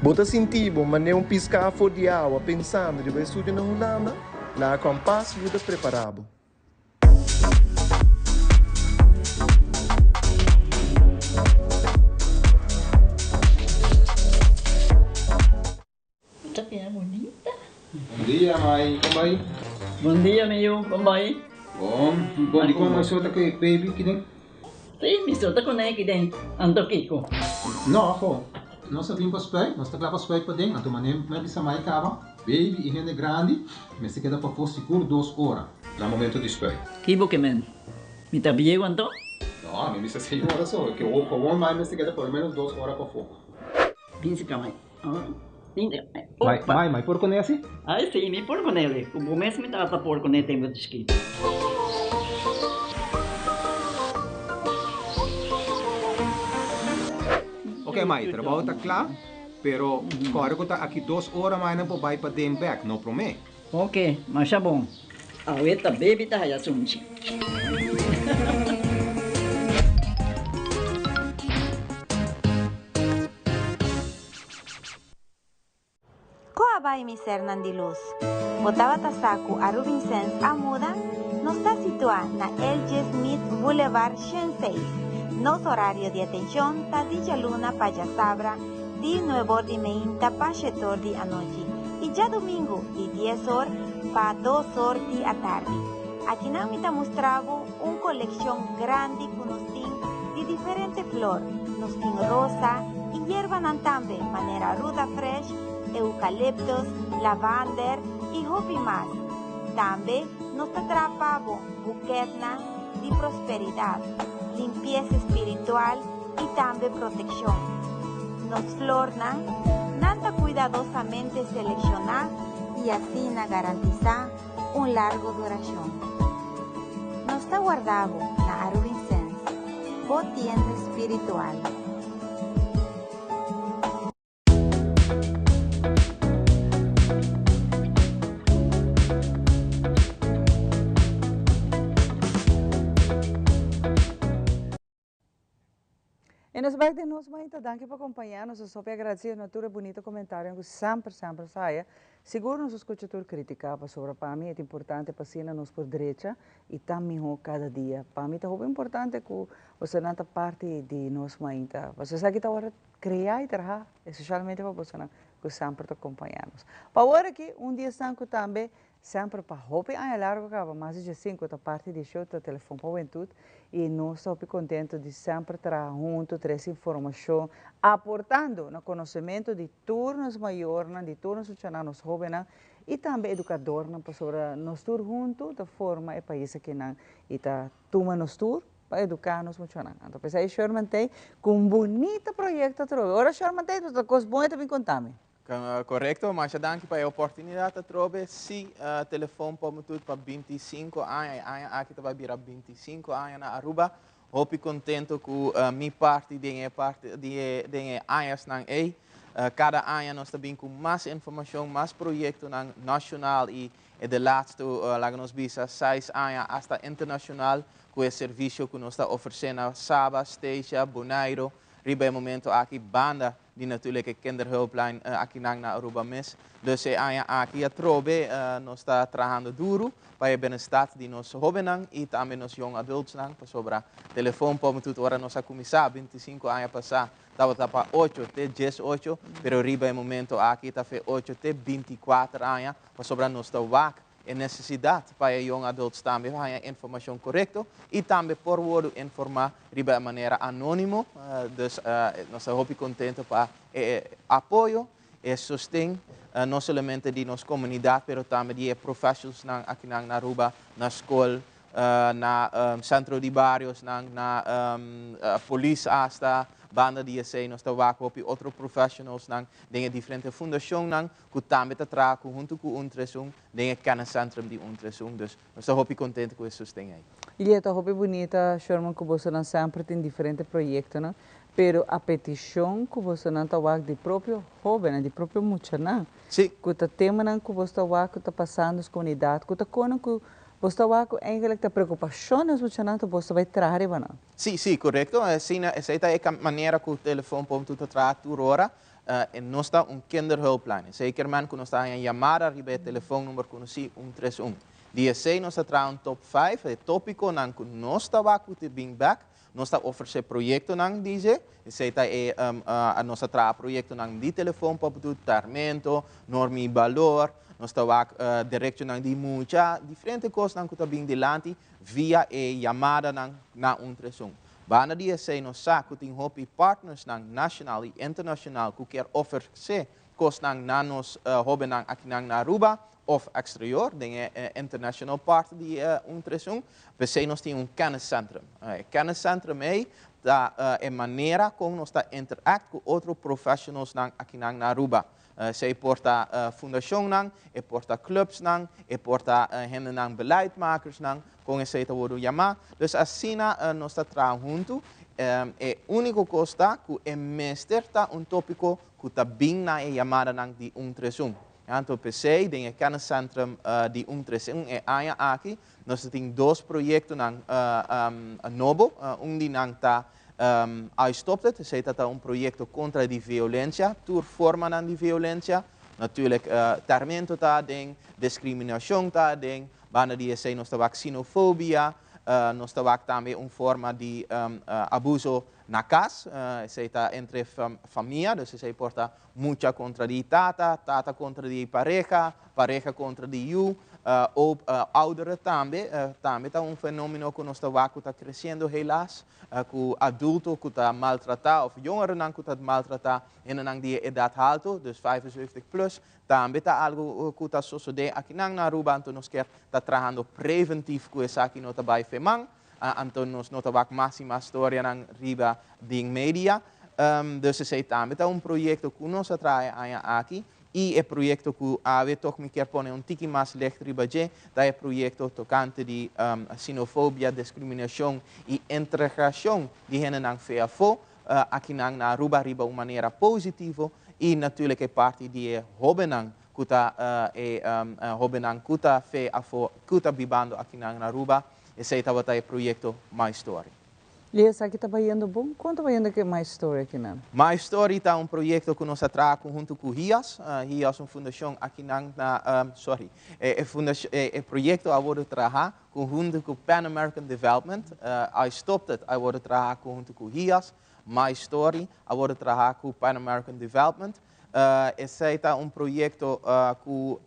Speaker 19: Bo ta sinti bo manera un piská for di awa pensando riba e studio na Hulanda? Laga Kompas yuda prepará bo.
Speaker 20: Ta bia bunita.
Speaker 21: Bon dia mai, kon bai?
Speaker 20: Bon dia mi yu, kon bai?
Speaker 21: Bon, bon di kon mi so ta ku e baby kiden?
Speaker 20: Si, mi so ta ku ne kiden, anto kiko?
Speaker 21: No, ho, nos a bin pa spuit, nos ta kla pa spuit paden, anto mane mi a bisa mai kaba, baby i hende grandi mester keda pafó sigur dos ora na momento di spuit.
Speaker 20: Ki bo ke men? Mi ta bieu anto?
Speaker 21: No, mi bisa seis ora so, ke gewoon mai mester keda por lo menos dos ora pafó.
Speaker 20: Bin si ka mai.
Speaker 21: Mai, mai, mai por kuné asi?
Speaker 20: Ai si, mi por kuné. Ku bo mes mi tata por kuné tempu di chikitu.
Speaker 21: Ok mai, trabou ta kla, pero kòrda ku ta aki dos ora mai nan por bai paden bèk, no promé.
Speaker 20: Ok, masha bon. Awe ta baby ta haya sunchi.
Speaker 22: Ko a bai mi sernan di lus? Bo tabata sa ku Arubinsens a muda? Nos ta situá na LG. Smith Boulevard 106. Nos horario di atenshon ta di djaluna pa djasabra. di nuebor di meinta pa shetor di anochi i djadumingu di dies or pa dos or di atardi. Akinan mi ta mustra bo un kolekshon grandi ku nos tin di diferente flor. Nos tin rosa i yerbanan tambe manera ruda fresh, eukaliptus, lavander i hopi mas. Tambe nos ta traha pa bo buketnan di prosperidat, limpiesa spiritual i tambe protekshon. Nos flornan, nan ta kuidadosamente selekshoná i asina garantisá un largo durashon. Nos ta warda bo na Arubinsens, bo tienda spiritual.
Speaker 1: E nos bek den nos mainta, danki pa kompañá nos. Nos hopi agradesido na tur e bunito komentarionan ku semper semper nos haya. Sigur nos a skucha tur kritika pasobra pa mi e ta importante pa asina nos por drecha i ta mihó kada dia. Pa mi ta hopi importante ku bosonan ta parti di nos mainta pasobra esaki ta ora Crea y traha, especialmente pa bosonan cu semper ta compaña nos. Pa awor aki, un di esnan cu tambe semper pa hopi aña largo caba, mas di diescinco, ta parti di e show ta Telefon pa Hubentud y nos ta hopi contento di semper traha hunto, trece informacion, aportando na conocemento di tur nos mayornan, di tur nos muchanan, nos hobennan y tambe educadornan, pasobra nos tur hunto ta forma e pais akinan y ta tuma nos tur Pa eduká nos muchanan. Anto p'esei Sherman t'ei ku un bunita proyekto atrobe. Ora Sherman t'ei ta kos bon e ta bin konta mi.
Speaker 3: Korekto, masha danki pa e oportunidat atrobe. Sí, telefon pa Mutut pa bintisinko aña, e aña aki ta bai bira bintisinko aña na Aruba. Hopi kontento ku mi parti den e parti di e den e añasnan ei. Kada aña nos ta bin ku mas informashon, mas proyektonan nashonal i e de laatste, laga nos bisa, seis aña asta internashonal. Ku e servisio ku nos ta ofresé na Saba, Statia, Boneiru riba e momento aki banda di natuurlijk e kinderhulplijn akinan na Aruba mes. Dus e aña aki atrobe nos ta trahando duru pa e benestat di nos hobennan i tambe nos young adultsnan pasobra telefon por tut ora nos a kuminsá bintisinko aña pasá tabata pa ocho te diesocho pero riba e momento aki ta fe ocho te bintikuater aña pasobra nos ta wak E nesesidat pa e young adults tambe haña informashon korekto i tambe por wordu informá riba e manera anónimo. Dus nos ta hopi kontento pa e apoyo, e sosten, no solamente di nos komunidat pero tambe di e professionalsnan akinan na Aruba, na skol, na sentro di bariosnan, na polis asta. Banda di esei nos ta wak hopi otro professionalsnan den e diferente fundashonnan ku tambe ta traha ku huntu ku Un Tres Un den e kenniscentrum di Un Tres Un. Dus nos ta hopi kontento ku e sosten ei.
Speaker 1: I e ta hopi bunita, Sherman, ku bosonan semper tin diferente proyektonan, pero a petishon ku bosonan ta wak di propio hóbennan, di propio muchanan, ku ta temanan ku bos ta wak ku ta pasando nos komunidat, ku ta konan ku bos ta wak ku eigenlijk ta preokupashon di nos muchanan, ta bos ta bai traha riba nan.
Speaker 3: Sí, sí, korekto. Asina, esei ta e manera ku Telefon Pom Tur ta traha tur ora. E nos ta un kinderhulplijn. Esei kier men ku nos ta haña yamada riba e telefonnumber konosí un tres un. Di esei nos ta traha un top vijf, e topikonan ku nos ta wak ku ta bin bèk. Nos ta ofresé proyektonan di dje. Esei ta e nos ta traha proyektonan di telefon pa bedoel tarmento, norma i balor. Nos ta wak derechonan di mucha, diferente kosnan ku ta bin dilanti via e yamadanan na un tres un. Banda di esei nos sa ku tin hopi partnersnan nashonal i internashonal ku kier ofresé kosnan na nos hóbennan akinan na Aruba òf eksterior den e internashonal parti di un tres un. P'esei nos tin un kenniscentrum. E kenniscentrum ei ta e manera kon nos ta interact ku otro professionalsnan akinan na Aruba. Esei por ta fundashonnan, e por ta clubsnan, e por ta hendenan beleidmakersnan, kon esei ta wordu yamá. Dus asina nos ta traha huntu. E úniko kos ta ku e mester ta un tópiko ku ta bin na e yamadanan di un tres un. Anto p'esei den e kenniscentrum di un tres un e aña aki nos ta tin dos proyektonan nobo. Un di nan ta I Stopped It, esei ta ta un proyekto kontra di violensia, tur formanan di violensia. Natuurlijk termento ta aden, diskriminashon ta aden, banda di esei nos ta wak xenofobia, nos ta wak tambe un forma di abuso na cas, esey ta entre famia, dus esey por ta mucha contra di tata, tata contra di pareha, pareha contra di yu, of ouderen tambe, tambe ta un fenomeno cu nos ta wak cu ta creciendo helaas, cu adulto cu ta maltrata of jongerennan cu ta maltrata hendenan di e edad halto, dus 75 plus, tambe ta algo cu ta sosode akinan na Aruba, anto nos kier ta trahando preventief cu esaki no ta bay feman. Anto nos no ta wak mas y mas storianan riba den media. Dus esey tambe ta un proyecto cu nos a traha e aña aki. Y e proyecto cu awe toch mi kier pone un tiki mas licht riba dje, ta e proyecto tocante di xenofobia, discriminacion y integracion di hendenan fe afo akinan na Aruba riba un manera positivo. Y natuurlijk e parti di e hobennan cu ta e hobennan cu ta fe afo cu ta bibando akinan na Aruba. Esey tabata e proyecto My Story.
Speaker 1: Y esaki ta bayendo bon? Con ta bayendo cu e My Story akinan?
Speaker 3: My Story ta un proyecto cu nos a traha conhunto cu HIAS. HIAS un fundacion akinan na, sorry, e fundacion, e proyecto a wordo traha conhunto cu Pan American Development. I Stopped It a wordo traha conhunto cu HIAS. My Story a wordo traha cu Pan American Development. Esey ta un proyecto cu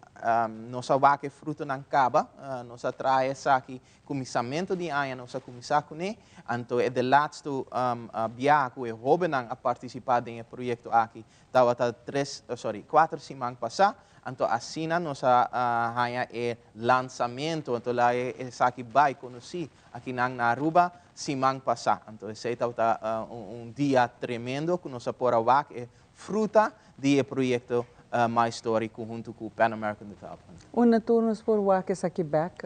Speaker 3: nos a wak e frutonan caba. Nos a traha esaki cuminsamento di aña, nos a cuminsa cune. Anto e de laatste biaha cu e hobennan a participa den e proyecto aki tabata tres, sorry, cuater siman pasa. Anto asina nos a haña e lansamento, anto la esaki bay conoci akinan na Aruba siman pasa. Anto esey tabata un dia tremendo cu nos a por a wak e fruta di e proyecto My Story conhunto cu Pan American Development.
Speaker 1: Unda tur nos por wak esaki bek,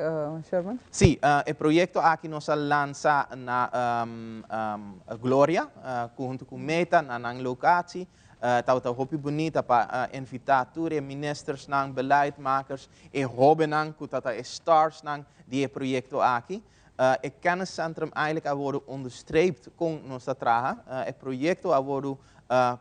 Speaker 1: Sherman?
Speaker 3: Si, e proyecto aki nos a lansa na Gloria, conhunto cu Meta, na nan locatie. Tabata hopi bunita pa invita tur e ministersnan, beleidmakers, e hobennan cu ta e starsnan di e proyecto aki. E kenniscentrum eigenlijk a wordo onderstreept con nos ta traha. E proyecto a wordo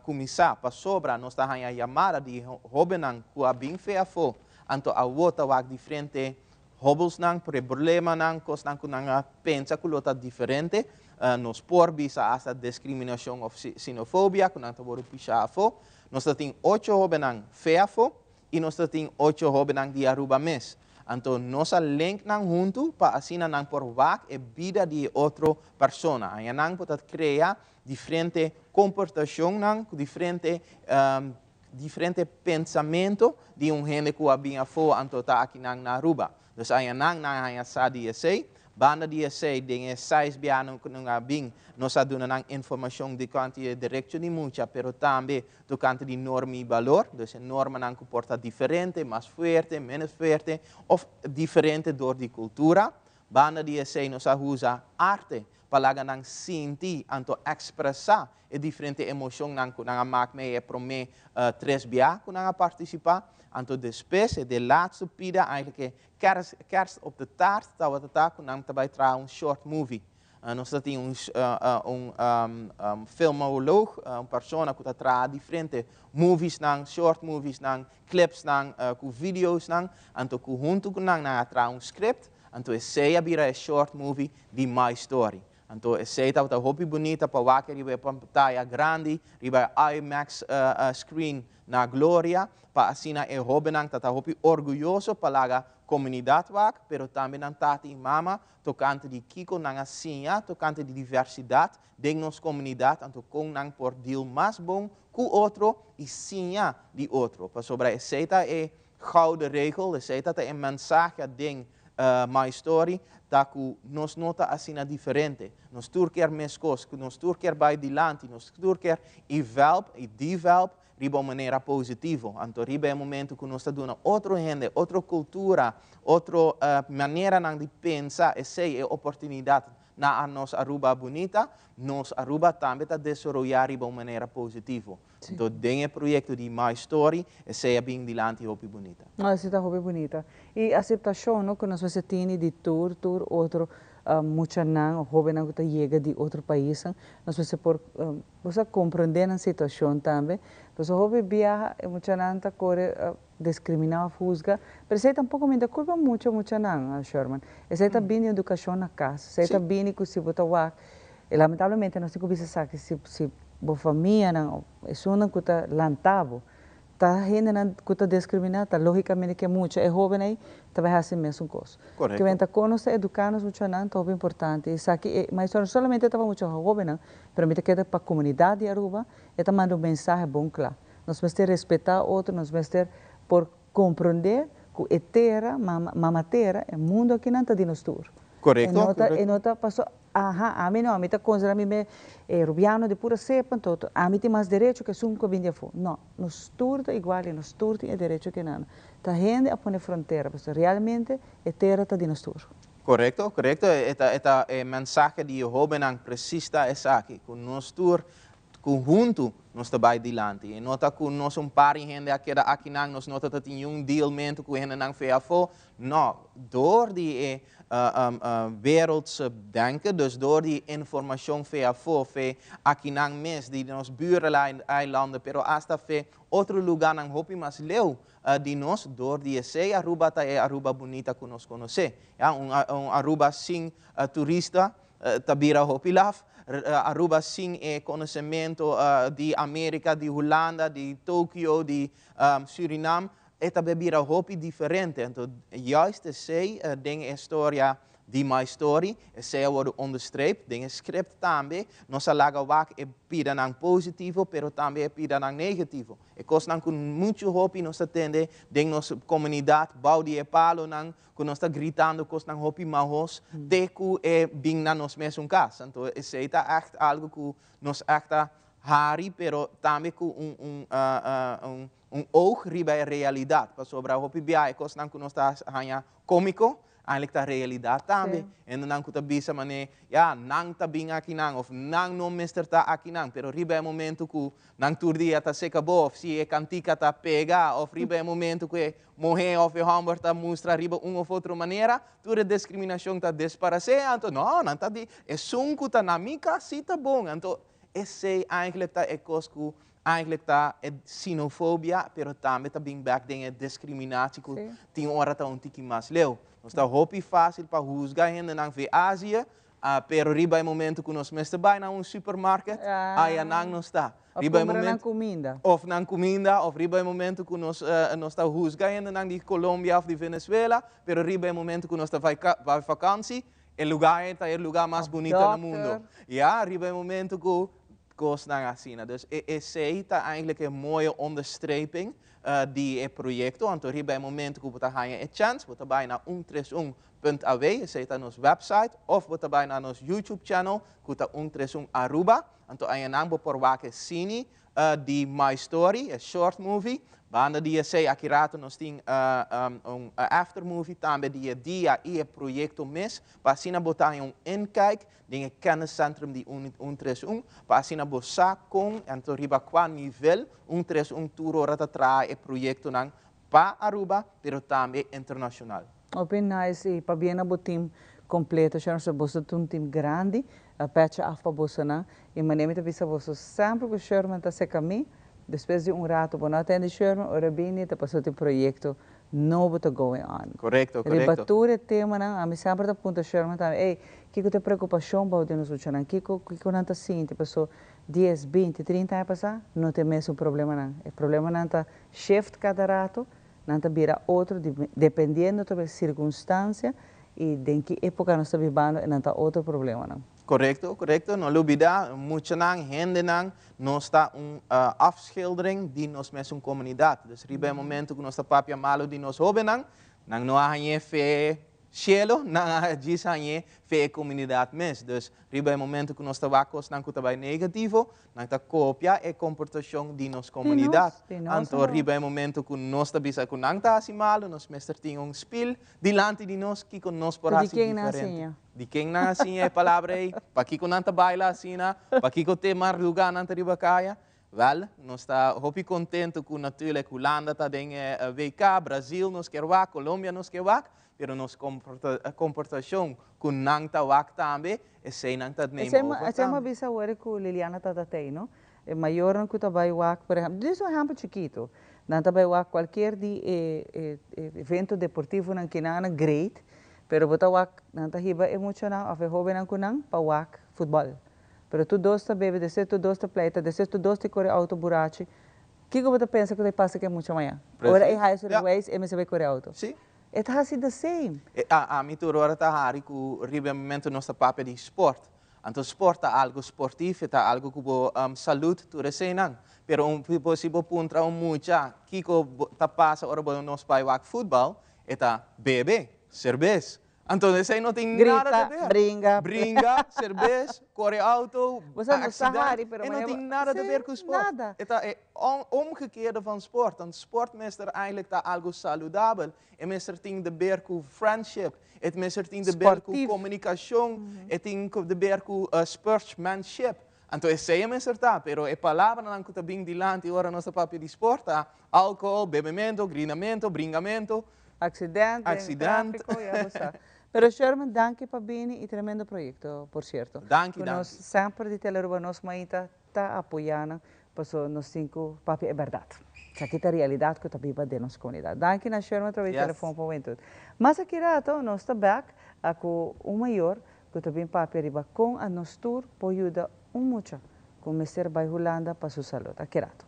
Speaker 3: cuminsa pasobra nos ta haña yamada di hobennan cu a bin fe afo, anto awo ta wak diferente hobbelsnan, problemanan, cosnan cu nan a pensa cu lo ta diferente. Nos por bisa hasta discriminacion of xenofobia cu nan ta wordo pisha afo. Nos ta tin ocho hobennan fe afo y nos ta tin ocho hobennan di Aruba mes. Anto nos a link nan huntu pa asina nan por wak e bida di e otro persona. Aña nan por ta crea diferente comportacionnan, cu diferente diferente pensamento di un hende cu a bin afo anto ta akinan na Aruba. Dus aña nan nan haña sa di esey. Banda di esey den e seis bianan cu nan a bin nos a duna nan informacion di cuanto e derecho di mucha pero tambe tocante di norma y balor, dus e normanan cu por ta diferente, mas fuerte, menos fuerte of diferente door di cultura. Banda di esey nos a usa arte pa laga nan sinti anto expresa e diferente emocionnan cu nan a mak mee e prome tres bia cu nan a participa. Anto despues e de laatste pida eigenlijk e kerst op de taart tabata ta cu nan ta bay traha un short movie. Nos ta tin un un filmoloog, un persona cu ta traha diferente moviesnan, short moviesnan, clipsnan, cu videosnan. Anto cu hunto cu nan nan a traha un script, anto esey a bira e short movie di My Story. Anto esey tabata hopi bunita pa wak riba e pantaya grandi, riba e IMAX screen na Gloria, pa asina e hobennan ta ta hopi orguyoso pa laga comunidad wak, pero tambe nan tata y mama tocante di kico nan a siña tocante di diversidad den nos comunidad, anto con nan por deal mas bon cu otro y siña di otro. Pasobra esey ta e gouden regel, esey ta ta e mensahe den My Story, ta cu nos no ta asina diferente. Nos tur kier mescos, cu nos tur kier bay dilanti, nos tur kier evelp y develop riba un manera positivo. Anto riba e momento cu nos ta duna otro hende, otro cultura, otro maneranan di pensa, esey e oportunidad na a nos Aruba bunita, nos Aruba tambe ta desaroya riba un manera positivo. Anto den e proyecto di My Story, esey a bin dilanti hopi bunita.
Speaker 1: No, esey ta hopi bunita. Y aceptacion, no, cu nos mester tini di tur, tur otro muchanan of hobennan cu ta yega di otro paisnan, nos mester por Bo sa comprende nan situacion tambe. Pasobra hopi biaha e muchanan ta core discrimina of huzga, pero esey tampoco mi ta culpa mucho muchanan, Sherman. Esey ta bini di educacion na cas, esey ta bini cu si bo ta wak. I lamentablemente nos tin ku bisa esaki si si bo famianan of esunnan ku ta lanta bo ta hendenan ku ta diskriminá ta lógikamente ku e mucha e hóben ei ta bai hasi e mesun kos.
Speaker 3: Korekto.
Speaker 1: Kimen ta kon nos ta eduká nos muchanan ta hopi importante i esaki e maestro no solamente ta pa mucha hóbennan pero mi ta kere pa komunidat di Aruba e ta manda un mensahe bon kla. Nos mester respetá otro nos mester por Comprende cu e tera, mama, mama tera, e mundo akinan ta di nos tur.
Speaker 3: Correcto,
Speaker 1: E no ta,
Speaker 3: correcto.
Speaker 1: e no ta paso, aha, ami no, ami ta considera mi me e rubiano di pura cepa, anto ami tin mas derecho cu esun cu a bin di afo. No, nos tur ta igual y nos tur tin e derecho akinan. Ta hende a pone frontera, pasobra realmente e tera ta di nos tur.
Speaker 3: Correcto, correcto. E ta, e ta e mensahe di e hobennan precies ta esaki, cu nos tur Ku huntu nos ta bai dilanti. E no ta ku nos un par di hende a keda akinan, nos no ta ta tin niun dealmentu ku hendenan fe afó. No, dor di e wereldse denken, dus dor di informashon fe afó, fe akinan mes, di nos buureilanden, pero asta fe otro lugánan hopi mas leu di nos, dor di esei Aruba ta e Aruba bunita ku nos konosé. Ya, un Aruba sin turista Ta bira hopi laf. Aruba sin e konosementu di Amerika, di Hulanda, di Tokio, di Surinam, e ta bira hopi diferente. Anto juist esei den e storia di My Story, esei a wòrdu onderstreep. Den e script tambe nos a laga wak e pidanan positivo, pero tambe e pidanan negativo. E kosnan ku muchu hopi nos ta tende den nos komunidat bou di e palonan ku nos ta gritando kosnan hopi mahos te ku e bin na nos mesun kas. Anto esei ta ègt algu ku nos ègt ta hari, pero tambe ku un un un un oog riba e realidat. Pasobra hopi bia e kosnan ku nos ta haña kómiko, eindelijk ta realidat tambe. Hendenan ku ta bisa manera, ya, nan ta bin akinan òf nan no mester ta akinan, pero riba e momento ku nan tur dia ta seka bo òf si e kantika ta pega òf riba e momento ku e Muhé òf e hòmber ta mustra riba un òf otro manera, tur e diskriminashon ta desparasé, anto no, nan ta di, esun ku ta na mi kas sí ta bon. Anto esei eigentlik ta e kos ku eigentlik ta e sinofobia, pero tambe ta bin bèk den e diskriminatie ku tin ora ta un tiki mas leu. Nos ta hopi fásil pa husga hendenan via Azië, Pero riba e momento ku nos mester bai na un supermarket, aya nan nos ta.
Speaker 1: Of
Speaker 3: Riba e
Speaker 1: kumpra nan
Speaker 3: momento,
Speaker 1: kuminda.
Speaker 3: of nan kuminda, of riba e momento ku nos nos ta husga hendenan di Colombia of di Venezuela, pero riba e momento ku nos ta bai bai vakansi, e lugá ei ta e lugá mas
Speaker 1: Of
Speaker 3: bunita na mundo.
Speaker 1: dòkter.
Speaker 3: Ya, riba e momento ku kosnan asina. Dus e esei ta eigenlijk e mooie onderstreping di e proyekto. Anto riba e momento ku bo ta haña e chèns, bo ta bai na un tres un Punt aw, esei ta nos website, of bo ta bai na nos YouTube channel ku ta un tres un Aruba. Anto añanan bo por wak e sini di My Story, e short movie. Banda di esei aki rato nos tin un after movie tambe di e dia i e proyekto mes, pa asina bo ta haña un inkijk den e kenniscentrum di un tres un, pa asina bo sa kon anto riba kua nivel un tres un tur ora ta traha e proyektonan Pa Aruba, pero tambe internacional.
Speaker 1: Hopi nice y pabia na bo team completo Sharon so boso ta un team grandi pecha af pa bosonan y manera mi ta bisa boso semper cu Sherman ta seca mi despues di un rato bo no atende Sherman ora bini ta paso tin proyecto nobo ta going on
Speaker 3: Correcto,
Speaker 1: riba
Speaker 3: correcto.
Speaker 1: tur e temanan ami semper ta puntra Sherman tambe ey kico ta e preocupacion bao di nos muchanan kico kico nan ta sinti paso dies binti trinta aña pasa no ta e mesun problemanan e problemanan ta Shift cada rato, nan ta bira otro dependiendo ta e circunstancia y den ki epoca nos ta bibando e nan ta otro problemanan.
Speaker 3: Correcto, correcto. No lubida, muchanan, hendenan, nos ta un afschildering di nos mesun comunidad. Dus riba e momento cu nos ta papia malo di nos hobennan, nan no a hañ'é fe Cielo, nan a djis hañ'é fe e comunidad mes. Dus, riba e momento cu nos ta wak cosnan cu ta bay negativo, nan ta copia e comportacion di nos comunidad. Anto, riba e momento cu nos ta bisa cu nan ta haci malo, nos mester tin un spiel dilanti di nos kico nos por haci diferente. Di ken nan a siña e palabra ey? Pakico nan ta baila asina? Pakico te marduga nan ta riba caya? Wel, nos ta hopi contento cu natuurlijk Hulanda ta den e WK, Brazil nos kier wak, Colombia nos kier wak, pero nos comportacion cu nan ta wak tambe, esey nan ta neem over tambe.
Speaker 1: Esey mi a bisa awor cu Liliana ta tatey, no? E mayornan cu ta bay wak, por ehemplo, dit is un ehempel chikito, nan ta bay wak cualkier di e evento deportivonan kinan great, pero bo ta wak, nan ta hiba e muchanan of e hobennan cu nan pa wak futbol. Pero tur dos ta bebe, despues tur dos ta pleita, despues tur dos ta kore outo burachi. Kiko bo ta pensa ku ta pasa ku e mucha maña? Ora e haya su rijbewijs e mester bai kore outo. E ta hasi the same.
Speaker 3: Ami tur ora ta hari ku riba e momento nos ta papia di sport. Anto sport ta algo sportief, e ta algo ku bo salud tur eseinan. Pero un si bo puntra un mucha kiko ta pasa ora bo nos bai wak futbal, e ta bebe, serbes. Anto esei no tin nada
Speaker 1: Grita,
Speaker 3: di ber.
Speaker 1: bringa.
Speaker 3: Bringa, serbes, kore auto,
Speaker 1: Bo sa no sa
Speaker 3: accident.
Speaker 1: hari, pero
Speaker 3: E no
Speaker 1: manera
Speaker 3: tin
Speaker 1: bo
Speaker 3: nada di
Speaker 1: Sí,
Speaker 3: ber ku sport.
Speaker 1: nada.
Speaker 3: E ta e omgekeerde van sport. Want sport mester eigenlijk ta algo saludabel. E mester tin di ber ku friendship. E mester tin di ber ku
Speaker 1: Sportief.
Speaker 3: komunikashon. E tin di ber ku sportsmanship. Anto esei e mester ta, pero e palabranan ku ta bin dilanti ora nos ta papia di sport ta alkohol, bebemento, grinamento, bringamento.
Speaker 1: Accidente,
Speaker 3: Accident.
Speaker 1: tráfico, ya bo sa. Pero Sherman, danki pa bini y tremendo proyecto, por cierto.
Speaker 3: Danki,
Speaker 1: Cu nos
Speaker 3: danki.
Speaker 1: semper di Telearuba nos maita ta apoya nan, paso nos tin cu papia e berdad. Esaki ta realidad cu ta biba den nos comunidad. Danki na Sherman atraves di
Speaker 3: Yes.
Speaker 1: telefon pa Hubentud. Mas aki rato nos ta bek a cu un mayor cu ta bin papia riba con a nos tur por yuda un mucha cu mester bay Hulanda pa su salud. Aki rato.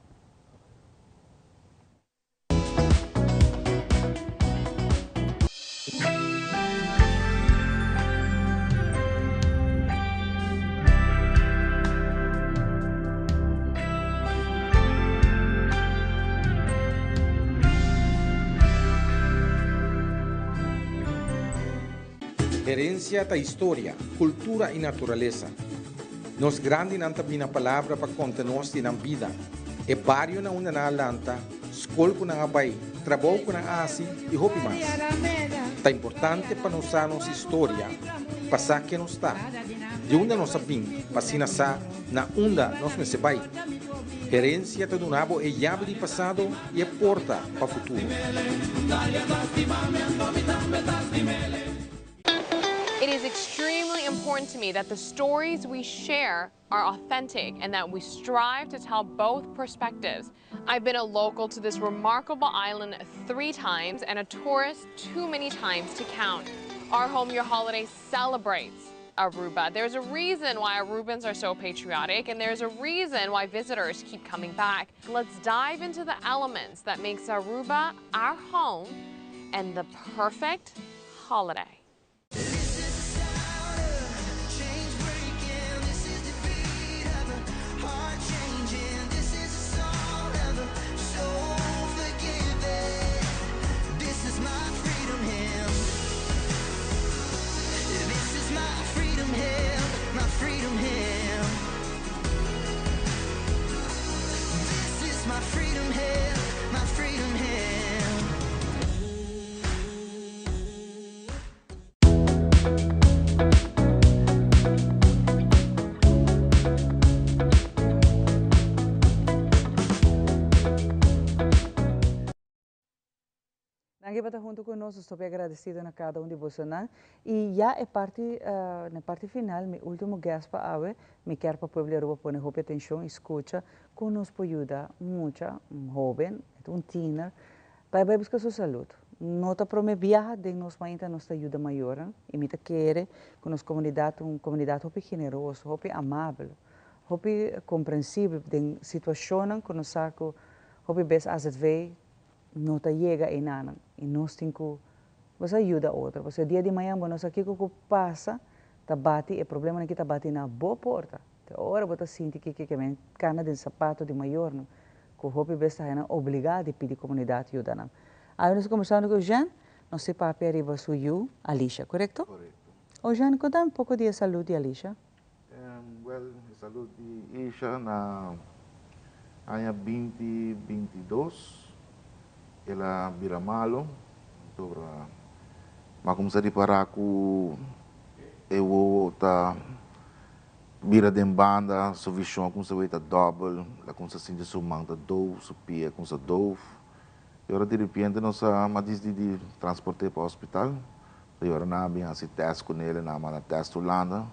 Speaker 4: Herencia ta historia, cultura y naturalesa. Nos grandinan ta bina palabra pa conta nos di nan bida, e bario na unda nan a lanta, skol ku nan a bai, trabou ku nan a hasi i hopi mas. Ta importante pa nos sa nos historia, pa sa ken nos ta, di unda nos a bin pa asina sa na unda nos mester bai. Herensia ta duna bo e yabi di pasado i e porta pa futuro.
Speaker 6: It is extremely important to me that the stories we share are authentic and that we strive to tell both perspectives. I've been a local to this remarkable island three times and a tourist too many times to count. Our Home Your Holiday celebrates Aruba. There's a reason why Arubans are so patriotic and there's a reason why visitors keep coming back. Let's dive into the elements that makes Aruba our home and the perfect holiday.
Speaker 1: Danki pa ta hunto cu nos, nos ta hopi agradecido na cada un di bosonan. Y ya e parti, na e parti final, mi ultimo guest pa awe, mi kier pa pueblo di Aruba pone hopi atencion y scucha con nos por yuda un mucha, un hoben, un tiener, pa e bai busca su salud. No ta prome biaha den nos mainta nos ta yuda mayornan y mi ta kere cu nos comunidad ta un comunidad hopi generoso, hopi amabel, hopi comprensibel den situacionnan cu nos sa cu hopi bes azv no ta yega enanan y nos tin cu bo sa yuda otro pasobra dia di mañan bo no sa kico cu pasa ta bati e problemanan aki ta bati na bo porta te ora bo ta sinti kico ke men cana den sapato di mayornan cu hopi bes ta haña nan obliga di pidi comunidad yuda nan. Awe nos ta conversando cu Eugène, nos ta papia riba su yu Alisha, corecto?
Speaker 23: Corecto.
Speaker 1: Eugène, conta un poco di e salud di Alisha.
Speaker 23: Wel, e salud di Isha na aña binti 22 el a bira malo, pasobra m'a cuminsa ripara cu e wowo ta bira den banda, su vision a cuminsa bay ta dobel, el a cuminsa sinti su man ta doof, su pia a cuminsa doof. Y ora di repente nos a disidi di transport'é pa hospital. Y ora nan a bin haci test cu nel, nan a manda test Hulanda,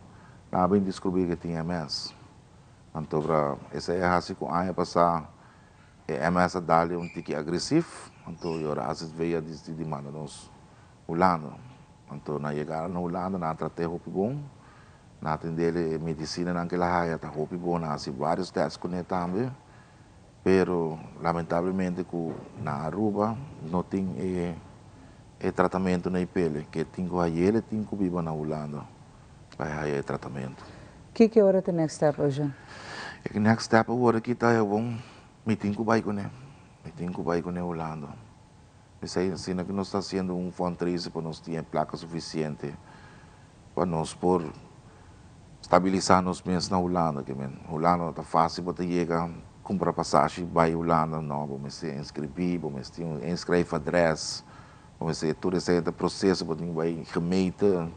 Speaker 23: nan a bin descubri cu e tin MS. Anto bra, esey a haci cu aña pasa e MS a dal un tiki agresief, anto y ora AZV a disidi di manda nos Hulanda. Anto na yegada na Hulanda nan a trat'é hopi bon. Nan a atendele, e medicinanan cu el a haya ta hopi bon, nan a haci varios test cune tambe, pero lamentablemente cu na Aruba no tin e e tratamento na e pele, cu e tin cu hayele tin cu biba na Hulanda pa e haya e tratamento.
Speaker 1: Kiko awor ta e next step, Eugene?
Speaker 23: E next step awor aki ta awor mi tin cu bay cune, mi tin cu bay cune Hulanda. Esei asina ku nos ta hasiendo un fundraiser pa nos tin e plaka sufisiente pa nos por stabilisá nos mes na Hulanda. Ke men Hulanda no ta fásil bo ta yega kumpra pasashi bai Hulanda, no, bo mester inskribí, bo mester tin un inschrijfadres, bo mester tur esei ta proseso, bo tin ku bai gemeente.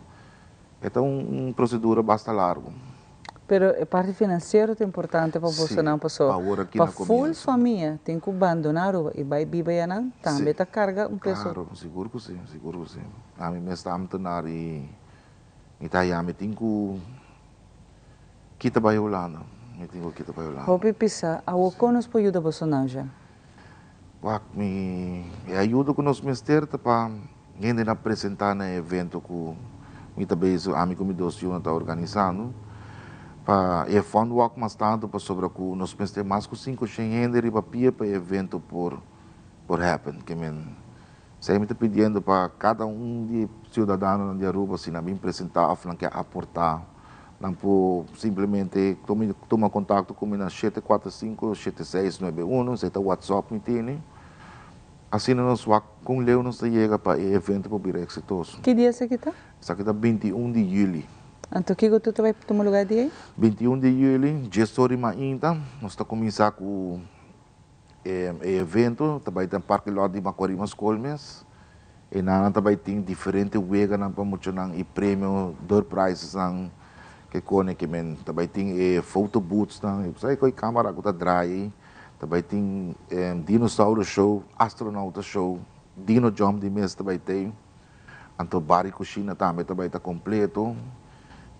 Speaker 23: E ta un prosedura basta largu.
Speaker 1: Pero e parti finansiero ta importante pa bosonan paso pa full famia tin ku bandona Aruba i bai biba yanan tambe ta karga un peso.
Speaker 23: Klaro, sigur ku si, sigur ku si. Ami mes ta ambtenaar i mi ta haya mi tin ku kita bai Hulanda, mi tin ku kita bai Hulanda.
Speaker 1: Hopi pisa, awor kon nos por yuda bosonan ja?
Speaker 23: Wak, mi e ayuda ku nos mester ta pa Hendenan a presentá na e evento ku mi ta bezig, ami ku mi dos yunan ta organisando, pa e fun walk mas tantu pasobra ku nos mester mas ku 500 hende riba pia pa e evento por por happen. Ke men esei mi ta pidiendo pa kada un di e siudadanonan di Aruba si nan bin presentá òf nan ke aportá nan por simplemente tuma kontakto ku mi na 745 7691, esei ta WhatsApp mi tene. Asina nos wak kon leu nos ta yega pa e evento por bira eksitoso.
Speaker 1: Ki dia esaki ta?
Speaker 23: Esaki ta 21 di yüli.
Speaker 1: Anto kiko tur ta bai tuma lugá di ei?
Speaker 23: 21 di yüli, dies or di mainta, nos ta kuminsá ku e evento. Ta bai den parke lòt di Macuarima Skol mes. E nannan ta bai tin diferente weganan pa muchanan i premio, door prizesnan ke kone ke men. Ta bai tin e photo boothsnan, sa e koi kamera ku ta draai ei. Ta bai tin dinosauro show, astronauta show, dino jump di mes ta bai tei. Anto bar y cushina tambe ta bai ta completo.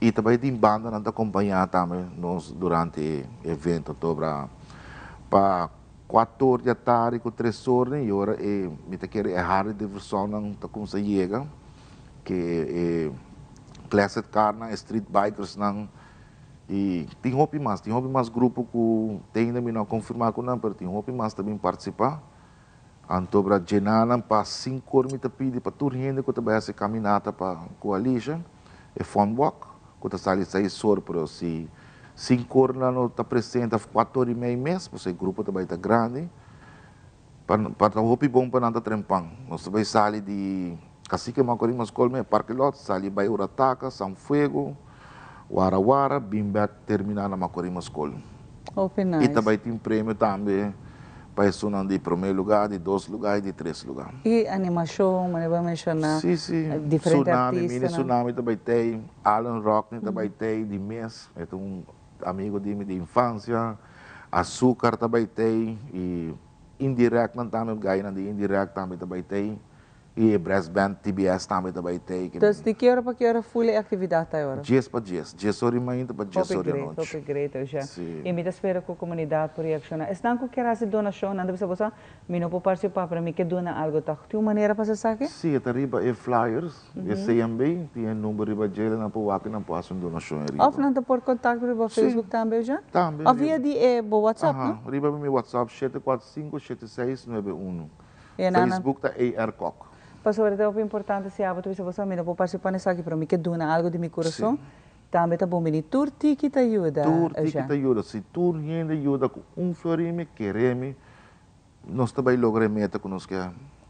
Speaker 23: Y ta bai tin bandanan ta acompaña tambe nos durante e evento. Tobra pa cuatro or di atardi cu tres or y ora e mi ta kere e Harley Davidsonnan ta cuminsa yega, ke e classic carnan, e street bikersnan. Y tin hopi mas, tin hopi mas grupo cu te ainda mi no a confirma cu nan, pero tin hopi mas ta bin participa. Anto bra djena nan pa cincor mi ta pidi pa tur hende cu ta bay haci caminata pa cu Alicia, e fun walk, cu ta sali seis or, pero si cincor nan no ta presente of cuator y mei mes, pasobra e grupo ta bay ta grandi, pa pa ta hopi bon pa nan ta trempan. Nos ta bay sali di Cacique Macorima School me parke lot, sali bay Urataca, San Fuego, Wara Wara, bin bek termina na Macorima School.
Speaker 1: Hopi nice.
Speaker 23: Y ta bay tin premio tambe pa esunnan di prome lugar, di dos lugar y di tres lugar.
Speaker 1: Y animacion, manera bo a menciona,
Speaker 23: Si, si.
Speaker 1: diferente
Speaker 23: Tsunami, mini
Speaker 1: artistanan.
Speaker 23: Tsunami ta bay tey, Alan Rockney ta bay tey di mes, e ta un amigo di mi di infancia, Azucar ta bay tey y Indirect nan tambe, gainan di Indirect tambe ta bay tey. Y e brass band TBS tambe ta bay tey.
Speaker 1: Dus di ki ora pa ki ora full e actividad ta e ora?
Speaker 23: Dies pa dies. Dies ora y mainta pa dies
Speaker 1: Hopi
Speaker 23: ora y
Speaker 1: great,
Speaker 23: anochi.
Speaker 1: hopi great Eugène.
Speaker 23: Si.
Speaker 1: Y mi ta spera cu comunidad por reacciona. Esnan cu kier haci donacion, nan ta bisa bo sa, mi no por participa pero mi ke duna algo toch. Tin un manera pa haci esaki?
Speaker 23: Si, e ta riba e flyers, e CMB, tin e number riba djele, nan por wak y nan por haci un donacion e riba.
Speaker 1: Of nan ta por contacto riba Facebook tambe Eugène?
Speaker 23: Tambe.
Speaker 1: Of via di e bo WhatsApp, no?
Speaker 23: Aha, riba mi WhatsApp 745 7691.
Speaker 1: E nan
Speaker 23: Facebook ta AR Kok.
Speaker 1: Pasobra ta hopi importante si abo ta bisa bo sa mi no por participa na esaki pero mi ke duna algo di mi curason tambe ta bon bini tur tiki ta yuda
Speaker 23: Tur tiki
Speaker 1: Eugène.
Speaker 23: ta yuda si tur hende yuda cu un florin mi kere mi nos ta bay logra e meta cu nos ke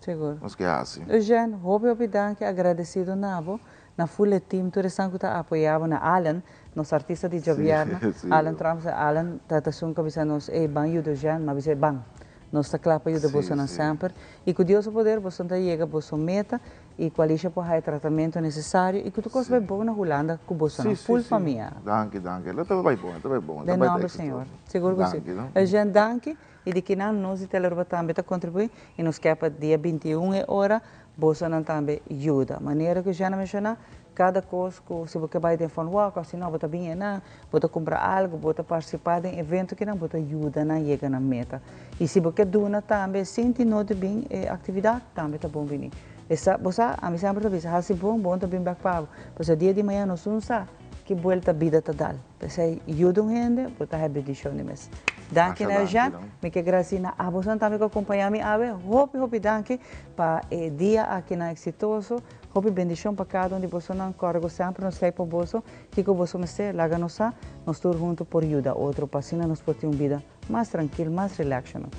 Speaker 1: Sigur.
Speaker 23: nos ke haci.
Speaker 1: Eugène hopi hopi danki agradecido na bo na full e team tur esnan cu ta apoya bo na Allen nos artista di djabièrnè Allen Trump Allen ta ta esun cu a bisa nos ey ban yuda Eugène mi a bisa ban Nos ta kla pa yuda bosonan semper i ku Dios su poder boso ta yega boso meta i ku Alicia por haya tratamentu nesesario i ku tur kos bai bon na Hulanda ku bosonan ful famia.
Speaker 23: Danki, danki. Lo ta bai bon, e ta bai bon.
Speaker 1: Den nomber Señor. Sigur ku si. Eugène, danki. I di kinan nos di Telearuba tambe ta kontribuí i nos ke pa dia 21 e ora bosonan tambe yuda. Manera ku Eugène a menshoná, kada kos ku si bo ke bai den Fun Walk òf si no bo ta bin einan, Bo ta kumpra algu, bo ta partisipá den evento kinan, bo ta yuda nan yega nan meta. I si bo ke duna tambe, sinti no di bin e aktividat, tambe ta bon bini. E sa, bo sa, ami semper ta bisa, hasi bon, bon ta bin bèk pa bo. Pasobra dia di mañana nos no sa. ki buelta bida ta dal. P'esei yuda un hende, bo ta haña bendishon di mes. Danki
Speaker 23: Masha
Speaker 1: na
Speaker 23: danki,
Speaker 1: Eugène.
Speaker 23: no?
Speaker 1: Mi ke grasí na abosonan tambe ku a kompañá mi awe. Hopi, hopi danki pa e dia akinan eksitoso. Hopi bendishon pa kada un di bosonan. Kòrda ku semper nos lei pa boso. Kiko boso mester, laga nos sa. Nos tur huntu por yuda otro pa asina nos por tin un bida mas trankil, mas relaxshonal.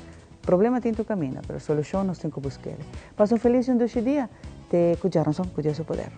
Speaker 1: Problema tin tur kaminda, pero solushon nos tin ku busk'el. Pasa un felis i un dushi dia. Te ku djaranson, ku Dios su poder.